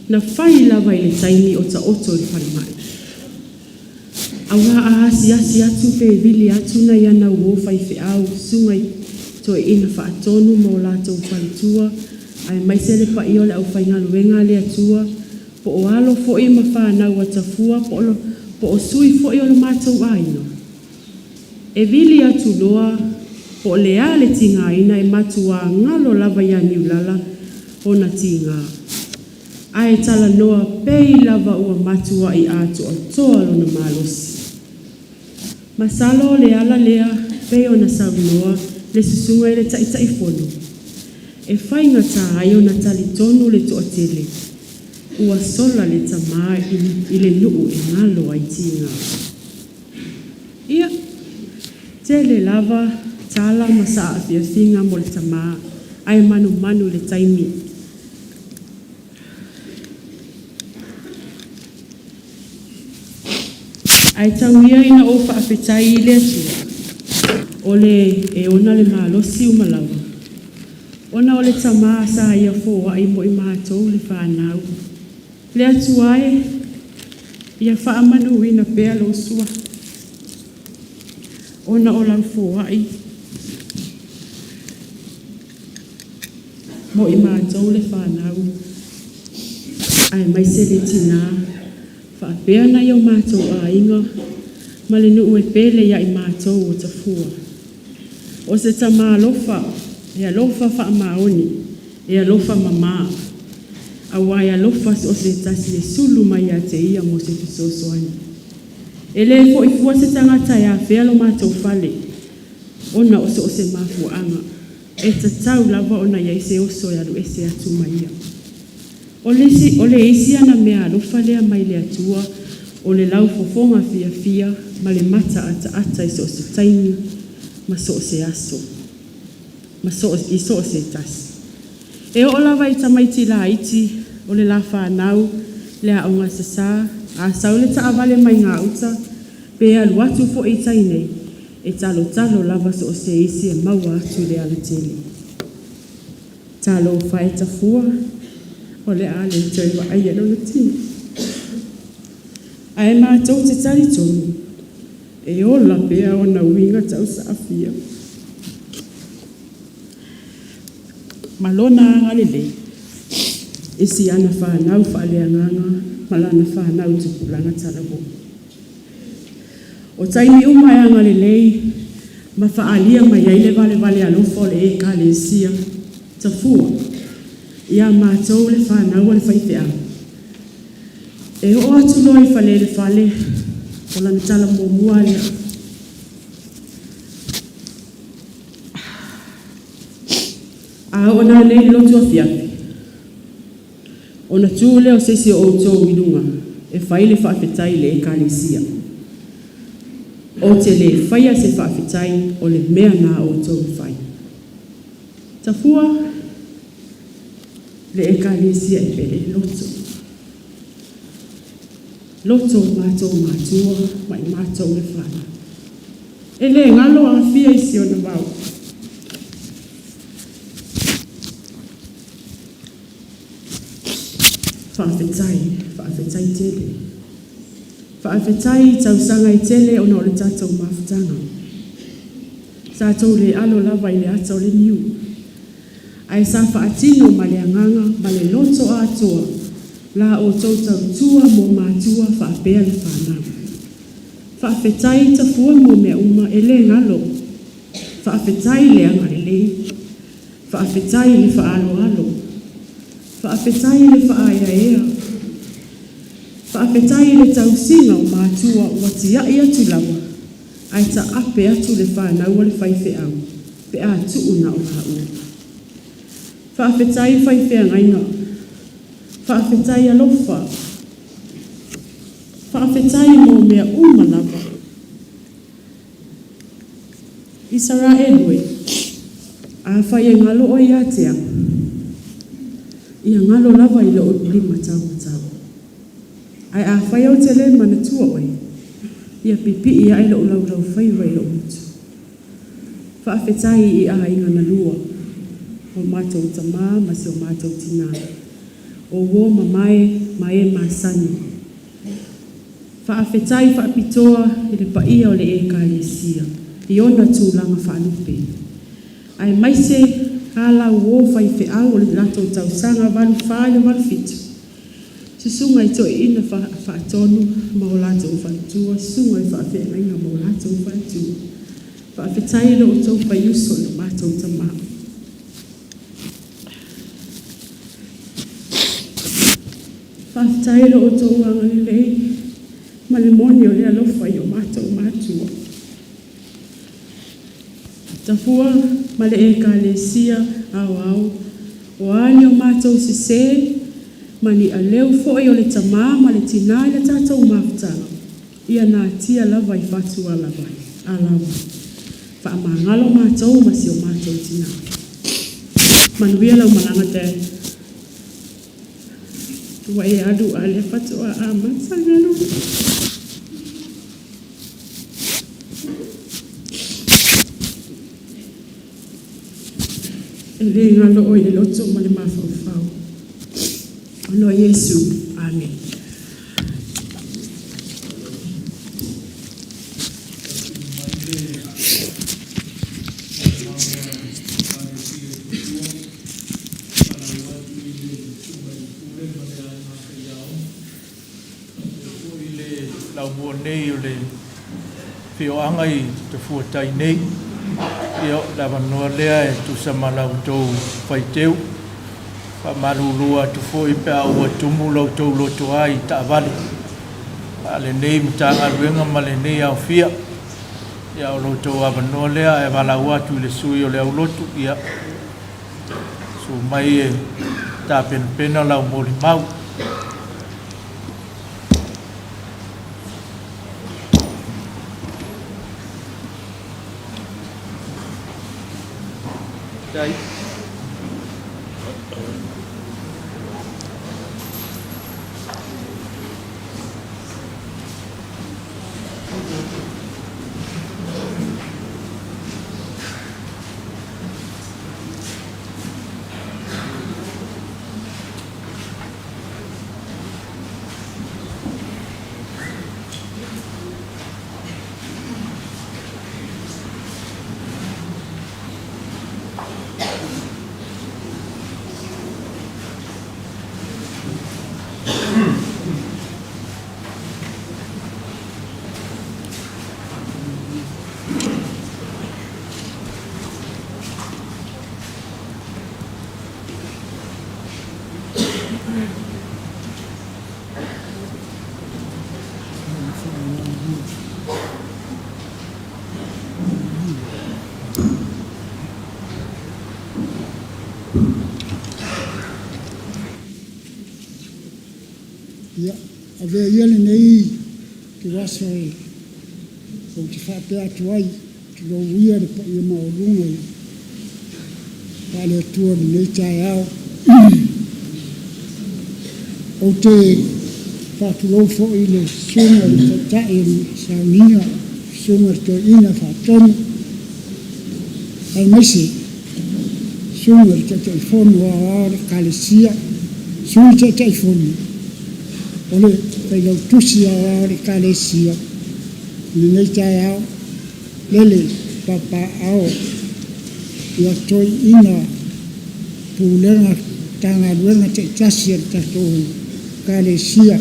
na fai lava i le taimi o taoto i le falemai. Auā a asiasi atu pe vili atu nai ana uō faifeau, susuga i toeaina faatonu ma o latou faletua, aemaise le paia o le aufaigaluega a le Atua, po o alo foi ma fanau a Tafua po o sui foi o le matou aiga, e vili atu loa po o le a le tigaina, e matuā galo lava ia Niulala ona tiga, ae talanoa pei lava ua matuai atoatoa lona malosi. Masalo o le ala lea pei ona saunoa le susuga i le Taitaifono, e faigata ai ona talitonu le toatele ua sola le tama i le nuu e galo ai tiga. Ia, tele lava tala ma saafiafiga mo le tama, ae manumanu i le taimi. Ae tau ia ina ou faafetai i le Atua o le e ona le malosi uma lava, ona o le tama sa ia foai mo i matou le fanau. Le Atua e, ia faamanuina pea lou suafa ona o lau foai mo i matou le fanau, aemaise le tina faapea nai o matou aiga ma le nuu e pele ia i matou o Tafua. O se tama alofa, e alofa faamaoni, e alofa mama, aua e alofa so o se tasi e sulu mai ia te ia mo se fesoasoani. E le foi fua se tagata e afea lo matou fale ona o so o se mafuaaga, e tatau lava ona i ai se oso e alu ese atu ma ia. O le isi ana meaalofa lea mai le Atua o le laufofoga fiafia ma le mataataata i so o se taimi ma so o se aso ma i so o se tasi. E oo lava i tamaiti laiti o le la fanau le Aoga Sasa, a sau le taavale mai gauta pe alu atu foi i tai nei, e talotalo lava so o se isi e maua atu i le alatele. Talofa e Tafua, o le a le toe vaaia lona tino. Ae matou te talitonu e ola pea ona uiga tausaafia ma Lona agalelei i si ana fanau faaleagaga ma lana fanau tupulaga talavou. O taimi uma e agalelei ma faaalia mai ai le valevale alofa o le Ekalesia Tafua ia matou le fanau a le faifeau, e oo atu loa i Faleelefale, o lana tala muamua lava lea, “A oo nanei i le lotu afiafi, ona tu lea o se isi o outou i luga e fai le faafetai i le Ekalesia. Ou te le faia se faafetai, o le mea lena a outou e fai.” Tafua, le Ekalesia e pele i loto, loto o matou matua ma i matou le fanau. E le galo Afia i si ona vao. Faafetai, faafetai tele. Faafetai i tausaga e tele ona o le tatou mafutaga. Sa tou le alo lava i le ata o le niu, ae sa faatino ma le agaga ma le loto atoa la outou tautua mo matua faapea le fanau. Faafetai Tafua mo mea uma, e le galo. Faafetai le agalelei, faafetai le faaaloalo, faafetai le faaeaea, faafetai i le tausiga o matua ua tiai atu lava ae taape atu le fanau a le faifeau pe a tuu na o laua. Faafetai faifeagaiga, faafetai alofa, faafetai mo mea uma lava. Isaraelu e, afai e galo oe ia te au, ia galo lava i lou limataumatau. Ae afai ou te le manatua oe, ia pipii ae lou laulaufaiva i lou gutu. Faafetai i aiga na lua, o matou tamā ma si o matou tinā, o uō mamae ma e masani. Faafetai faapitoa i le paia o le Ekalesia i ona tulaga faalupe, aemaise a la uō faifeau o le latou tausaga 84 i le 87, susuga i toeaiina faatonu ma o latou faletua, susuga i faafeagaiga ma o latou faletua. Faafetai i lo outou faiuso i lo matou tamā. Faafetai i lo outou agalelei ma le moni o le alofa i o matou matua. Tafua ma le Ekalesia Aoao, o a ni o matou sesē ma ni aleu foi o le tamā ma le tinā i le tatou mafutaga, ia natia lava i fatu alavai, alaoa. Faamagalo matou ma si o matou tinā. Manuia lau malaga Dad. Ua e alu a o lea faatoa amata le galuega. E le galo oe i le loto ma le mafaufau. Ona o Iesu. Amene. Laumua nei o le afioaga i Tafuatai nei, ia o le avanoa lea e tusa ma la outou faiteu. Faamalulu atu foi pe a ua tumu la outou lotoa i taavale a lenei Matagaluega ma lenei aofia. Ia o lo outou avanoa lea ae valaau atu i le sui o le aulotu, ia susu mai e tapenapena lau molimau. Dai. Ia, avea ia lenei ituaso e ou te faapea atu ai, tulou ia le paia maualuga i faale-Atua i lenei taeao. Ou te faatulou foi i le susuga i le Taitai o le Sauniga, susuga i le Toeaina Faatonu, aemaise susuga i le Taitaifono Aoao o le Ekalesia, Sui Taitaifono o le Failautusi Aoao o le Ekalesia i lenei taeao, lele papaaao ia toeaiina pulega Matagaluega taitasi a le tatou Ekalesia,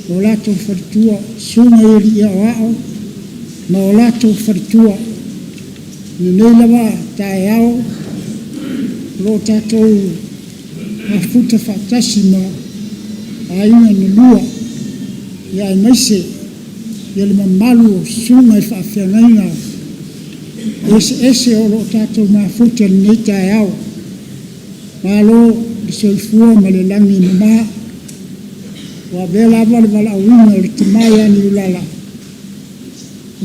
o latou faletua, susuga i alii aoao ma o latou faletua. I lenei lava taeao o lo o tatou mafuta faatasi ma aiga na lua, ia aemaise ia le mamalu o susuga i faafeagaiga eseese o lo o tatou mafuta i lenei taeao. Malo le soifua ma le lagi e mama. Ua avea lava le valaauina o le tama ia Niulala.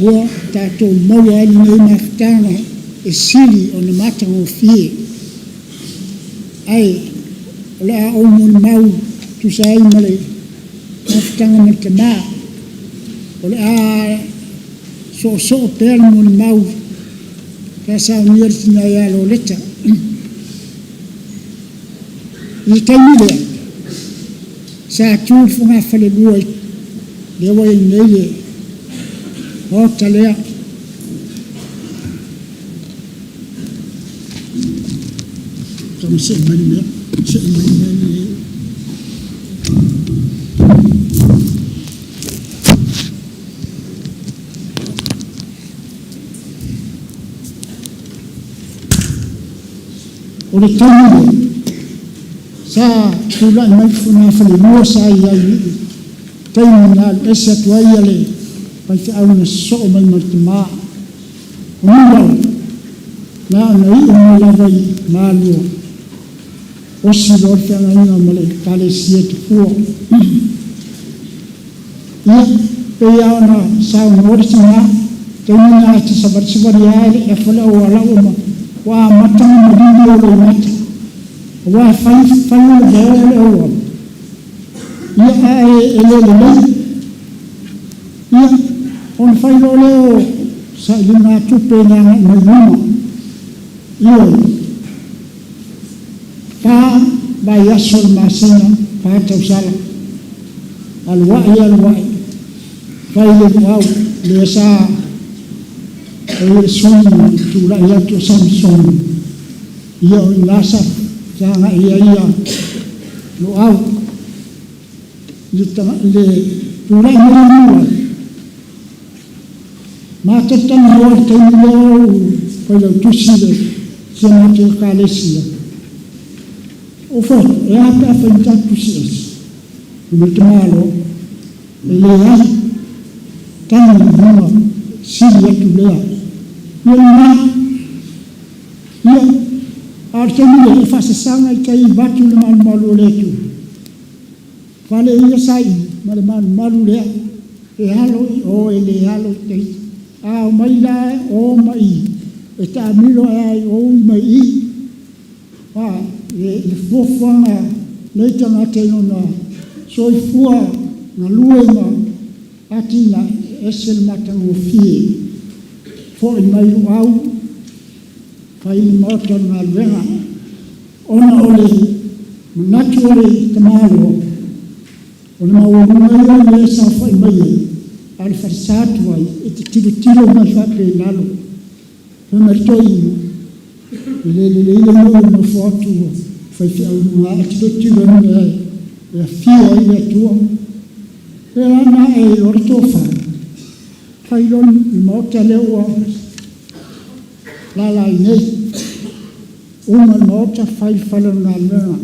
Ua tatou maua ai lenei mafutaga e sili ona matagofie. Ae o le a ou molimau tusa ai ma le mafutaga ma le tamā. O le a soosoo pea le molimau sa saunia e le tina ia Loleta. I le taimi lea, sa tu le fogafalelua i lea ua i ai nei le maota lea. Tau see mai le mea, see mai le mea lenei. O le taimi lea, sa tulai mai le fogafalelua sa i ai i le taimi na alu ese atu ai le faifeau na sosoo mai ma le tama. O Niuala, na ona iu mai lava i Malua, osi loa le feagaiga ma le Ekalesia i Tafua. Ia, pei lava ona saunoa le tina, taimi lena e te savali savali lava e le i afa le auala ua ua amata ona malili ou loimata, aua e fai fai o le moa o le auala, ia ae e le lelei. Ia, ona fai loa lea o sailigatupe i le agai mai luma. Ioe, 4 vaiaso o le masina, 4 tausala, alu ae, alu ae, fai le luau, lea sa i ai le sui na tulai atu o Samasoni, ia o i ina sa agai ai Loau i le tulai mai o Niuala, matou te talanoa i le taimi lea o ou failautusi i le si a matou Ekalesia. Ou fai atu, e a pe a fai ni tatou tusi ese? Fai mai le tamaloa, e leai, tagi i luga, sili atu lea. Ia lena, ia, a o le taimi lea, e faasasaga i tai vaeatu le malumalu o le Atua. Fale ia sa i ma le malumalu lea, e alo i o e le alo i tai. A omai la o ma i, e taamilo ae lava i o ui mai i i. A, le fuafuaga a nei tagata i lona soifua galue ma atinae, e ese le matagofie. Fo'i mai Luau, fai le maota o le galuega, ona o le manatu o le tamaloa, o le maualuga ia o mea e saofai mai ai, a o le falesa tuai, e te tilotilo mai faapea i lalo. Fai mai le toeaina, e le lelei le nuu e nofo atu o faifeau i luga ae tilotilo i mea e afio ai le Atua. Lea la na ae ai loa le tofa, fai loa le maota lea ua lala ai nei. Uma le maota fai le fale o le galuega.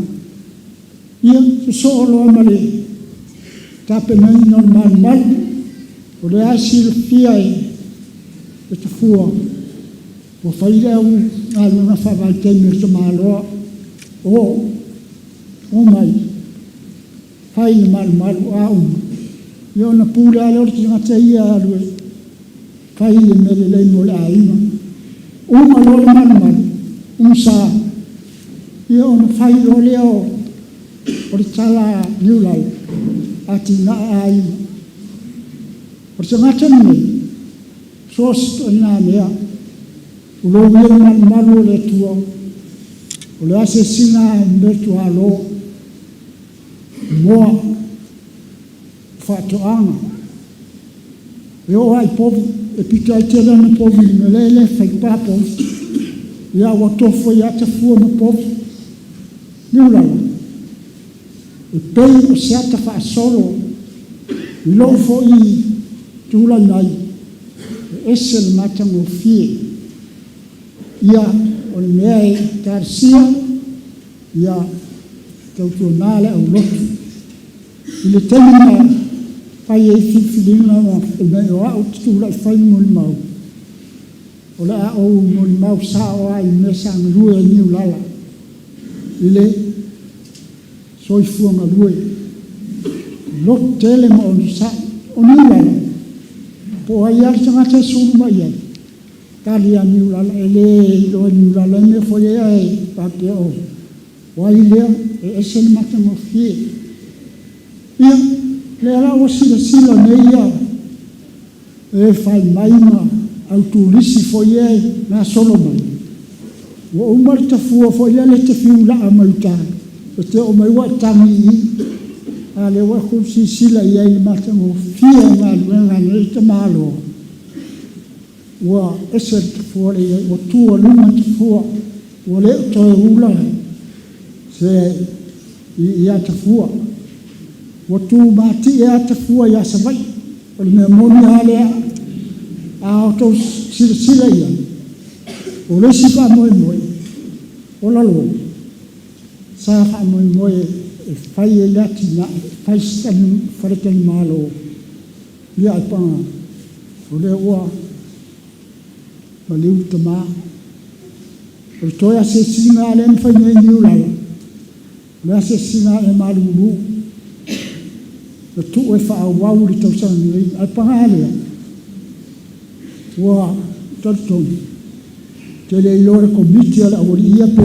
Ia, sosoo loa ma le tapenaina o le malumalu, o lea e silafia e Tafua, ua fai le au galuega faavaitaimi a le tamaloa, o omai, fai le malumalu a uma, ia ona pule lava lea o le tagata ia e alu e fai le mea lelei mo le aiga. Uma loa le malumalu, umusa, ia ona fai loa lea o le tala a Niulalo, atinae aiga. O le tagata lenei, so o se ituaiga mea, tulou ia le malumalu o le Atua, o le asiasiga i meatualo, moa, faatoaga, e oo lava i povi, e pito lava tele ana povi i le mea lea e faipa povi. Ia ua tofu ai lava Tafua ma povi. Niulalo, e pei o se ata faasolo i lou foi tulai mai, e ese le matagofie. Ia, o le mea e talosia, ia tautuana le aulotu. I le taimi na fai ai filifiliga ma fai mai o au ou te tulai e fai le molimau, o le a ou molimau sao lava i mea sa galue ai Niulala i le soifua galue, lotu tele ma onosai. O Niulala, Po o ai lava le tagata e sulu mai i ai, tali ia Niulala, e le iloa e Niulala mea foi ia e faapea o ai lea, e ese le matagofie. Ia, lea la ua silasila nei ia e fai mai ma au turisi foi ia e gasolo mai, ua uma le tafua foi lea e te fiu laa mai uta, e te oo mai ua e tagi i i. A lea ua tou silasila i ai i le matagofie o galuega a lenei tamaloa, ua ese le tafua lea e i ai, ua tuualuga tafua, ua le o toe ula se i Tafua. Ua tumatie lava Tafua ia Savaii. O le mea moni lava lea. A outou silasila i ai, o le isi faamoemoe, o Lalovi, sa faamoemoe e fai ai le atinae, e fai se faletalimalo, ia ae paga, o lea ua maliu le tama. O le toe asiasiga lava lea na fai nei i Niulala, o le asiasiga ae malulu, na tuu e faaauau i le tausaga nei, ae paga lea, ua talitonu, ou te le iloa e le Komiti a le Aualii ia pe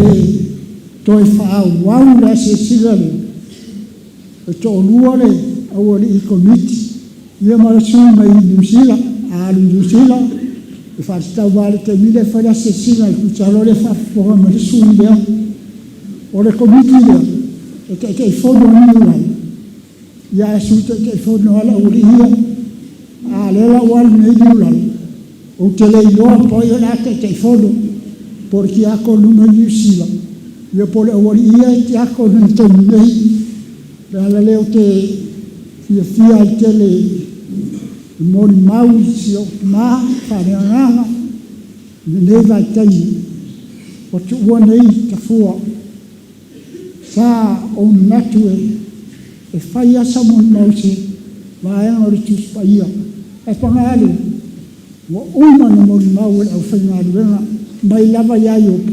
toe faaauau le asiasiga lea, e toalua le aualii Komiti, ia ma le sui mai Niu Sila. A alu i Niu Sila, e faatatau lava i le taimi lea e fai le asiasiga, masalo o lea e faafofoga mai le sui lea. O le Komiti lea, e Taitaifono ai Niulala, ae Sui Taitaifono lava le aualii ia. A o lea la ua alu nei Niulala, ou te le iloa po o ai o le a Taitaifono, po o le tiakono mai Niu Sila, ia po o le aualii ia e tiakono i le taimi nei. O le ala lea ou te fiafia ai tele e molimau i si ou tama faaleagaga i lenei vaitaimi ua tuua nei Tafua. Sa ou manatu e fai lava sau molimau i se vaega o le Tusi Paia, ae paga lea, ua uma ona molimau e le aufaigaluega mai lava ia Iopu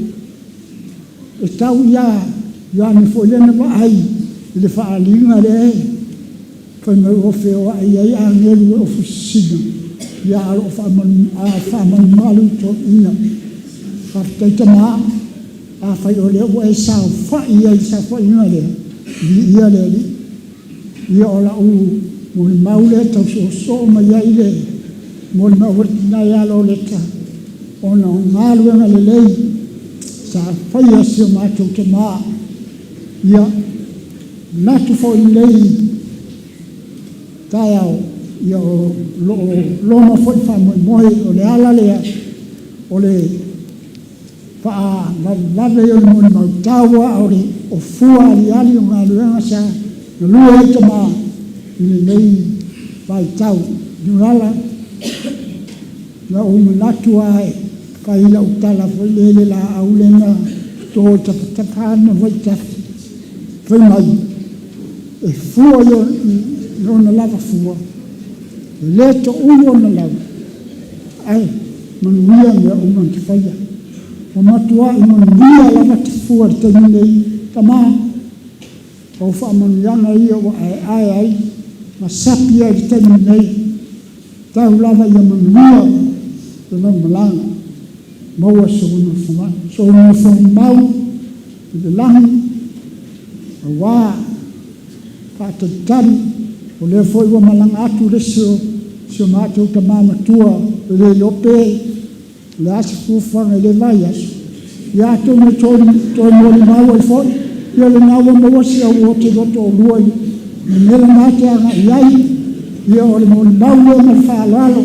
e tau ia Ioane foi lea na vaai i le faaaliga lea fai mai ua feoai ai agelu e ofi sisina, ia ae o lo o faamalumalu i toeaiina. Faafetai tama, afai o lea ua e saofai ai i le saofaiga lea, viia le Alii. Ia o lau molimau lea e tau soosoo mai ai le molimau a le tina ia Loleta, ona o galuega lelei sa faia e si o matou tama. Ia, manatu foi i lenei taeao, ia o lo o loma foi le faamoemoe, o le ala lea o le faavavevave ai o le molimau, tau lava o le o fua aliali o galuega sa galue ai tama i lenei vaitau. Niulala, na ou manatu lava e fai lau tala foi lea i le laau lea na toto i tafatafa o vaitafe, fai mai e fua i ona lava fua, e le toulu ona lau, ae manuia mea uma na te faia. Ua matuai manuia lava Tafua i le taimi nei, tama, o faamanuiaga ia ua aeae ai ma sapi ai i le taimi nei, tau lava ia manuia le lau malaga, maua sou nofomau i le lagi, aua faatalitali, o lea foi ua malaga atu le isi o si o matou tama matua, e le iloa pe o le a se fuafuaga i lea vaiaso, ia atonu e toe molimau ai foi, ia lena ua maua si au uo e te lua toalua i le mea lena e te agai i ai, ia o le molimau lea ma le faaaloalo,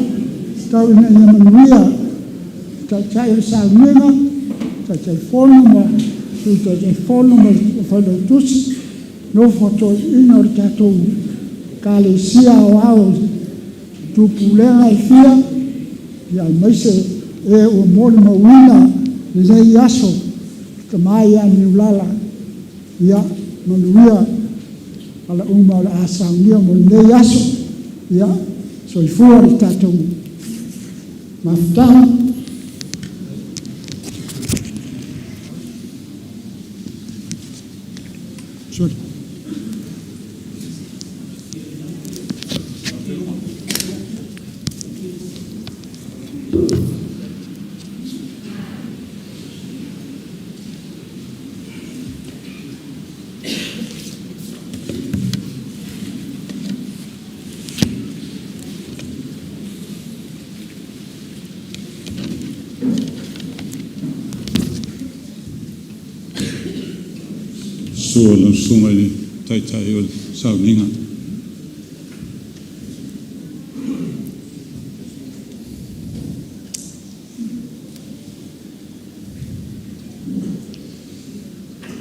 tau ina ia manuia le Taitai o le sauniga, Taitaifono ma Sui Taitaifono ma le Failautusi, nofo a toeaiina o le tatou Ekalesia Aoao i Taupulega e fia, aemaise e ua molimauina lenei aso, le tama ia Niulala, ia manuia ala uma o le a saunia mo lenei aso. Ia, soifua le tatou mafutaga. Sorry. Susu o lau Susuga i le Taitai o le Sauniga.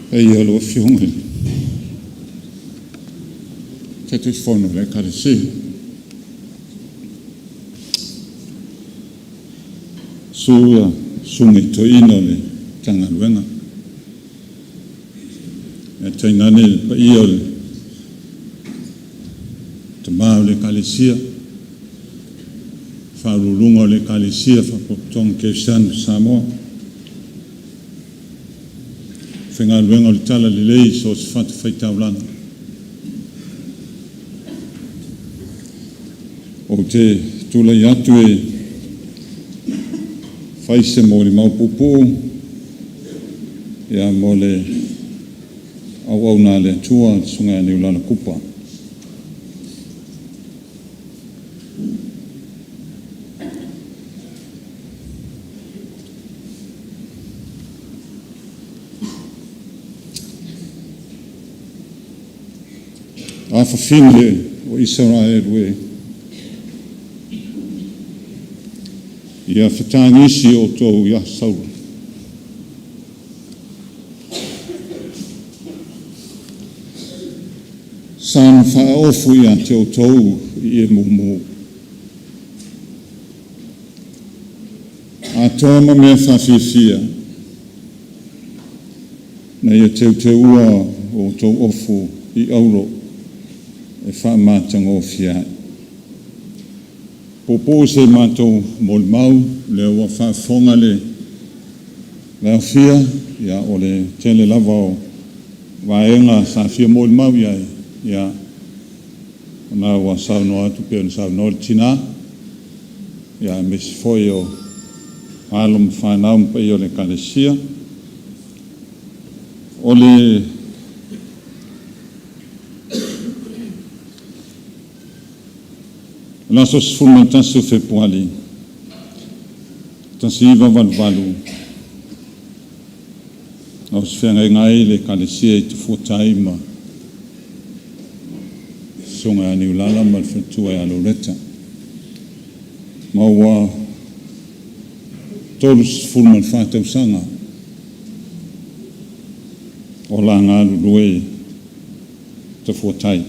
Paia i lau Afioga i le Taitaifono o le Ekalesia, susu Susuga i Toeaina o le Matagaluega, ae tainane le paia o Tama o le Ekalesia, faauluuluga o le Ekalesia Faapotopotoga Kerisiano i Samoa, aufaigaluega o le Talalelei i so o se fatafaitaulaga. Ou te tulai atu e fai se molimau puupuu mo le auauna a le Atua le Susuga ia Niulala Kupa. Afafine o Isaraelu e, ia fetagisi outou ia Saula. Sa na faaofu ia te outou i ie mumu, atoa ma mea faafiafia ina ia teuteua o outou ofu i auro e faamatagofie ai. Puupuu se matou molimau, lea ua faafofoga le aofia, ia o le tele lava o vaega sa fia molimau i ai, ia o lena ua saunoa atu pei ona saunoa le tina, aemaise foi o alo ma fanau ma paia o le Ekalesia. O le aso 11 o Fepuari 1988, na feagaiga ai le Ekalesia i Tafuatai ma le Susuga ia Niulala ma le faletua ia Loretta, ma ua 34 tausaga o la galulue i Tafuatai.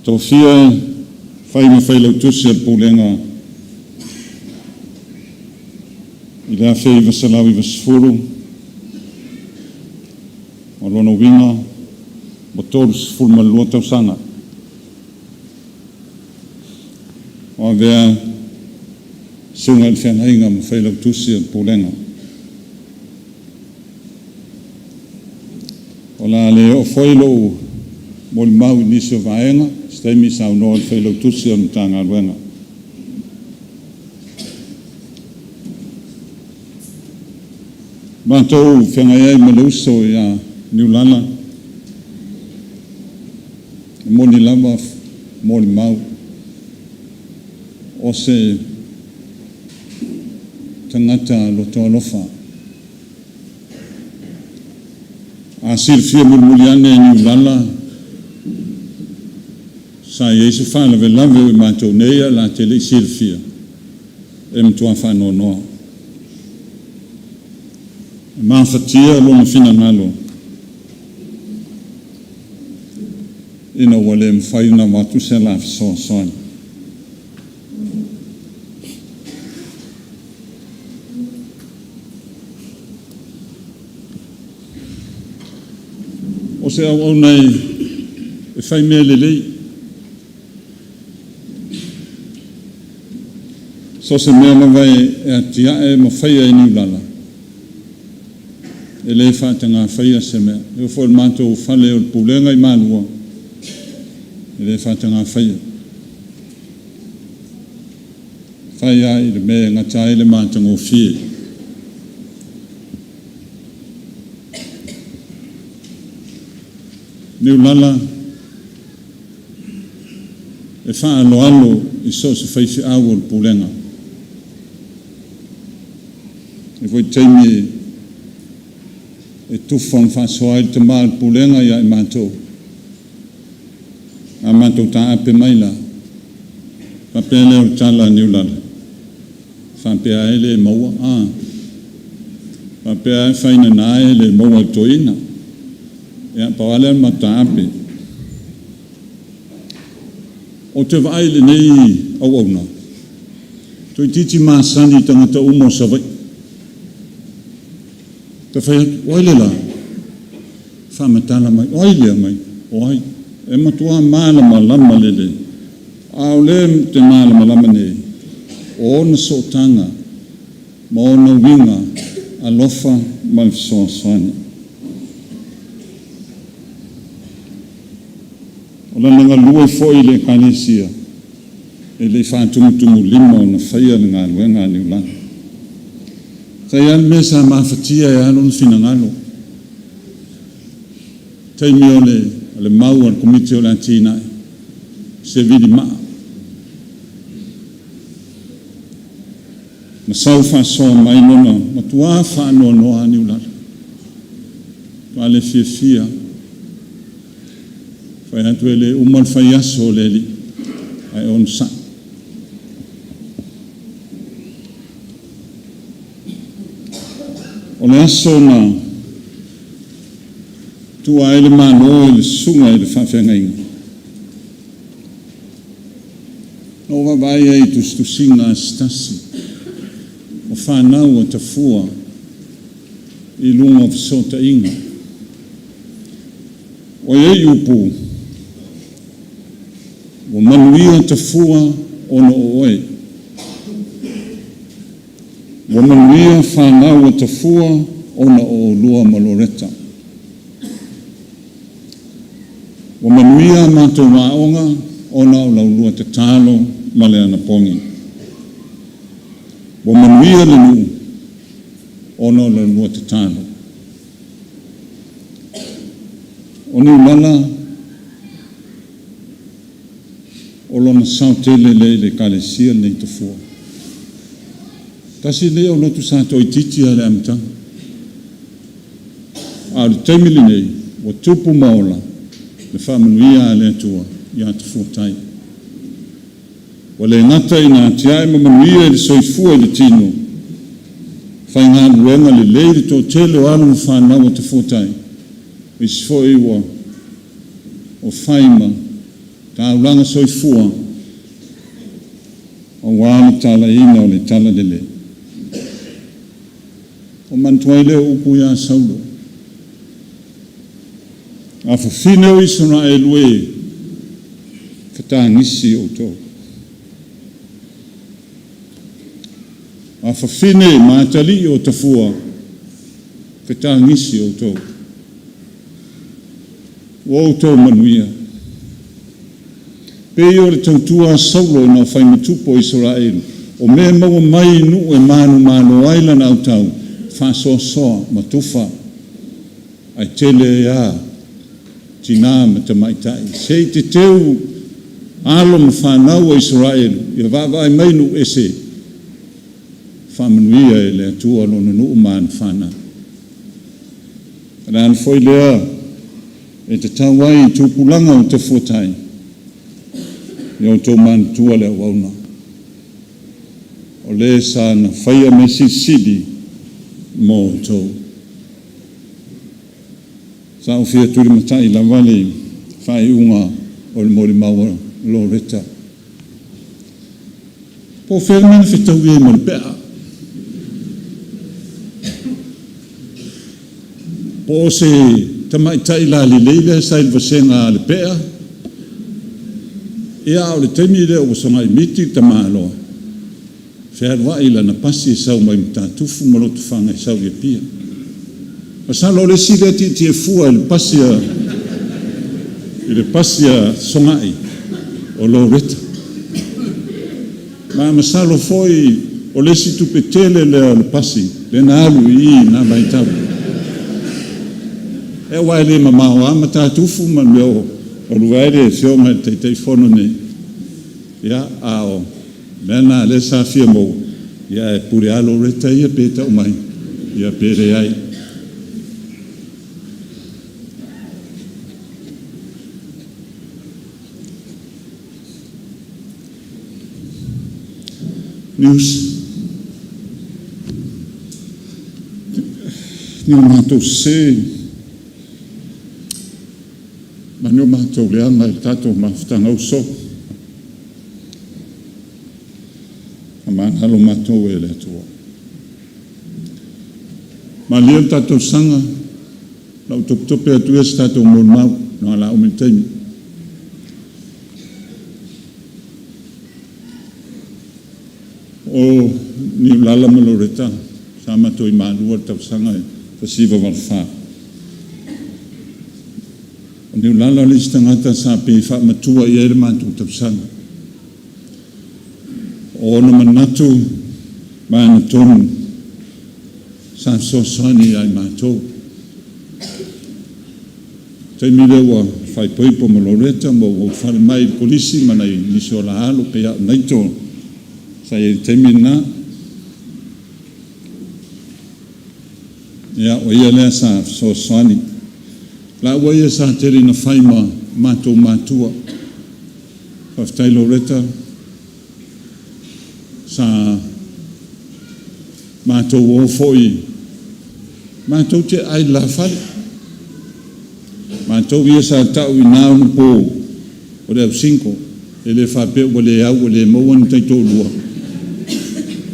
Tofia e fai ma Failautusi o le Pulega i le 1990, o lona uiga ua 32 tausaga o avea susuga i le feagaiga ma Failautusi o le Pulega. O le a le oo foi lou molimau i nisi o vaega, se taimi saunoa le Failautusi o le Matagaluega. Matou feagai ai ma le uso ia Niulala, e moni lava molimau, o se tagata loto alofa. A silafia mulimuli ane e Niulala sa i ai se faalavelave o i matou nei ae la te le i silafia, e matua faanoanoa, e mafatia lona finagalo ina ua le mafai ona avatu se la fesoasoani. O se auauna e fai mea lelei, so o se mea lava e atiae ma faia e Niulala, e le faataga faia se mea. E oo foi i le matou fale o le pulega i Malua, e le faataga faia. E fai lava i le mea e gata ai le matagofie. Niulala e faaaloalo i so o se faifeau o le pulega. E i ai foi taimi e e tufa ma faasoa ai le tamā o le pulega ia i matou. A matou taape mai la, faapea lea o le tala a Niulala, faapea e le maua, faapea e faigata e le maua e le toeaina. Ia, pau lava lea o le matou taape. Ou te vaai i lenei auauna, toeitiiti masani i tagata uma o Savaii. Ta fai atu, o ai le la? Faamatala mai, o ai lea mai? O ai? E matua malamalama lelei. A o lea ou te malamalama nei, o ona sootaga ma ona uiga alofa ma le fesoasoani. O lana galue foi i le Ekalesia, e le i faatumutumulima ona faia le galuega a Niulala. Sa i ai lava le mea sa mafatia ai lava lona finagalo, taimi o le mau a le Komiti o le Atinae, se vili maa na sau faasoa mai lona matua faanoanoa lava Niulala, matua le fiafia. Fai atu e le uma le faiaso o le alii ae onosai. O le aso na tuua ai le Malo i le susuga i le faafeagaiga, na ou vaavaai ai i tusitusiga a se tasi o fanau a Tafua i luga o fesootaiga. Ua i ai upu, ua manuia Tafua ona o oe. Ua manuia fanau a Tafua ona o oulua ma Loreta. Ua manuia a matou aoga ona o la oulua tatalo ma le anapogi. Ua manuia le nuu ona o la oulua tatalo. O Niulala o lona sao tele lea i le Ekalesia lenei i Tafua. Tasi lenei aulotu sa toaitiiti lava i le amataga, a o le taimi lenei ua tupu ma ola le faamanuia a le Atua ia Tafua tai. Ua le gata ina atiae ma manuia i le soifua i le tino, faigaluega lelei le toatele o alo ma fanau a Tafua tai, o isi foi ua fai ma taulaga soifua aua le talaiina o le talalelei. Ona manatua ai lea o upu ia Saulo, “Afafine o Isaraelu e, fetagisi outou. Afafine ma atalii o Tafua, fetagisi outou. Ua outou manuia. Pei o le tautua a Saulo ina o fai ma tupu o Isaraelu, o mea e maua mai i nuu e manumalo ai lana autao, faasoasoa ma tufa, ae tele ai lava tina ma tamaitai se i teteu alo ma fanau a Isaraelu, ia vaavaai mai nuu ese, faamanuia e le Atua lona nuu ma ana fanau. O le ala foi lea e tatau ai i tupulaga o Tafua tai, ia outou manatua le auauna, o le sa na faia mea silisili mo outou. Sa ou fia tulimatai lava le faaiuga o le molimau a Loreta. Po o fea le mea na fetaui ai ma le pe'a? Po o se tamaitai lalelei lea sa i le vasega a Lepea? Ia a o le taimi lea ua sogai miti le tamaloa fealuai i lana pasi e sau mai Matatufu ma Lotofaga e sau i Apia. Masalo o le isi lea tietie fua i le pasi a Sogai o Loreta. Ma masalo foi o le isi tupe tele lea a le pasi lea na alu i i i na vaitau. Aua e le mamao lava Matatufu ma le mea o alu ai le afioga i le Taitaifono nei, ia a o le mea lena lea sa fia maua, ae pule lava Loreta ia pe tau mai pe leai. News, ni o matou sesē ma ni o matou leaga i le tatou mafutaga uso, faamagalo matou e le Atua. Malie le tatou tausaga, o le a ou topetope atu ia se tatou molimau leaga o le a umi le taimi. O Niulala ma Loreta sa matou i Malua i le tausaga e 1984. O Niulala le isi tagata sa pei e faamatua i ai le matou tausaga. O ona manatu ma ana tonu sa fesoasoani ia i matou. O le taimi lea ua faaipoipo ma Loreta ma ua ulufale mai i le Kolisi ma nai nisi o la alo pei lava o Naito sa i ai i le taimi lena. Ia, o ia lea sa fesoasoani. O laua ia sa tele ina fai ma matou matua. Faafetai Loreta, sa matou o foi matou te aai i le la fale. Matou ia sa ta'u i na ona po o le au single. E le faapea ua le au ua le maua ni taitoalua,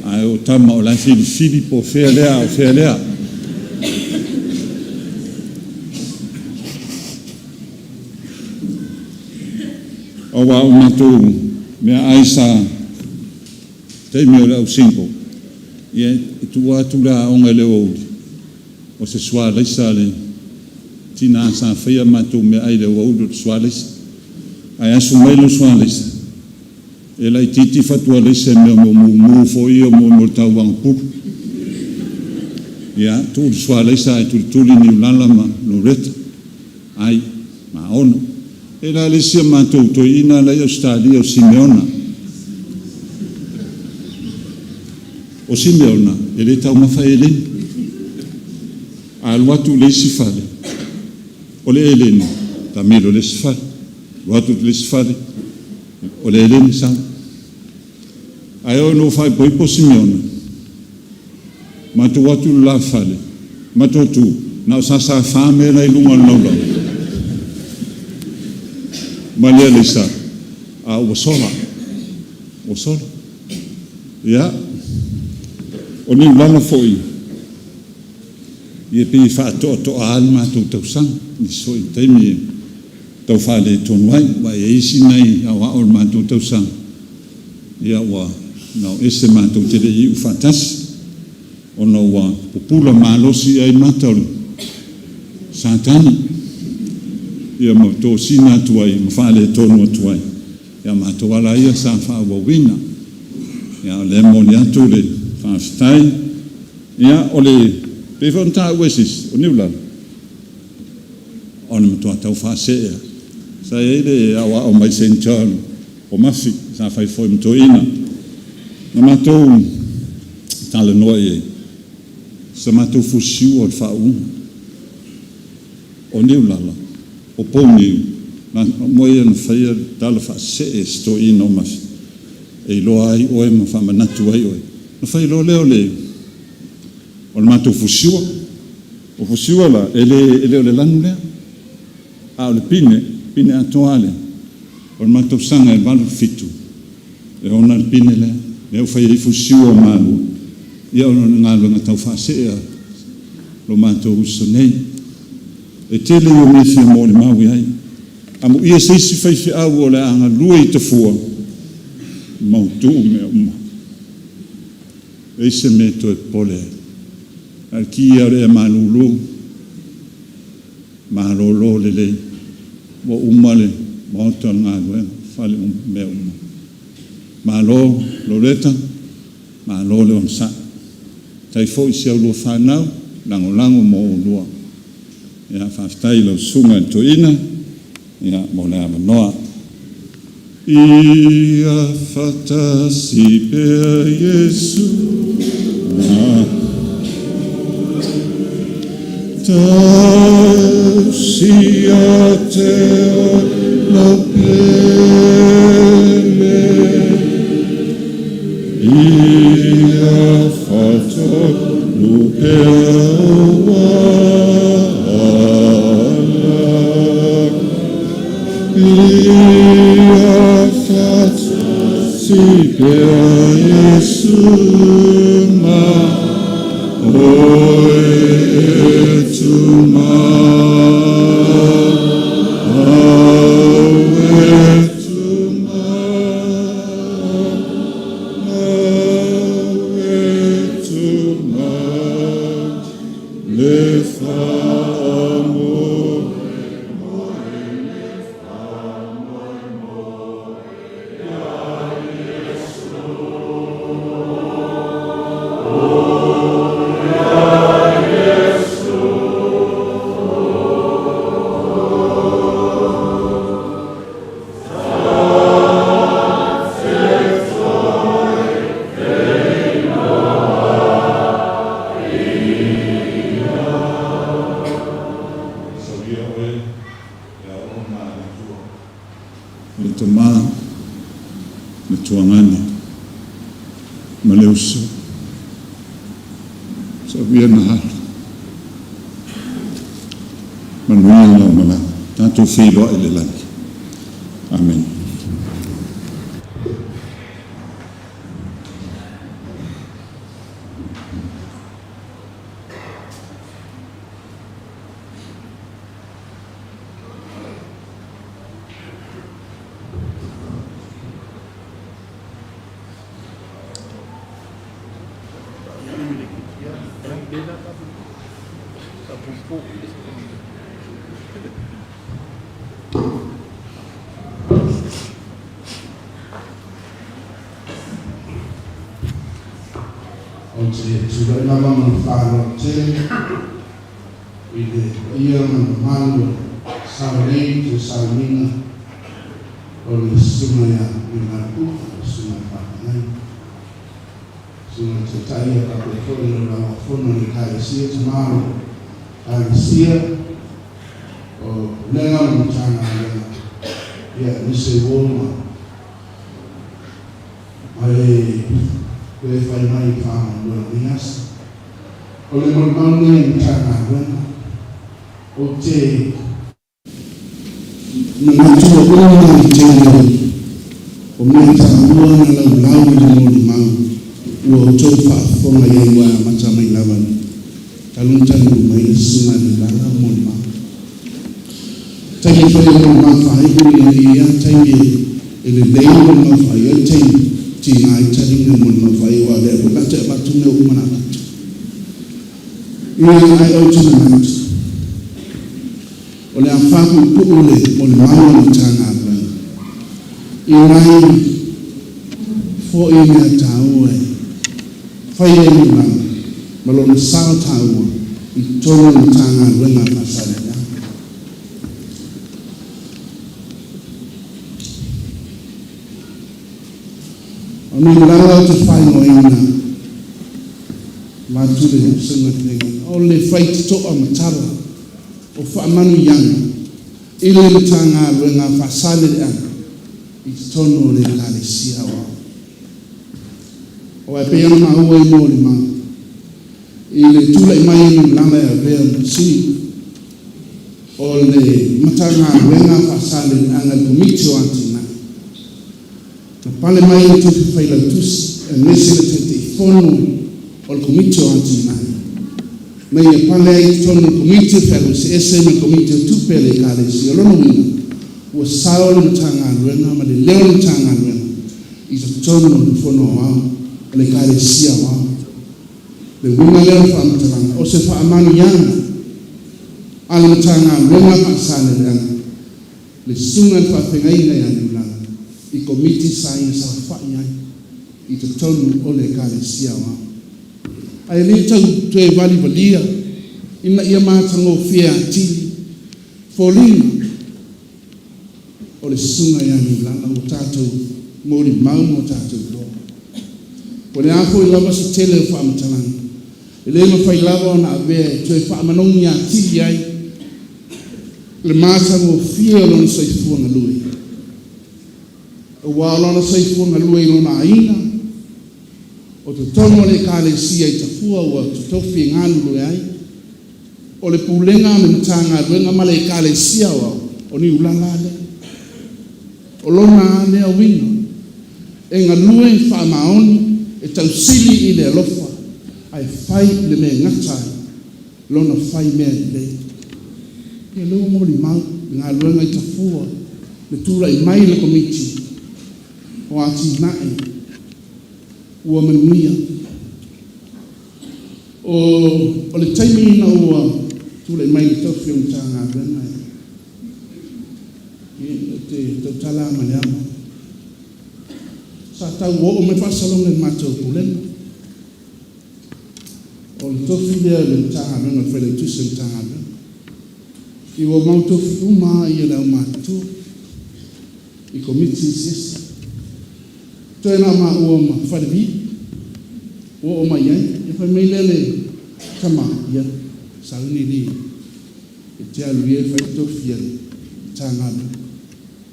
ae o tama o la e filifili po o fea lea a o fea lea. Aua o matou meaai sa i taimi o le au single, ia e tuu atu le aoga i le aoauli, o se sualaisa a le tina sa faia a matou meaai i le aoauli o le sualaisa. Ae asu mai lau sualaisa, e laitiiti fatu alaisa i mea o mumu foi ia mo le tauaga pulu. Ia, tuu le sualaisa ae tulituli Niulala ma Loreta, ai ma Ono. E i ai la le isi a matou toeaina la e i Ausetalia o Simeona. O Simeona e le taumafa eleni. A alu atu i le isi fale, o le eleni, taamilo i le isi fale, alu atu i le isi fale, o le eleni, sau. Ae oo ina ua faaipoipo Simeona, matou o atu i le la fale, matou tu, na o sasa fa mea la e i luga o le laulau ma le alaisa, a ua sola, ua sola. Ia, o Niulala foi, ia pei e faatoatoa lava le matou tausaga i nisi foi o taimi e tau faaletonu ai, aua e i ai isi nai aoao o le matou tausaga ua nao ese matou te le i iu faatasi ona ua pupula malosi i ai mata o le Satani ia ma tosina atu ai ma faaletonu atu ai. A o matou lava la ia sa faaauauina. A o lea e momoli atu le faafetai. Ia, e pei foi ona taua e se isi, o Niulala o le matua tau faasee lava. Sa i ai le aoao mai Saint John o Mafi sa fai foi ma toeaina. Na matou talanoa i ai i se matou fusiua o le faauuga. O Niulala, o Pouniu, o laua ia na faia le tala faasee a si toeaina o Mafi e iloa ai oe ma faamanatu ai oe. Ona fai loa lea o le matou fusiua. O fusiua la, e le o le lanu lea, a o le pine, pine atoa lava lea, o le matou tausaga e 87, e ona le pine lea, lea ua fai ai fusiua o Malua, ia ona o le galuega tau faasee a lo matou uso nei. E tele ia o mea e fia molimau i ai. Amuia se isi faifeau o le a galue i Tafua, mautu mea uma, leai se mea e toe popole ai. Na o le ki lava o le ea malulu, malolo lelei, ua uma le maota o le galuega, fale uma, mea uma. Malo Loreta, malo le onosai. Faafetai foi i si a oulua fanau lagolago mo oulua. Faafetai i lau Susuga i le Toeaina mo le avanoa. Ia faatasi pea Iesu tausi ia te Oe lau pele. Ia faatonu pea ou ala. Ia faatasi pea Iesu ma oe e tumau, e tumau, e tumau, le faamoemoe. Sauia oe e aoaoga a le Atua. Le Tamā, le Tuagane, ma le Uso. Sauia na alu. Manuia lau malaga. Tatou feiloai i le lagi. Amene. Ou te tulai lava ma le faaaloalo tele i le paia ma le mamalu o le sao nei toe sauniga o le Susuga ia Niumalu Puka, le Susuga i le Faafeagaiga, Susuga i le Taitai ia faapea foi le Laulau-a-Fono a le Ekalesia, Tama o le Ekalesia, o Pulega ma Matagaluega, ia aemaise uo ma ma e toe fai mai i faamoemoe o lenei aso. O le molimau lenei a le Matagaluega, ou te manatua uma le tele o mea taua na laulau i le molimau ua outou faafofoga i ai ua amata mai lava talu ona taunuu mai le Susuga a Niulala o molimau. Taimi foi o molimau faaiu ia e i ai lava taimi e lelei le molimau faaiu, e i ai taimi e tiga ai taliga i molimau faaiu aua o lea foi o le a toe avatu mea uma na avatu. Ia ae ou te manatu, o le a faapuupuu le molimau a le Matagaluega i nai foi mea taua e fai ai Niulala ma lona sao taua i totonu o le Matagaluega a Faasaleleaga. O Niulala ou te faaigoaina vaeatu le susuga i le feagaiga, o le faitotoa matala o faamanuiaga i le Matagaluega a Faasaleleaga i totonu o le Ekalesia Aoao. Aua e pei ona maua i molimau i le tulai mai o Niulala e avea ma sui o le Matagaluega a Faasaleleaga i le Komiti o Atinae, na pale mai le Tufi Failautusi aemaise le Taitaifono o le Komiti o Atinae, na ia pale ai i totonu o le Komiti o Fealo Eseese ma le Komiti o Tupe a le Ekalesia. O lona uiga, ua sao le Matagaluega ma le leo o le Matagaluega i totonu o le Fono Aoao o le Ekalesia Aoao. Le uiga lea o le faamatalaga, o se faamanuiaga a le Matagaluega a Faasaleleaga, le susuga i le faafeagaiga ia Niulala i Komiti sa ia saofai ai i totonu o le Ekalesia Aoao. Ae le tau toe valivalia ina ia matagofie atili foliga o le susuga ia Niulala ua tatou molimau ma ua tatou iloa. O le a foi lava se tele o faamatalaga, e le mafai lava ona avea e toe faamanogi atili ai le matagofie o lona soifua galue. Aua o lona soifua galue i lona aiga, O totonu o le Ekalesia i Tafua ua totofi e galulue ai, o le Pulega ma le Matagaluega ma le Ekalesia Aoao, o Niulala lea. O lona lava lea uiga, e galue faamaoni, e tausili i le alofa, ae fai le mea e gata ai lona fai mea lelei. Ia lea ua molimau i galuega i Tafua, le tulai mai o le Komiti o Atinae ua manuia. O le taimi ina ua tulai mai i le tofi o le Matagaluega, ia, ou te tautala lava ma le ava, sa tau oo mai faasalaga i le matou Pulega, o le tofi lea o le Matagaluega o le Failautusi o le Matagaluega. Ua mau tofi uma lava le aumatutua i Komiti eseese. Toe na o maua ma Falevi ua oo mai i ai. Ona fai mai lea o le tama, ia, sauni alii e te alu ia e fai le tofi a le Matagaluega.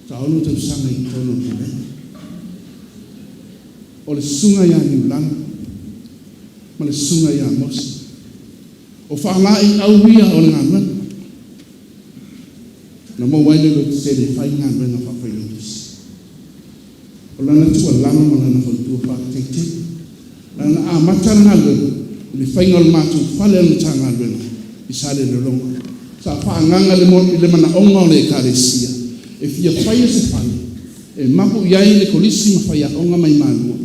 Faatoa 6 tausaga i totonu o le Pulega. O le susuga ia Niulala ma le susuga ia Mose, o faalaeiau ia o le galuega na maua ai le lototele e fai le galuega faa-Failautusi. O lana tuualalo ma lana fautua, faafetai tele. Leaga na amata le galuega i le faiga o le matou fale o le Matagaluega i Salelologa. Sa faaagaaga i le manaoga o le Ekalesia e fia faia se fale e mapu i ai le Kolisi ma faiaoga mai Malua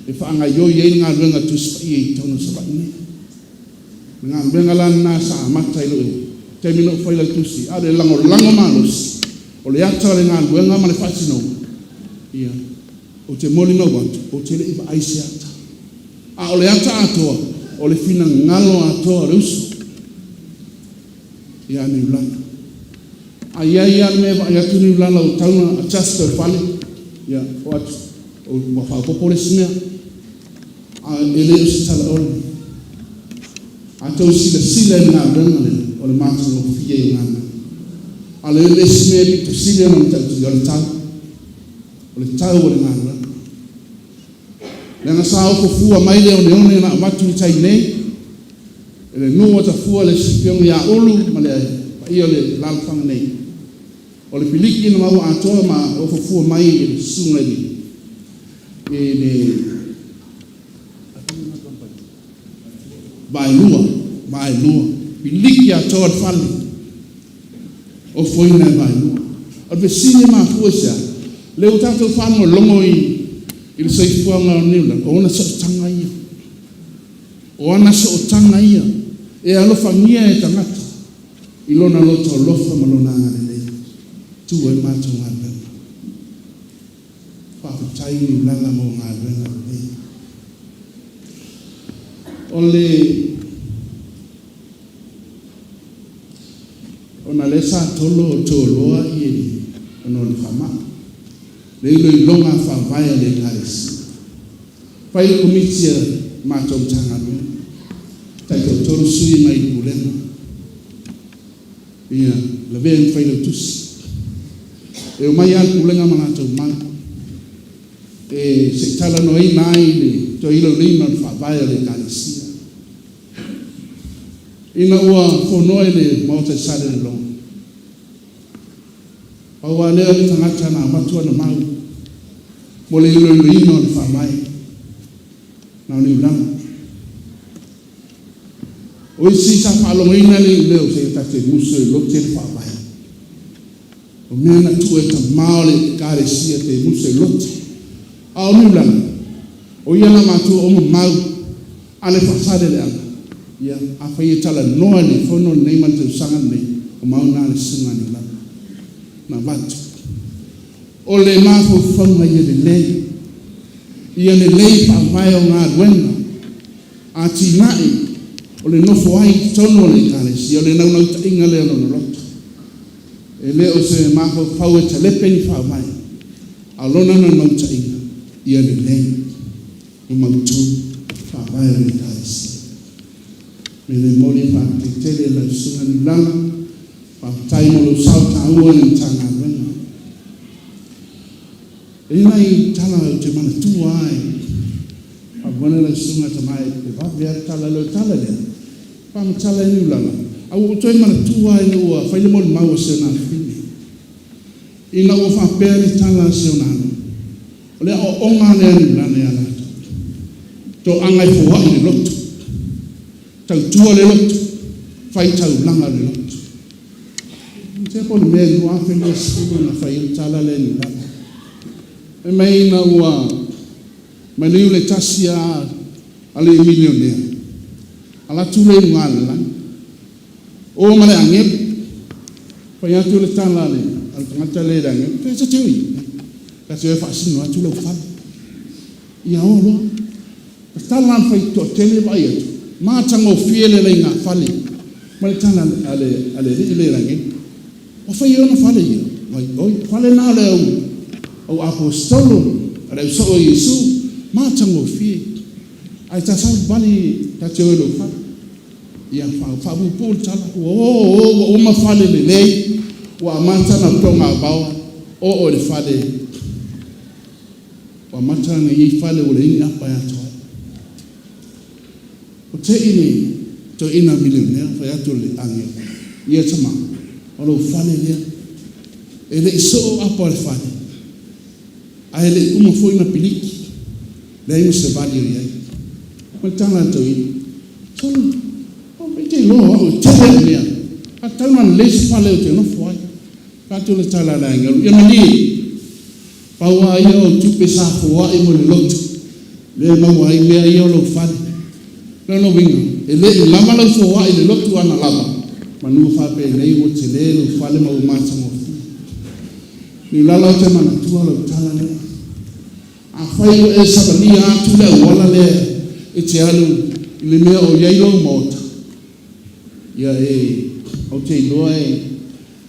e faagaoioi ai le galuega a Tusi Paia i totonu o Savaii nei. O le galuega la lena sa amata i lou taimi na ou Failautusi ai, a o le lagolago malosi o le ata o le galuega ma le faatinoga, ia, ou te molimau atu, ou te le i vaai i se ata, a o le ata atoa, o le finagalo atoa o le uso ia Niulala. A i ai lava le mea e vaai atu Niulala ua tatau ona adjust o le fale, ia, o atu ua faaopoopo le isi mea. Ae le o se talaole. A outou silasila i le galuega lea, o le matagofie ia o le galuega. A o le isi mea e pito sili ona matautia, o le tau. O le tau o le galuega. Leaga sa ofo fua mai le oneone na avatu i tai nei e le nuu o Tafua le afioga ia Ulu ma le paia o le alaalafaga nei. O le piliki na maua atoa ma ofo fua mai e le susuga i le Vaelua, Vaelua, piliki atoa le fale, ofoina e Vaelua. O le fesili e mafua i se a? O lea ua tatou faalogologo i le soifuaga o Niulala, o ona sootaga ia. O ana sootaga ia e alofagia e tagata i lona loto alofa ma lona agalelei e tu ai le matou galuega. Faafetai Niulala mo galuega lelei. O le ona o lea sa tolo o toloa ona o le faamai, le iloiloga faavae a le Ekalesia. Fai le Komiti a le matou Matagaluega, taitoatolu sui mai le pulega, ia, lavea ai ma failautusi. E omai lava le pulega ma latou mau se i talanoaina ai le toe iloiloina o le faavae o le Ekalesia. Ina ua fonoa i le Maota i Salelologa, pau lava lea o le tagata na avatu ana mau mo le iloiloina o le faavae, na o Niulala. O isi sa faalogoina le iuleo se ta te musu e lote le faavae. O mea na tuu e tama o le Ekalesia te musu e lote. A o Niulala, o ia na matua uma mau a le Faasaleleaga, ia, afai e talanoa i le fono lenei ma le tausaga lenei, o mau na a le Susuga a Niulala na avatu. O le mafaufauga ia lelei, ia lelei faavae o galuega, atinae o le nofo ai i totonu o le Ekalesia, o le naunautaiga lea o lona loto. E le o se mafaufau e talepe ni faavae, a o lona naunautaiga, ia lelei ma mautu faavae o le Ekalesia. O le mea lea e momoli le faafetai tele i lau Susuga Niulala, faafetai mo lou sao taua i le Matagaluega. E i ai nai tala ou te manatua lava e Faamolemole lau susuga tama e vave lava le tala lea. O le tala lea, faamatala ai Niulala, ae ua ou toe manatua lava ina ua fai le molimau a si ona afafine, ina ua faapea le tala a si ona alo, o le aoaoga lava lea a Niulala ia latou, toaga e foai le lotu, tautua le lotu, fai taulaga le lotu. Masalo po o le mea i le 2020 na fai ai le tala lea e Niulala. Fai mai ina ua maliu le tasi alii milionea, alu atu lea i luga o le lagi, o ma le agelu. Fai atu le tala a le tagata lea i le agelu, “O fea e te o i ai?” Ta te o e faasino atu lau fale. Ia o loa. Tatala le faitoatele vaai atu, matagofie le laigafale. Fai mai le tala a le alii lea i le agelu, “O fai e ona fale ia?” Fai mai, “Oi, o fale na o le au aposetolo a le au soo o Iesu, matagofie. Ae ta sau savali ta te o i lou fale.” Ia faapuupuu le tala, ua o o ua uma fale lelei, ua amata ona togavao, oo i le fale ua amata ona i ai fale ua leai ni apa e ato ai. Ua te i le toeaina milionea fai atu le agelu, “Ia tama, o lou fale lea.” E le i soo apa o le fale, ae le i uma foi ona piliki, leai ma se vali o i ai. Fai mai le tala a le toeaina, “Sole, o mea e te iloa o au e tele au mea, ae tatau ona lelei se fale ou te nofo ai.” Fai atu le tala a le agelu, “Ia malie, pau lava ia o au tupe sa foai mo le lotu lea e maua ai mea ia o lou fale. O lona uiga, e le i lava lau foai i le lotu analava, manu faapenei ua tele lou fale ma ua matagofie.” Niulala ou te manatua lau tala lea. Afai ua e savalia atu le auala lea e te alu i le mea o i ai lou maota, ia e ou te iloa e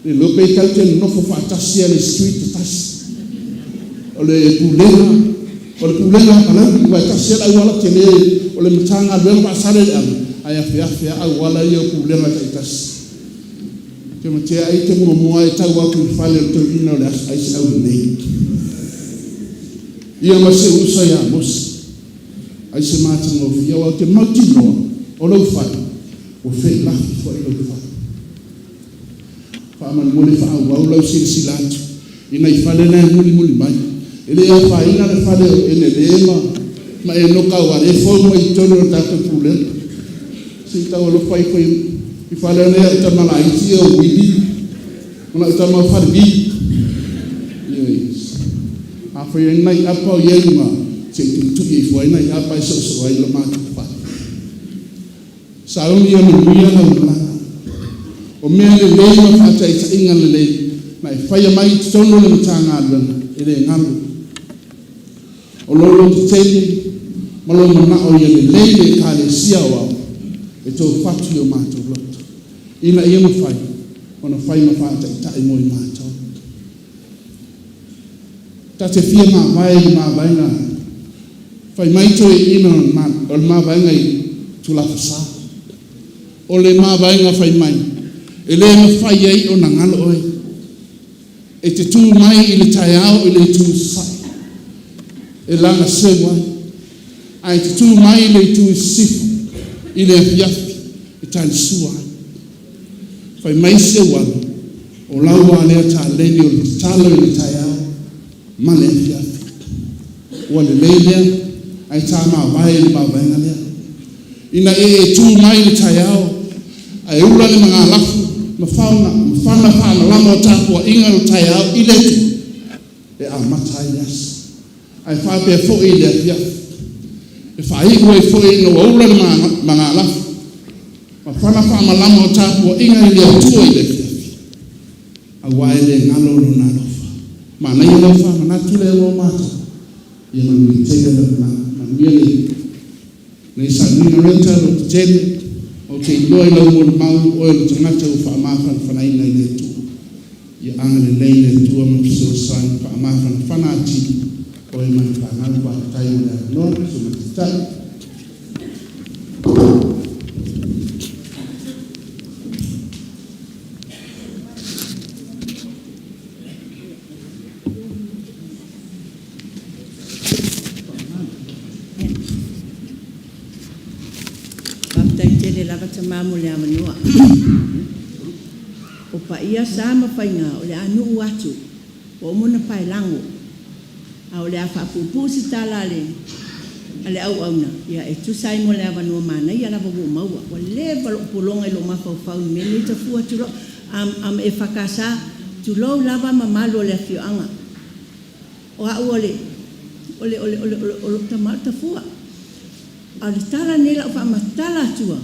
le iloa pe tatou te nonofo faatasi lava i le street e tasi. O le pulega, o le pulega a Palauli aua e tasi lava le auala tele o le Matagaluega o Faasaleleaga ae afeafe lava auala ia o pulega taitasi. Ou te matea ai e te muamua lava e tau atu i le fale o le toeaina o le Aso Aisi aulelei. Ia ma si ou uso ia Mose, ai se matagofie aua ou te mautinoa o lou fale ua feilafi foi lou fale. Faamolemole faaauau lau silasila atu i nai fale na e mulimuli mai. E le afaina le fale o Enele ma Enoka aua o lea e fou mai i totonu o le tatou pulega. Se i tau alofa ifo i fale nei a au tama laiti ia o Uili ma lau tama Falevi. Ioe. Afai o i ai ni nai apa o i ai i luga, se i tuitui ifo ai nai apa e soosoo ai lo matou fale. Sauni ia manuia lau malaga. O mea lelei ma faataitaiga lelei na e faia mai i totonu o le Matagaluega, e le galo. O lou lototele ma lou manao ia lelei le Ekalesia Aoao e tofu i o matou loto ina ia mafai ona fai ma faataitai mo i matou. Ta te fia mavae i le mavaega fai mai toeaiina o le mavaega i tulafasa, o le mavaega fai mai e le mafai ai ona galo oe. E te tu mai i le taeao i le itu i sasae e lagaseu ai, ae te tu mai i le itu i sisifo i le afiafi e talisua ai. Fai mai isi auala, o lau lava lea taleni o le tatalo i le taeao ma le afiafi. Ua lelei lea, ae ta mavae i le mavaega lea ina ia e tu mai i le taeao ae ula le magalafu ma fana faamalama o tapuaiga o le taeao i le Atua e amata ai le aso. Ae faapea foi i le afiafi, e faaiu ai foi ina ua ula le magalafu ma fana faamalama o tapuaiga i le Atua i le afiafi, aua e le galo Lona alofa. Manaia lau faamanatu lea mo matou. Ia manuia tele lau malaga. Manuia lenei sauniga. O lou lototele, ou te iloa i lau molimau o oe o le tagata ua faamafanafanaina e le Atua. Ia agalelei le Atua ma fesoasoani faamafanafana atili oe ma le fanau. Faafetai mo le avanoa lau Susuga i le Tamaitai. tele lava Tamā mo le avanoa. O paia, sa ma faiga o le a nuu atu, ua uma ona paelago, a o le a faapuupuu se tala a le auauna e tusa ai mo le avanoa manaia lava ua ou maua. Ua leva lou pologa i lou mafaufau i le mea lenei, ta fua atu loa, I'm a EFKS, tulou lava mamalu o le afioaga. O au o lou tama o le Tafua. A o le tala lenei o le a ou faamatala atua,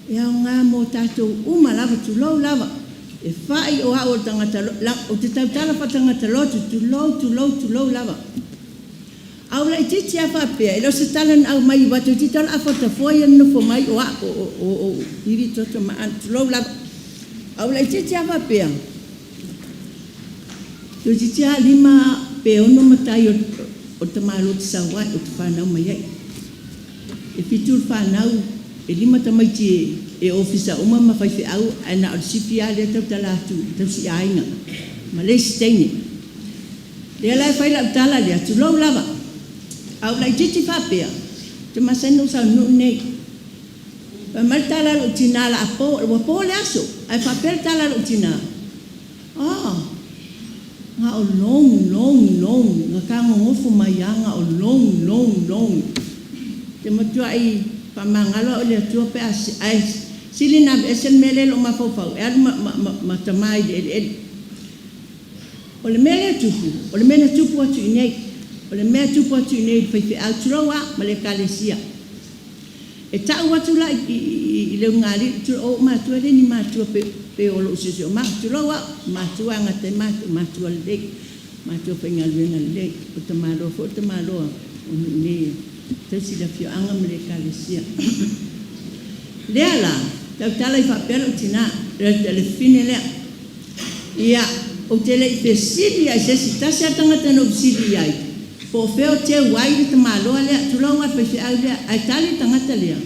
e aoga mo tatou uma lava, tulou lava. E fa'i o au o le tagata ou te tautala faa-tagata lotu, tulou, tulou, tulou lava. A ou laitiiti lava faapea, e le o se tala na aumai aua toeitiiti lava o le afa o le Tafua ia na nofo mai o au, o ou ivi toto ma aano, tulou lava. A ou laitiiti lava faapea, toeitiiti lava lima pe ono matai o le tamaloa ou te sau ai, ou te fanau mai ai. E fitu le fanau, e lima tamaiti e ofisa uma ma faifeau, ae na o le Sipi lava lea e tautala atu e tausiaiga ma le isi teine. O lea la e fai lau tala lea, tulou lava, a ou laitiiti faapea, ou te masani ona ou sau i le nuu lenei. Fai mai le tala a lou tina o le a po, ua po le aso, ae faapea le tala a lou tina, “A, na o long, long, long, na fetagogofo mai lava na o long, long, long.” Ou te matuai faamagalo au e le Atua pe a… ae sili ona aveese le mea lea i lou mafaufau e alu ma tama i le eleele. O le mea lea e tupu, o le mea na tupu atu i inei, o le mea e tupu atu i inei i le faifeau, tulou lava, ma le Ekalesia. E tau atu la i le ulugalii, o ou matua e le o ni matua pei o lou siosiomaga, tulou lava, o matua e gata ai matou, o matua lelei, matua faigaluega lelei. O le tamaloa foi o le tamaloa o nuu nei e tausi le afioaga ma le Ekalesia. O lea la, e tautala ai faapea lou tina, le fafine lea, ia, ou te le i fesili lava i se isi, tasi lava le tagata na ou fesili i ai, po o fea o teu ai le tamaloa lea, tulou lava le faifeau lea. Ae tali le tagata lea,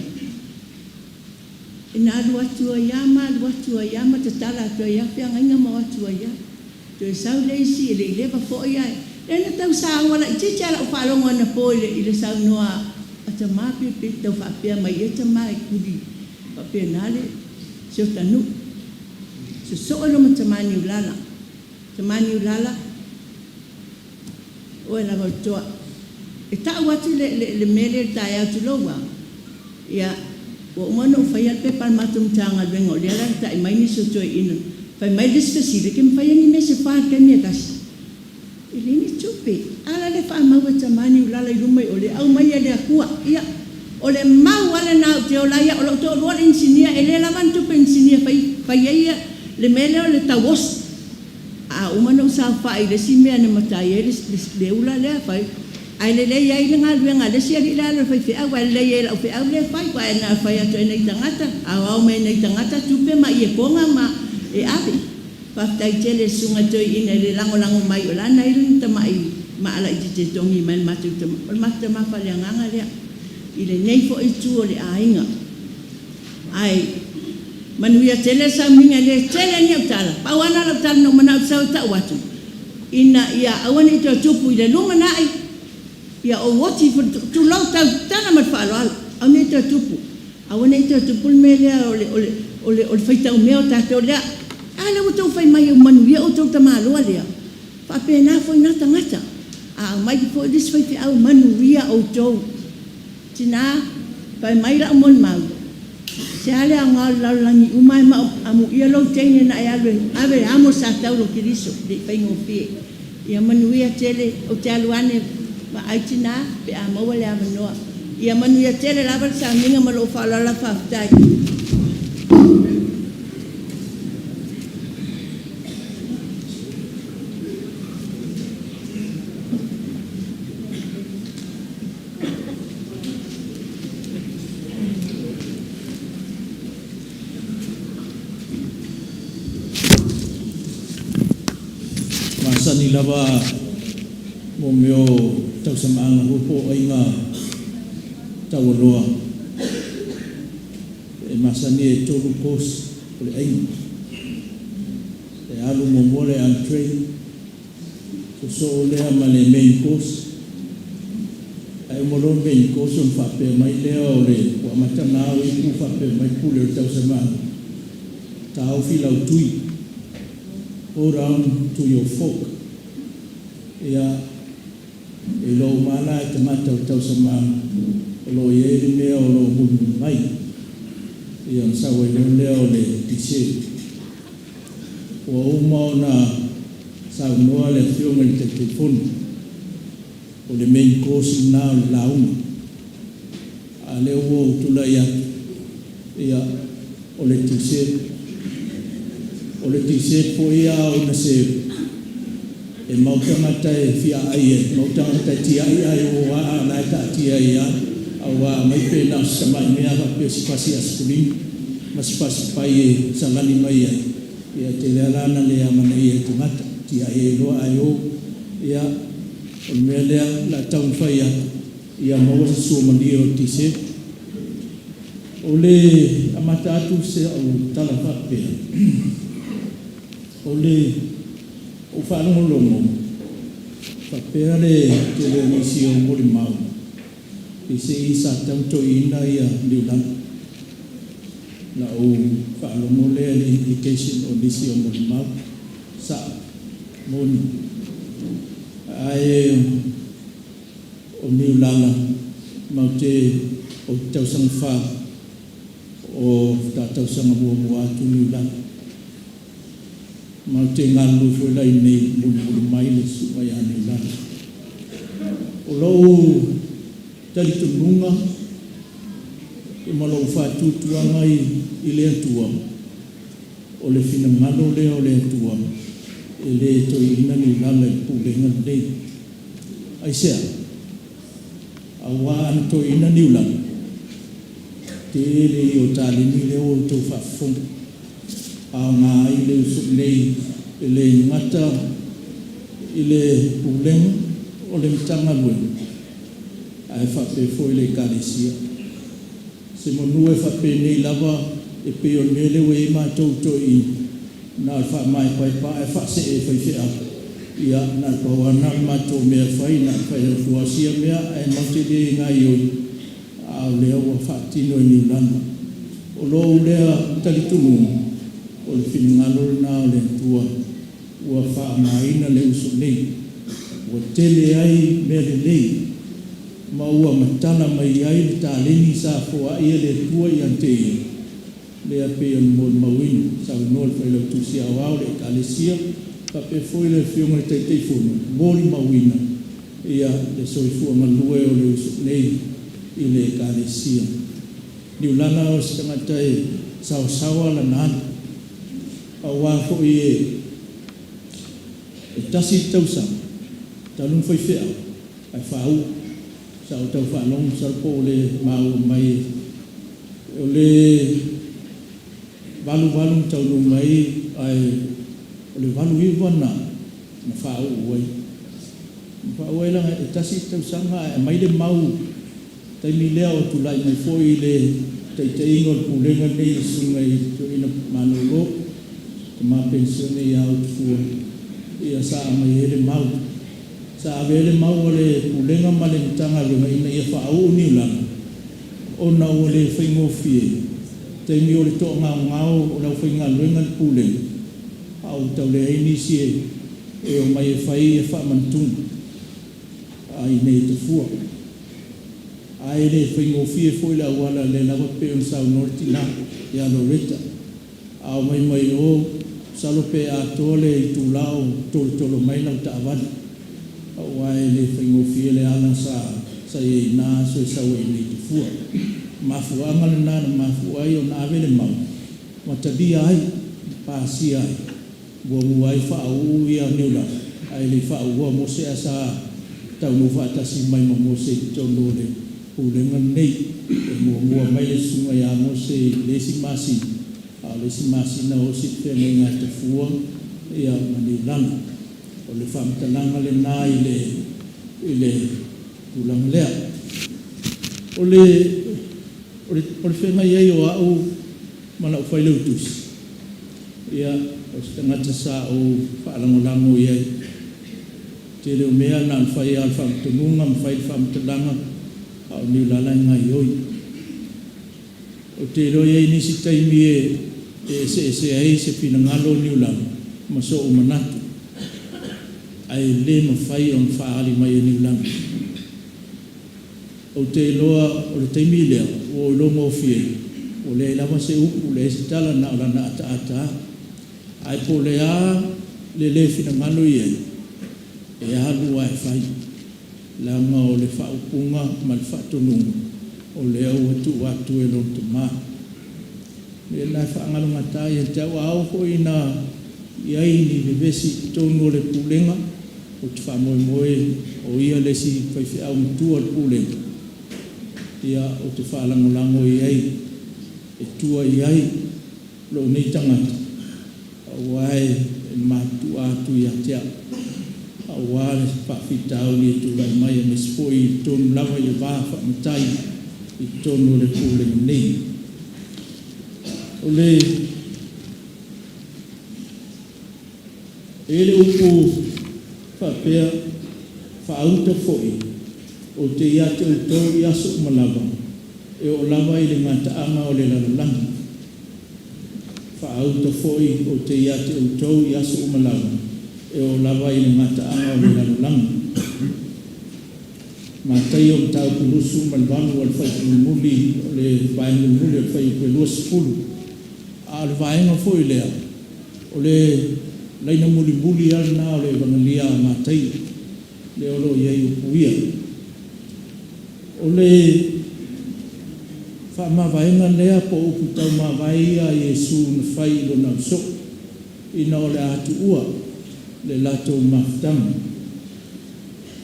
na alu atu ai lava ma alu atu ai lava ma tatala atu ai lava feagaiga ma o atu ai lava. Toe sau le isi, e le i leva foi ae… Lea na tau saua laitiiti lava i lau faalogo anapo i le saunoa a tama pe tau faapea mai ea tama e tuli faapena si ota nuu. Sosoo ai loa ma tama Niulala. Tama Niulala, o oe lava o le toa. E tau atu le mea lea i le taeao, tulou lava, ia, ua uma ona ou faia le pepa a le matou Matagaluega o lea e alaalatai mai nisi o toeaiina. Fai mai le isi fesili, e te mafaia ni mea se fa i le taimi e tasi? E leai ni tupe. A la lea e faamau e tama Niulala i luma i o, le aumai e le Atua. Ia, o le mau lava lena ou te ola ai au. O lou toalua o le inisinia, e le lava ni tupe inisinia e fai ai le mea lea o le tauoso. A uma ona ou saofai i le isi mea na matai ai le ula lea fai, ae lelei ai le galuega a le isi alii la le faifeau, ae lelei ai i lau feau lea e fai. Aua na fai atu ai e nai tagata, aoao mai e nai tagata tupe ma iekoga ma e ave. Faafetai tele i le susuga i le toeaina i le lagolago mai o la e na i ai lona tamai maa laitiiti e togi mai e le matou tama. O le matou tama faaleagaga lea i lenei foi itu o le aiga. Ae manuia tele le sauniga, e le tele ni au tala, pau lava lena o lau tala na ou manao ou te sau e tau atu, ina ia aua ne i toe tupu i le lumanai, ia ou oti ifo, tulou, tautala ma le faaaloalo, aua ne i toe tupu, aua ne i toe tupu le mea lea o le faitau mea o tatou lea. A lea ua outou fai mai ua manuia outou tamaloa lea. E faapena foi na tagata. A aumai foi le isi faifeau, manuia outou. Tina, fai mai lau molimau, se a le aoga o le lalolagi uma ae amuia lou teine na e alu e ave e amo le sa taulo o Keriso, e le i faigofie. Ia manuia tele, ou te alu ane e vaai tina pe a maua le avanoa. Ia manuia tele lava le sauniga ma lou faaaloalo lava. Faafetai. Masani lava mo mea o tausamaaga foi po o aiga taualoa, e masani e tolu course o le aiga. E alu muamua le entree, sosoo lea ma le main course. Ae uma loa le main course ona faapea mai lea o le ua amata ona ao ipu faapea mai le pule o le tausamaaga, taofi lau tui, hold on to your fork. Ia, e iloa uma lava la e tagata o le tausamaaga o lo o i ai le mea o lo o mulimuli mai. Ia ona sau ai loa lea o le dessert. Ua uma ona saunoa le Afioga i le Taitaifono, o le main course lena o le lauga, a o lea ua ou tulai atu, ia, o le dessert. O le dessert foi a oo ina serve, e mau tagata e fia aai ai, mau tagata e tiai ae o lava a o la e taatia ai lava, aua a aumai pe na o si tamai mea lava faapea o si fasi asekulima ma si fasi pai e salani mai ai, ia e tele lava la ina le amanaia e tagata, tiai ai loa ae o. Ia, o le mea lea o le a taumafai atu ia maua se suamalie o le dessert. O le amata atu si au tala faapea, o le ou faalogologo faapea le tele o nisi o molimau, peiseai sa tatau ona toeaina Niulala. Na ou faalogo lea i le implication o nisi o molimau, e sao, moni. Ae o Niulala matou te ou te tausaga fa, o faatoa tausaga muamua atu Niulala. Matou te galulue foi la i inei e mulimuli mai le susuga ia Niulala. O lou talitonuga ma lou faatuatuaga i le Atua, o le finagalo lea o le Atua e le toeaina Niulala i le pulega lenei. Aisea? Aua ana toeaina Niulala, tele ia o taleni lea ua outou faafofoga, aoga ai le uso nei e le gata i le pulega o le Matagaluega ae faapea foi le Ekalesia. Semeamanu e faapenei lava e pei o le mea lea ua i ai matou toeaiina, na o le faamaepaepa ae faasee e faifeau, ia na o le pau lava lena o le matou mea e fai, na o le fai atu lava o sia mea ae matou te le gaoioi, a o lea ua faatino e Niulala. O lou lea talitonuga, o le finagalo lena o le Atua ua faaaogaina le uso nei, ua tele ai mea lelei ma ua matala mai ai le taleni sa foai e le Atua ia te ia, lea pei ona molimauina, saunoa le Failautusi Aoao o le Ekalesia faapea foi le Afioga i le Taitaifono, molimauina le soifua galue o le uso nei i le Ekalesia. Niulala o se tagata e saosaoa lana alu, aua foi e tasi le tausaga talu ona faifeau ae faauu. Sa ou tau faalogo masalo po ua le maua mai o le 88 na taunuu mai ai, ae o le 89 na faauu ai. Na faauu ai leaga e tasi le tausaga ae aumai le mau i le taimi lea o tulai mai foi i le taitaiga o le Pulega lenei le Susuga i le Toeaina Malolo, le tama penisione ia Utufua, ia sa aumai ai le mau. Sa ave ai le mau a le Pulega ma le Matagaluega ina ia faauu Niulala ona ua le faigofie taimi o le toagaogao o le aufaigaluega le Pulega a ua tau leai nisi e omai e fai faamanutuga i inei i Tafua. Ae le faigofie foi le auala lea lava pei ona saunoa le tina ia Loretta, a omai mai o masalo pe atoa le itula o tolotolo mai lau taavale aua e le faigofie le ala sa i ai i na aso e sau ai i inei i Tafua. O le mafuaaga lena na mafua ai ona ave le mau ma talia ai ma pasia ai, muamua ai faauu Niulala ae le i faauua Mose ae sa taunuu faatasi mai ma Mose i totonu o le Pulega lenei. E muamua mai le susuga ia Mose i le isi masina, a o le isi masina osi le feagaiga a Tafua ma Niulala. O le faamatalaga lena i le tulaga lea. O le feagai ai o au ma la'u Failautusi, ia, o se tagata sa ou faalagolago i ai. O le tele o mea na ona fai lava o le faatonuga ma fai le faamatalaga. A o Niulala e gaoioi. Ou te iloa e i ai nisi taimi e eseese ai se finagalo o Niulala ma so'u manatu, ae le mafai ona faaali mai e Niulala. Ou te iloa o le taimi lea ua ou iloa gofie ua leai lava se upu leai se tala na o lana ataata lava. Ae po o le a le le finagalo i ai, e alu lava e fai, leaga o le faaupuga ma le faatonuga o lea ua tuu atu e lona tama. O le mea lena e faagalogata ai ia te au, a oo foi ina i ai ni vevesi i totonu o le pulega, ou te faamoemoe o ia le isi faifeau matua o le pulega, ou te faalagolago i ai e tua i ai lou nei tagata aua e matutua atu ia te au aua le faafitauli e tulai mai aemaise foi i totonu lava i le va faa-matai i totonu o le Pulega nei. E i ai le upu faapea, “Faauta foi ou te ia te outou i aso uma lava, e oo lava i le gataaga o le lalolagi.” Faauta foi ou te ia te outou i aso uma lava, e oo lava i le gataaga o le lalolagi. Mataio Mataupu 28 o le fuaiupu mulimuli o le vaega mulimuli o le fuaiupu 20. A o le vaega foi lea, o le laina mulimuli lava lena o le Evangeli a Mataio lea o lo o i ai upu ia. O le faamavaega lea po o upu taumavae ia a Iesu na fai i lona ausoo ina o le a tuua le latou mafutaga.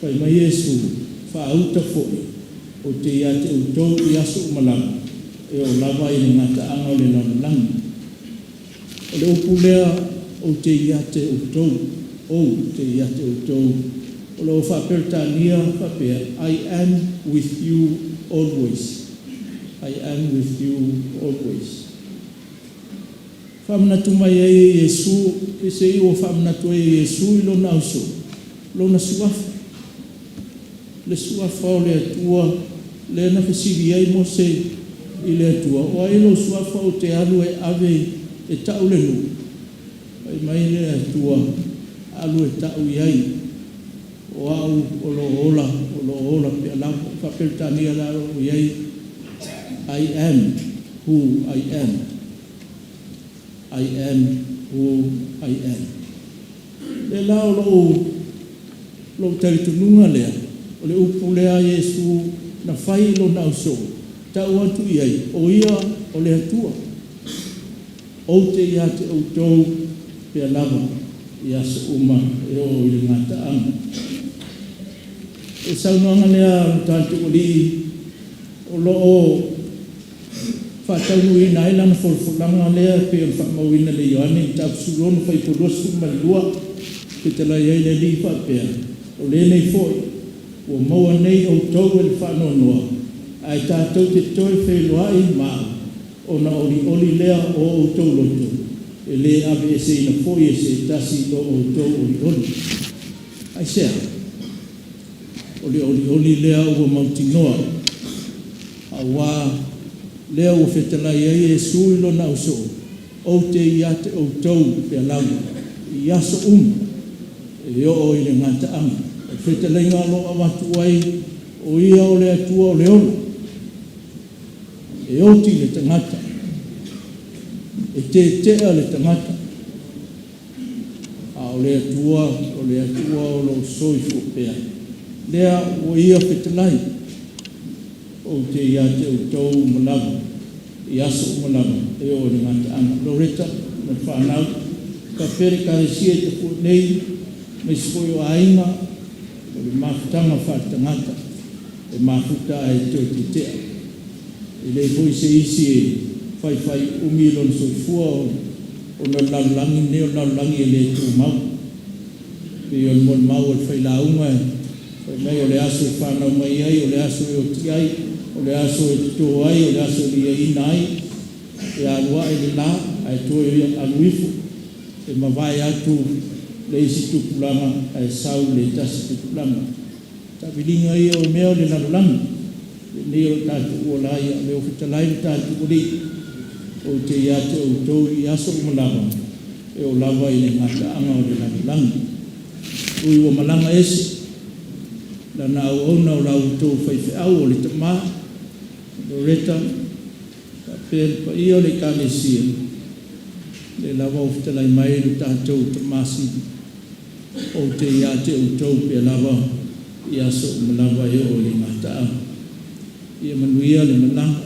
Fai mai Iesu, “Faauta foi ou te ia te outou i aso uma lava, e oo lava i le gataaga o le lalolagi.” O le upu lea “ou te ia te outou”, ou te ia te outou, o lo o faa-Peretania e faapea, I am with you always, I am with you always. Faamanatu mai ai e Iesu, peiseai ua faamanatu ai e Iesu i lona ausoo lona Suafa, le Suafa o le Atua lea na fesili ai Mose i le Atua, “O ai lou Suafa ou te alu ai e ave e ta'u le nuu?” Fai mai le Atua, “Alu e ta'u i ai, o Au o lo o ola o lo o ola pea lava.” O le faa-Peretania la o lo o i ai, I am who I am, I am who I am. O lea la o lou talitonuga lea, o le upu lea a Iesu na fai i lona ausoo, tau atu i ai, o Ia o le Atua. Ou te ia te outou pea lava i aso uma e oo i le gataaga. O le saunoaga lea a lo tatou Alii o lo o faataunuuina ai lana folafolaga lea e pei ona faamauina i le Ioane Mataupu 16 fuaiupu 22, fetalai ai le Alii faapea, “O lenei foi ua maua nei outou e le faanoanoa, ae tatou te toe feiloai ma au, ona olioli lea o outou loto, e le aveeseina foi e se tasi lo outou olioli.” Aisea? O le olioli lea ua mautinoa aua lea ua fetalai ai Iesu i lona ausoo, “Ou te ia te outou pea lava i aso uma e oo i le gataaga.” O le fetalaiga o lo o avatu ai o Ia o le Atua o le ola, e oti le tagata, e tetea le tagata, a o le Atua o le Atua o lo o soifua pea, lea ua Ia fetalai, “Ou te ia te outou uma lava i aso uma lava e oo i le gataaga.” Loreta ma le fanau, faapea le Ekalesia i Tafua nei aemaise foi o aiga, o le mafutaga faaletagata e mafuta ae toe tetea. E leai foi se isi e faifai umi lona soifua ona o le lalolagi lenei o le lalolagi e le tumau. E pei o le molimau a le failauga fai mai o le aso e fanau mai ai, o le aso e oti ai, o le aso e toto ai, o le aso e liaina ai, e alu ae le la ae toe alu ifo, e mavae atu le isi tupulaga ae sau le tasi tupulaga. O le taaviliga ia o mea o le lalolagi. Lenei o le tatou ola ai, a o lea ua fetalai le tatou Alii, ou te ia te outou i aso uma lava, e oo lava i le gataaga o le lalolagi. Ui ua malaga ese lana auauna o la outou faifeau o le tama Loreta faapea le paia o le Ekalesia, lea lava ua fetalai mai le tatou Tama Sili, ou te ia te outou pea lava i aso uma lava e oo i le gataaga. Ia manuia le malaga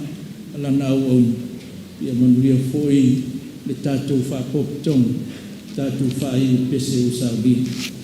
a lana auauna, ia manuia foi le tatou faapotopotoga, tatou faaiu i pese ua saunia.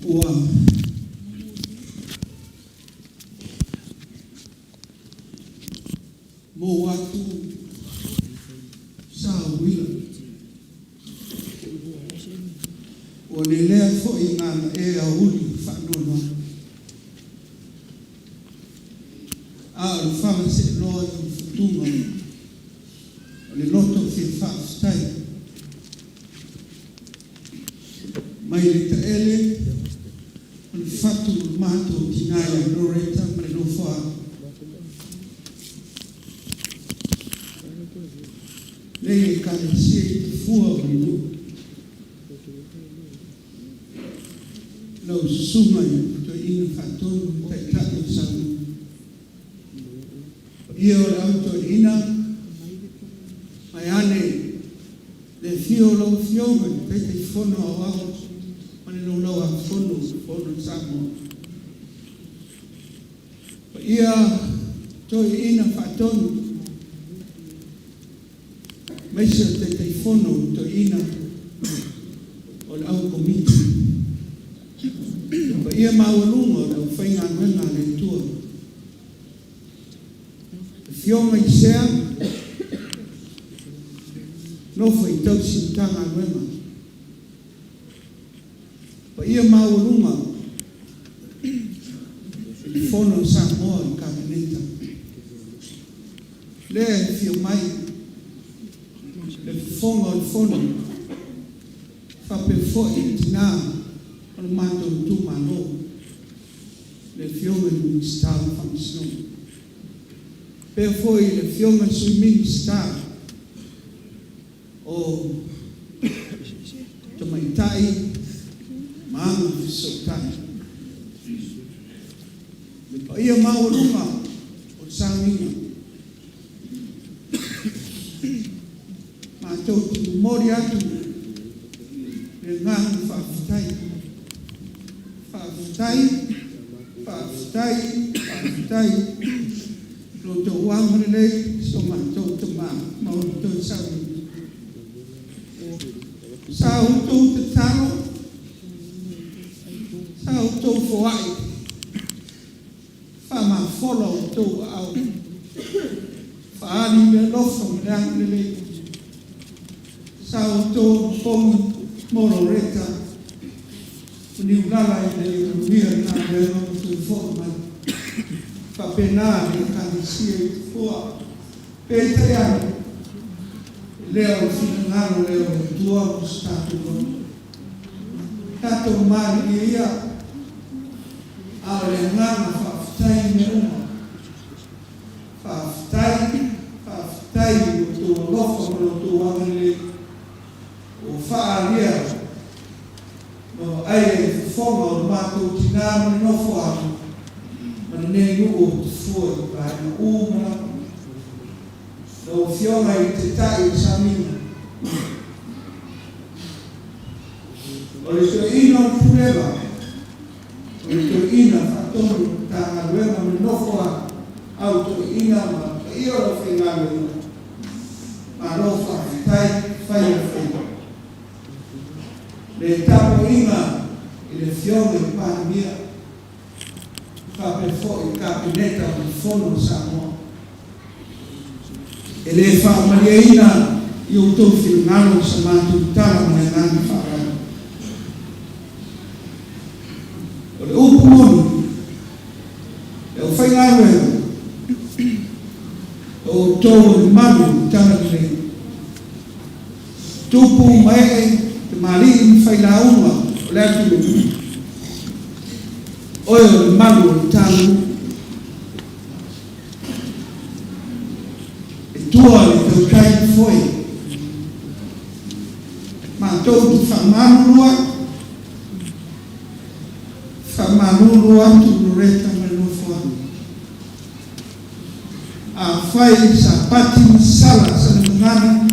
Ua mou atu sa uila. Ua lelea fo'i gagae aouli faanoanoa. A o le falaseeloa i ona fatuga o le loto fia faafetai. Mai le taele o le fatu o le matou tinā ia Loretta ma le nofoaalo. Nei Ekalesia i Tafua ma le nuu. Lau susuga i le Toeaina Faatonu, le Taitai o Salega. Paia o le Au Toeaina, vaeane le afio o lau Afioga i le Taitaifono Aoao ma le Laulau-a-Fono o le Fono a Samoa. Paia toeaiina faatonu, aemaise o le Taitaifono o toeaiina o le au Komiti. Le paia maualuga o le aufaigaluega a le Atua. Afioga i Sea, nofo i tausi Matagaluega. Paia maualuga i le Fono a Samoa i le Kapeneta. Lea e afio mai le Fofoga o le Fono, faapea foi le tina o le matou itumalo, le Afioga i le Minisita o Faamasinoga. Faapea foi le Afioga i le Sui Minisita o Tamaitai ma Agafesootai. Le paia maualuga o le sauniga. Matou te momoli atu le agaga faafetai. Faafetai, faafetai, faafetai lo outou agalelei i so matou tama Mauli Sauni. Sa outou tatalo, sa outou foai, faamafola outou aao, faaali le alofa ma le agalelei. Sa outou opogi mo Loreta, o Niulala ina ia manuia le galuega ma toe fo'i mai. Faapena le Ekalesia i Tafua. Peitai ane, e le o le finagalo lea o le Atua mo so tatou loto. Tatou malilie ia, a o le agaga faafetai i mea uma. Faafetai, faafetai i lo outou alofa ma lo outou agalelei ua faaalia ma vaaia i fofoga o le matou tinā ma le nofoaalo ma lenei nuu o Tafua i vaega uma lava. Lau Afioga i le Taitai o Sauniga, o le toeaina o le Puleva, o le toeaina faatonu o le Matagaluega ma le nofoaalo, au toeaina ma le paia o le aufaigaluega, malo faafetai fai o le faiva. Le tapuaiga i le Afioga i le Palemia, faapea foi le Kapeneta ma le Fono a Samoa. E le faamalieina i outou finagalo sa matou tala ma le agaga faaaloalo. O le upu moni, le aufaigaluega, o outou o le malu o le talalelei. Tupu ma ee, tamalii ma failauga o le atunuu, oe o le malu o le talu. E tua le tautai foe. Matou te faamalulu atu, faamalulu atu Loreta ma le nofoaga. Afai sa pati ma sala sa le gagana,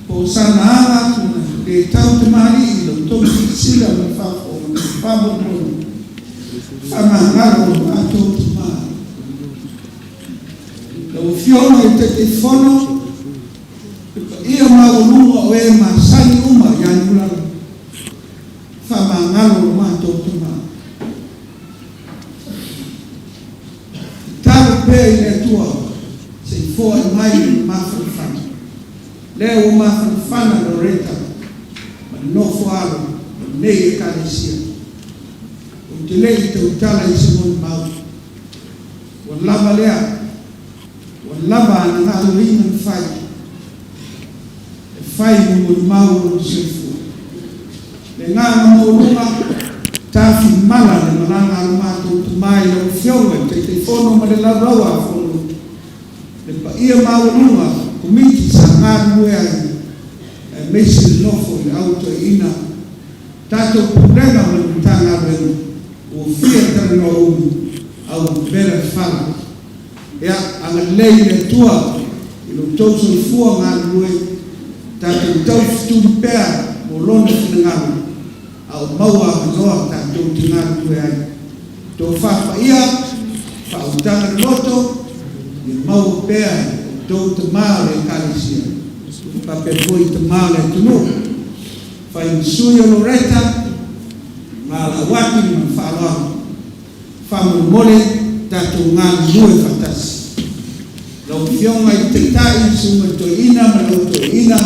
po o sana aga atu na le tau tamalii i la outou silasila ma le faafofoga ma le faamolemole, faamagalo lo matou tama. Lau Afioga i le Taitaifono, le paia maualuga o e masani uma ia Niulala, Faamagalo lo matou tamā. Tatalo pea i le Atua se i foai mai le mafanafana. Lea ua mafanafana Loreta ma le nofo a alo o lenei Ekalesia. Ou te le i tautala i se molimau, ua lava lea, ua lava ana galuega na fai, e fai ma molimau o lona soifua. Le agaga maualuga, tafimala le malaga a lo matou tamā i lau Afioga i le Taitaifono ma le Laulau-a-Fono, le paia maualuga o Komiti sa galulue ai, aemaise le nofo i le Au Toeaina, tatou Pulega ma le Matagaluega, ua fia talanoa umi, a ua vevela le fala. Ia, agalelei le Atua i lo outou soifua galulue, tatou taufetuli pea mo Lona finagalo, a o maua avanoa tatou te galulue ai. Tofa paia, faautaga loloto, ia maua pea e outou tama o le Ekalesia faapea foi tama o le atunuu. Fai ma sui o Loreta, valaau atu ma le faaaloalo, faamolemole tatou galulue faatasi. Lau Afioga i le Taitai, le Susuga i le Toeaina ma le Au Toeaina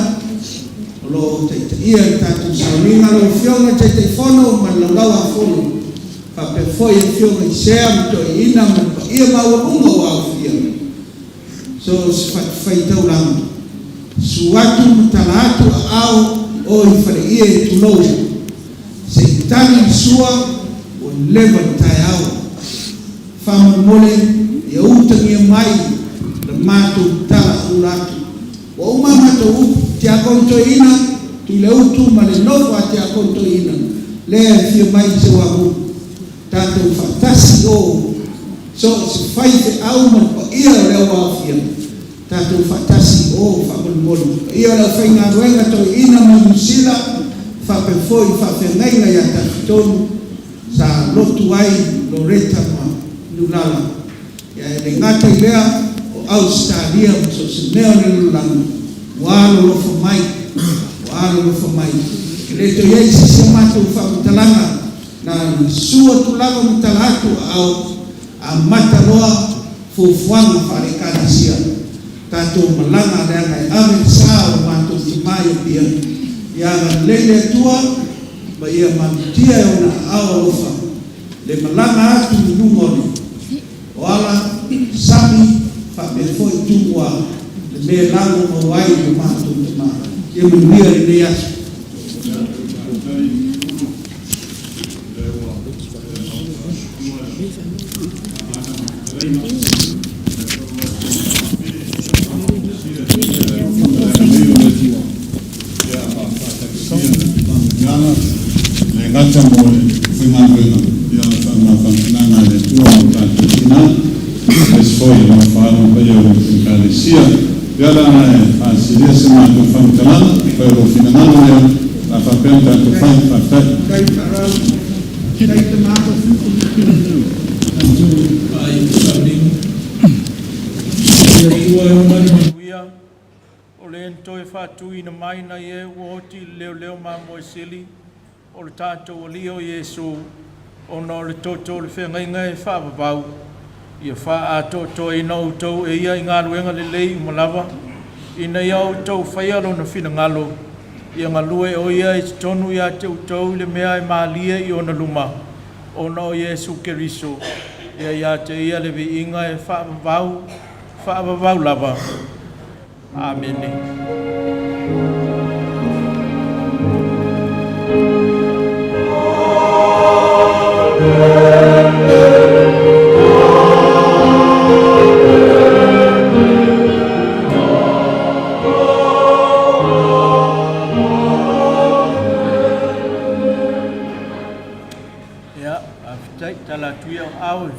o lo o taitaia le tatou sauniga, lau Afioga i le Taitaifono ma le Laulau-a-Fono, faapea foi afioga i sea ma toeaiina ma le paia maualuga ua aofia so o se fatafaitaulaga, susu atu ma tala atu aao o i faleie, tulou, se i tali le sua ua leva le taeao. Faamolemole ia utagia mai la matou talaula atu. Ua uma a matou upu, Tiakono Toeaina, Tuileutu ma le nofo a Tiakono Toeaina, lea e afio mai Seuamuli, tatou faatasi o so o se faifeau ma le paia o le au aofia, tatou faatasi o faamolemole. Paia o le aufaigaluega toeaiina mai Niu Sila, faapea foi i faafeagaiga ia Tafitonu sa lotu ai Loreta ma Niulala. Ae le gata i lea o Ausetalia ma so o se mea o le lalolagi ua alolofa mai, ua alolofa mai. E le toe i ai se isi a matou faamatalaga, na ona susu atu lava ma tala atu aao, amata loa fuafuaga faale-Ekalesia, tatou malaga leaga e ave le sa o lo matou tama i Apia. Ia agalelei le Atua ma ia malutia e Ona aao alofa le malaga atu i luga o le o ala sami faapea foi Tumua le mea e lagomau ai lo matou tama. Ia manuia lenei aso. Le gata mo le faigaluega ia faamafanafanaga a le Atua mo tatou tina aemaise foi le mamalu ma paia o le Ekalesia. Ia o le a faasilia se matou faamatalaga, afai o lou finagalo lea, o le a faapea ona tatou fai. Faafetai. O le Atua e ona le manuia, o le na toe faatuina mai nai e ua oti i le leoleo mamoe sili o le tatou Alii o Iesu, ona o le toto o le feagaiga e faavavau, ia faaatoatoaina outou e ia i galuega lelei uma lava, ina ia outou faia lona finagalo, ia galue o ia i totonu ia te outou i le mea e malie i ona luma, ona o Iesu Keriso, ia ia te ia le viiga e faavavau, faavavau lava. Amene. Ia, faafetai, tala atu ia o au e.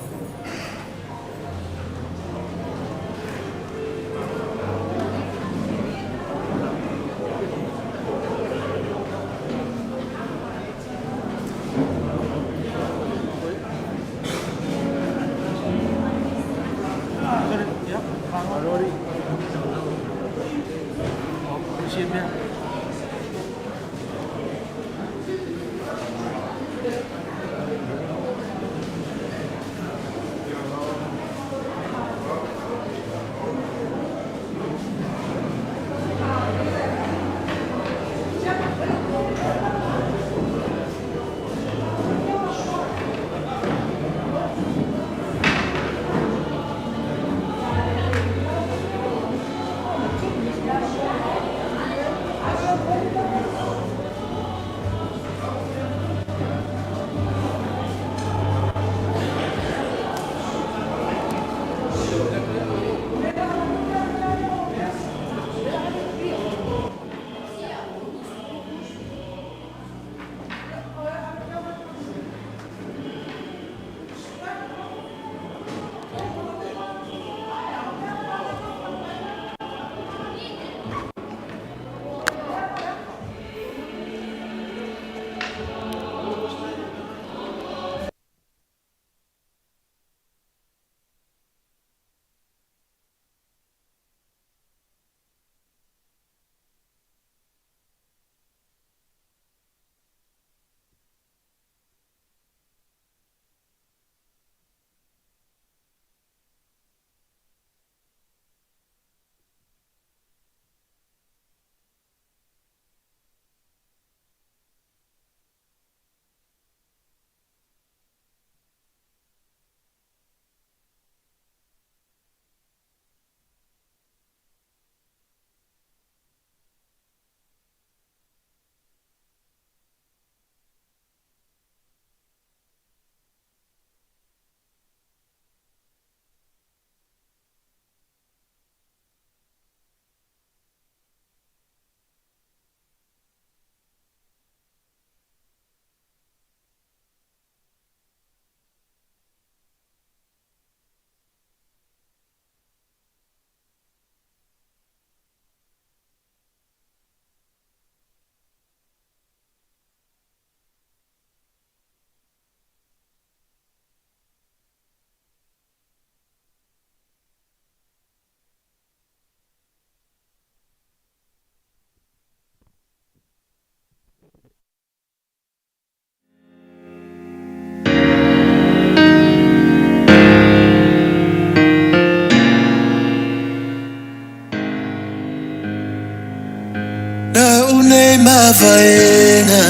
mavaega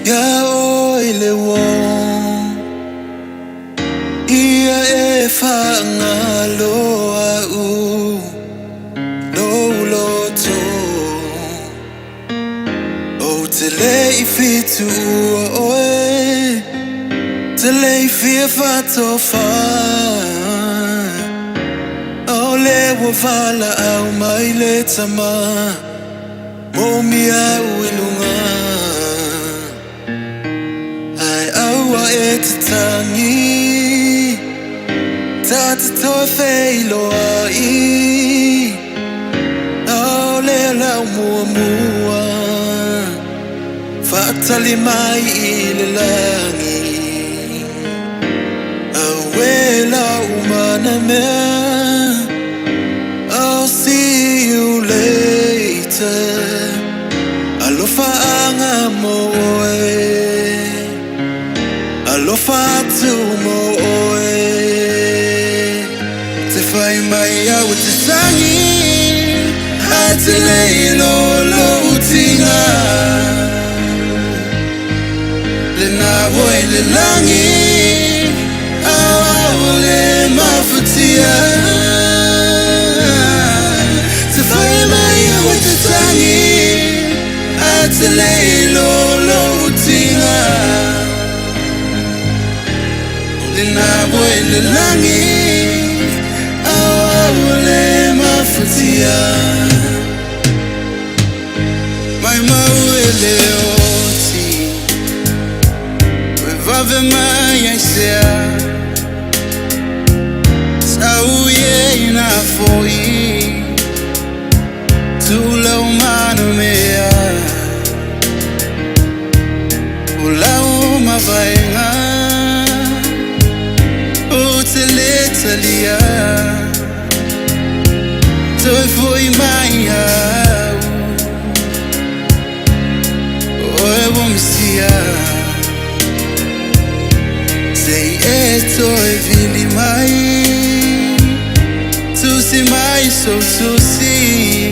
Ia oe le uō Ia e faagaloa u lou loto Ou te le i fituua oe Te le i fia faatofa O le ua valaau mai le Tama Mo mia au i luga Ae aua e te tagi Ta te toe feiloai Ao lea lau muamua Faatali mai i le lagi Auē lau manamea I'll see you later Alofaaga mo oe Alofa atu mo oe Te fai mai au e te tagi Ae te le iloa lou tiga Lena ua i le lagi Ao ua le mafatia Te fai mai au e te tagi Ae te le iloa lou tiga Lena ua i le lagi Ao ua le mafatia Mai mau e le oti Ue vave mai ai sea Sau ie ina foi Tula o mana mea O lau mavaega O te le talia Toe foi mai au Oe ua misia Sei e toe vili mai Tusi mai sou tusi.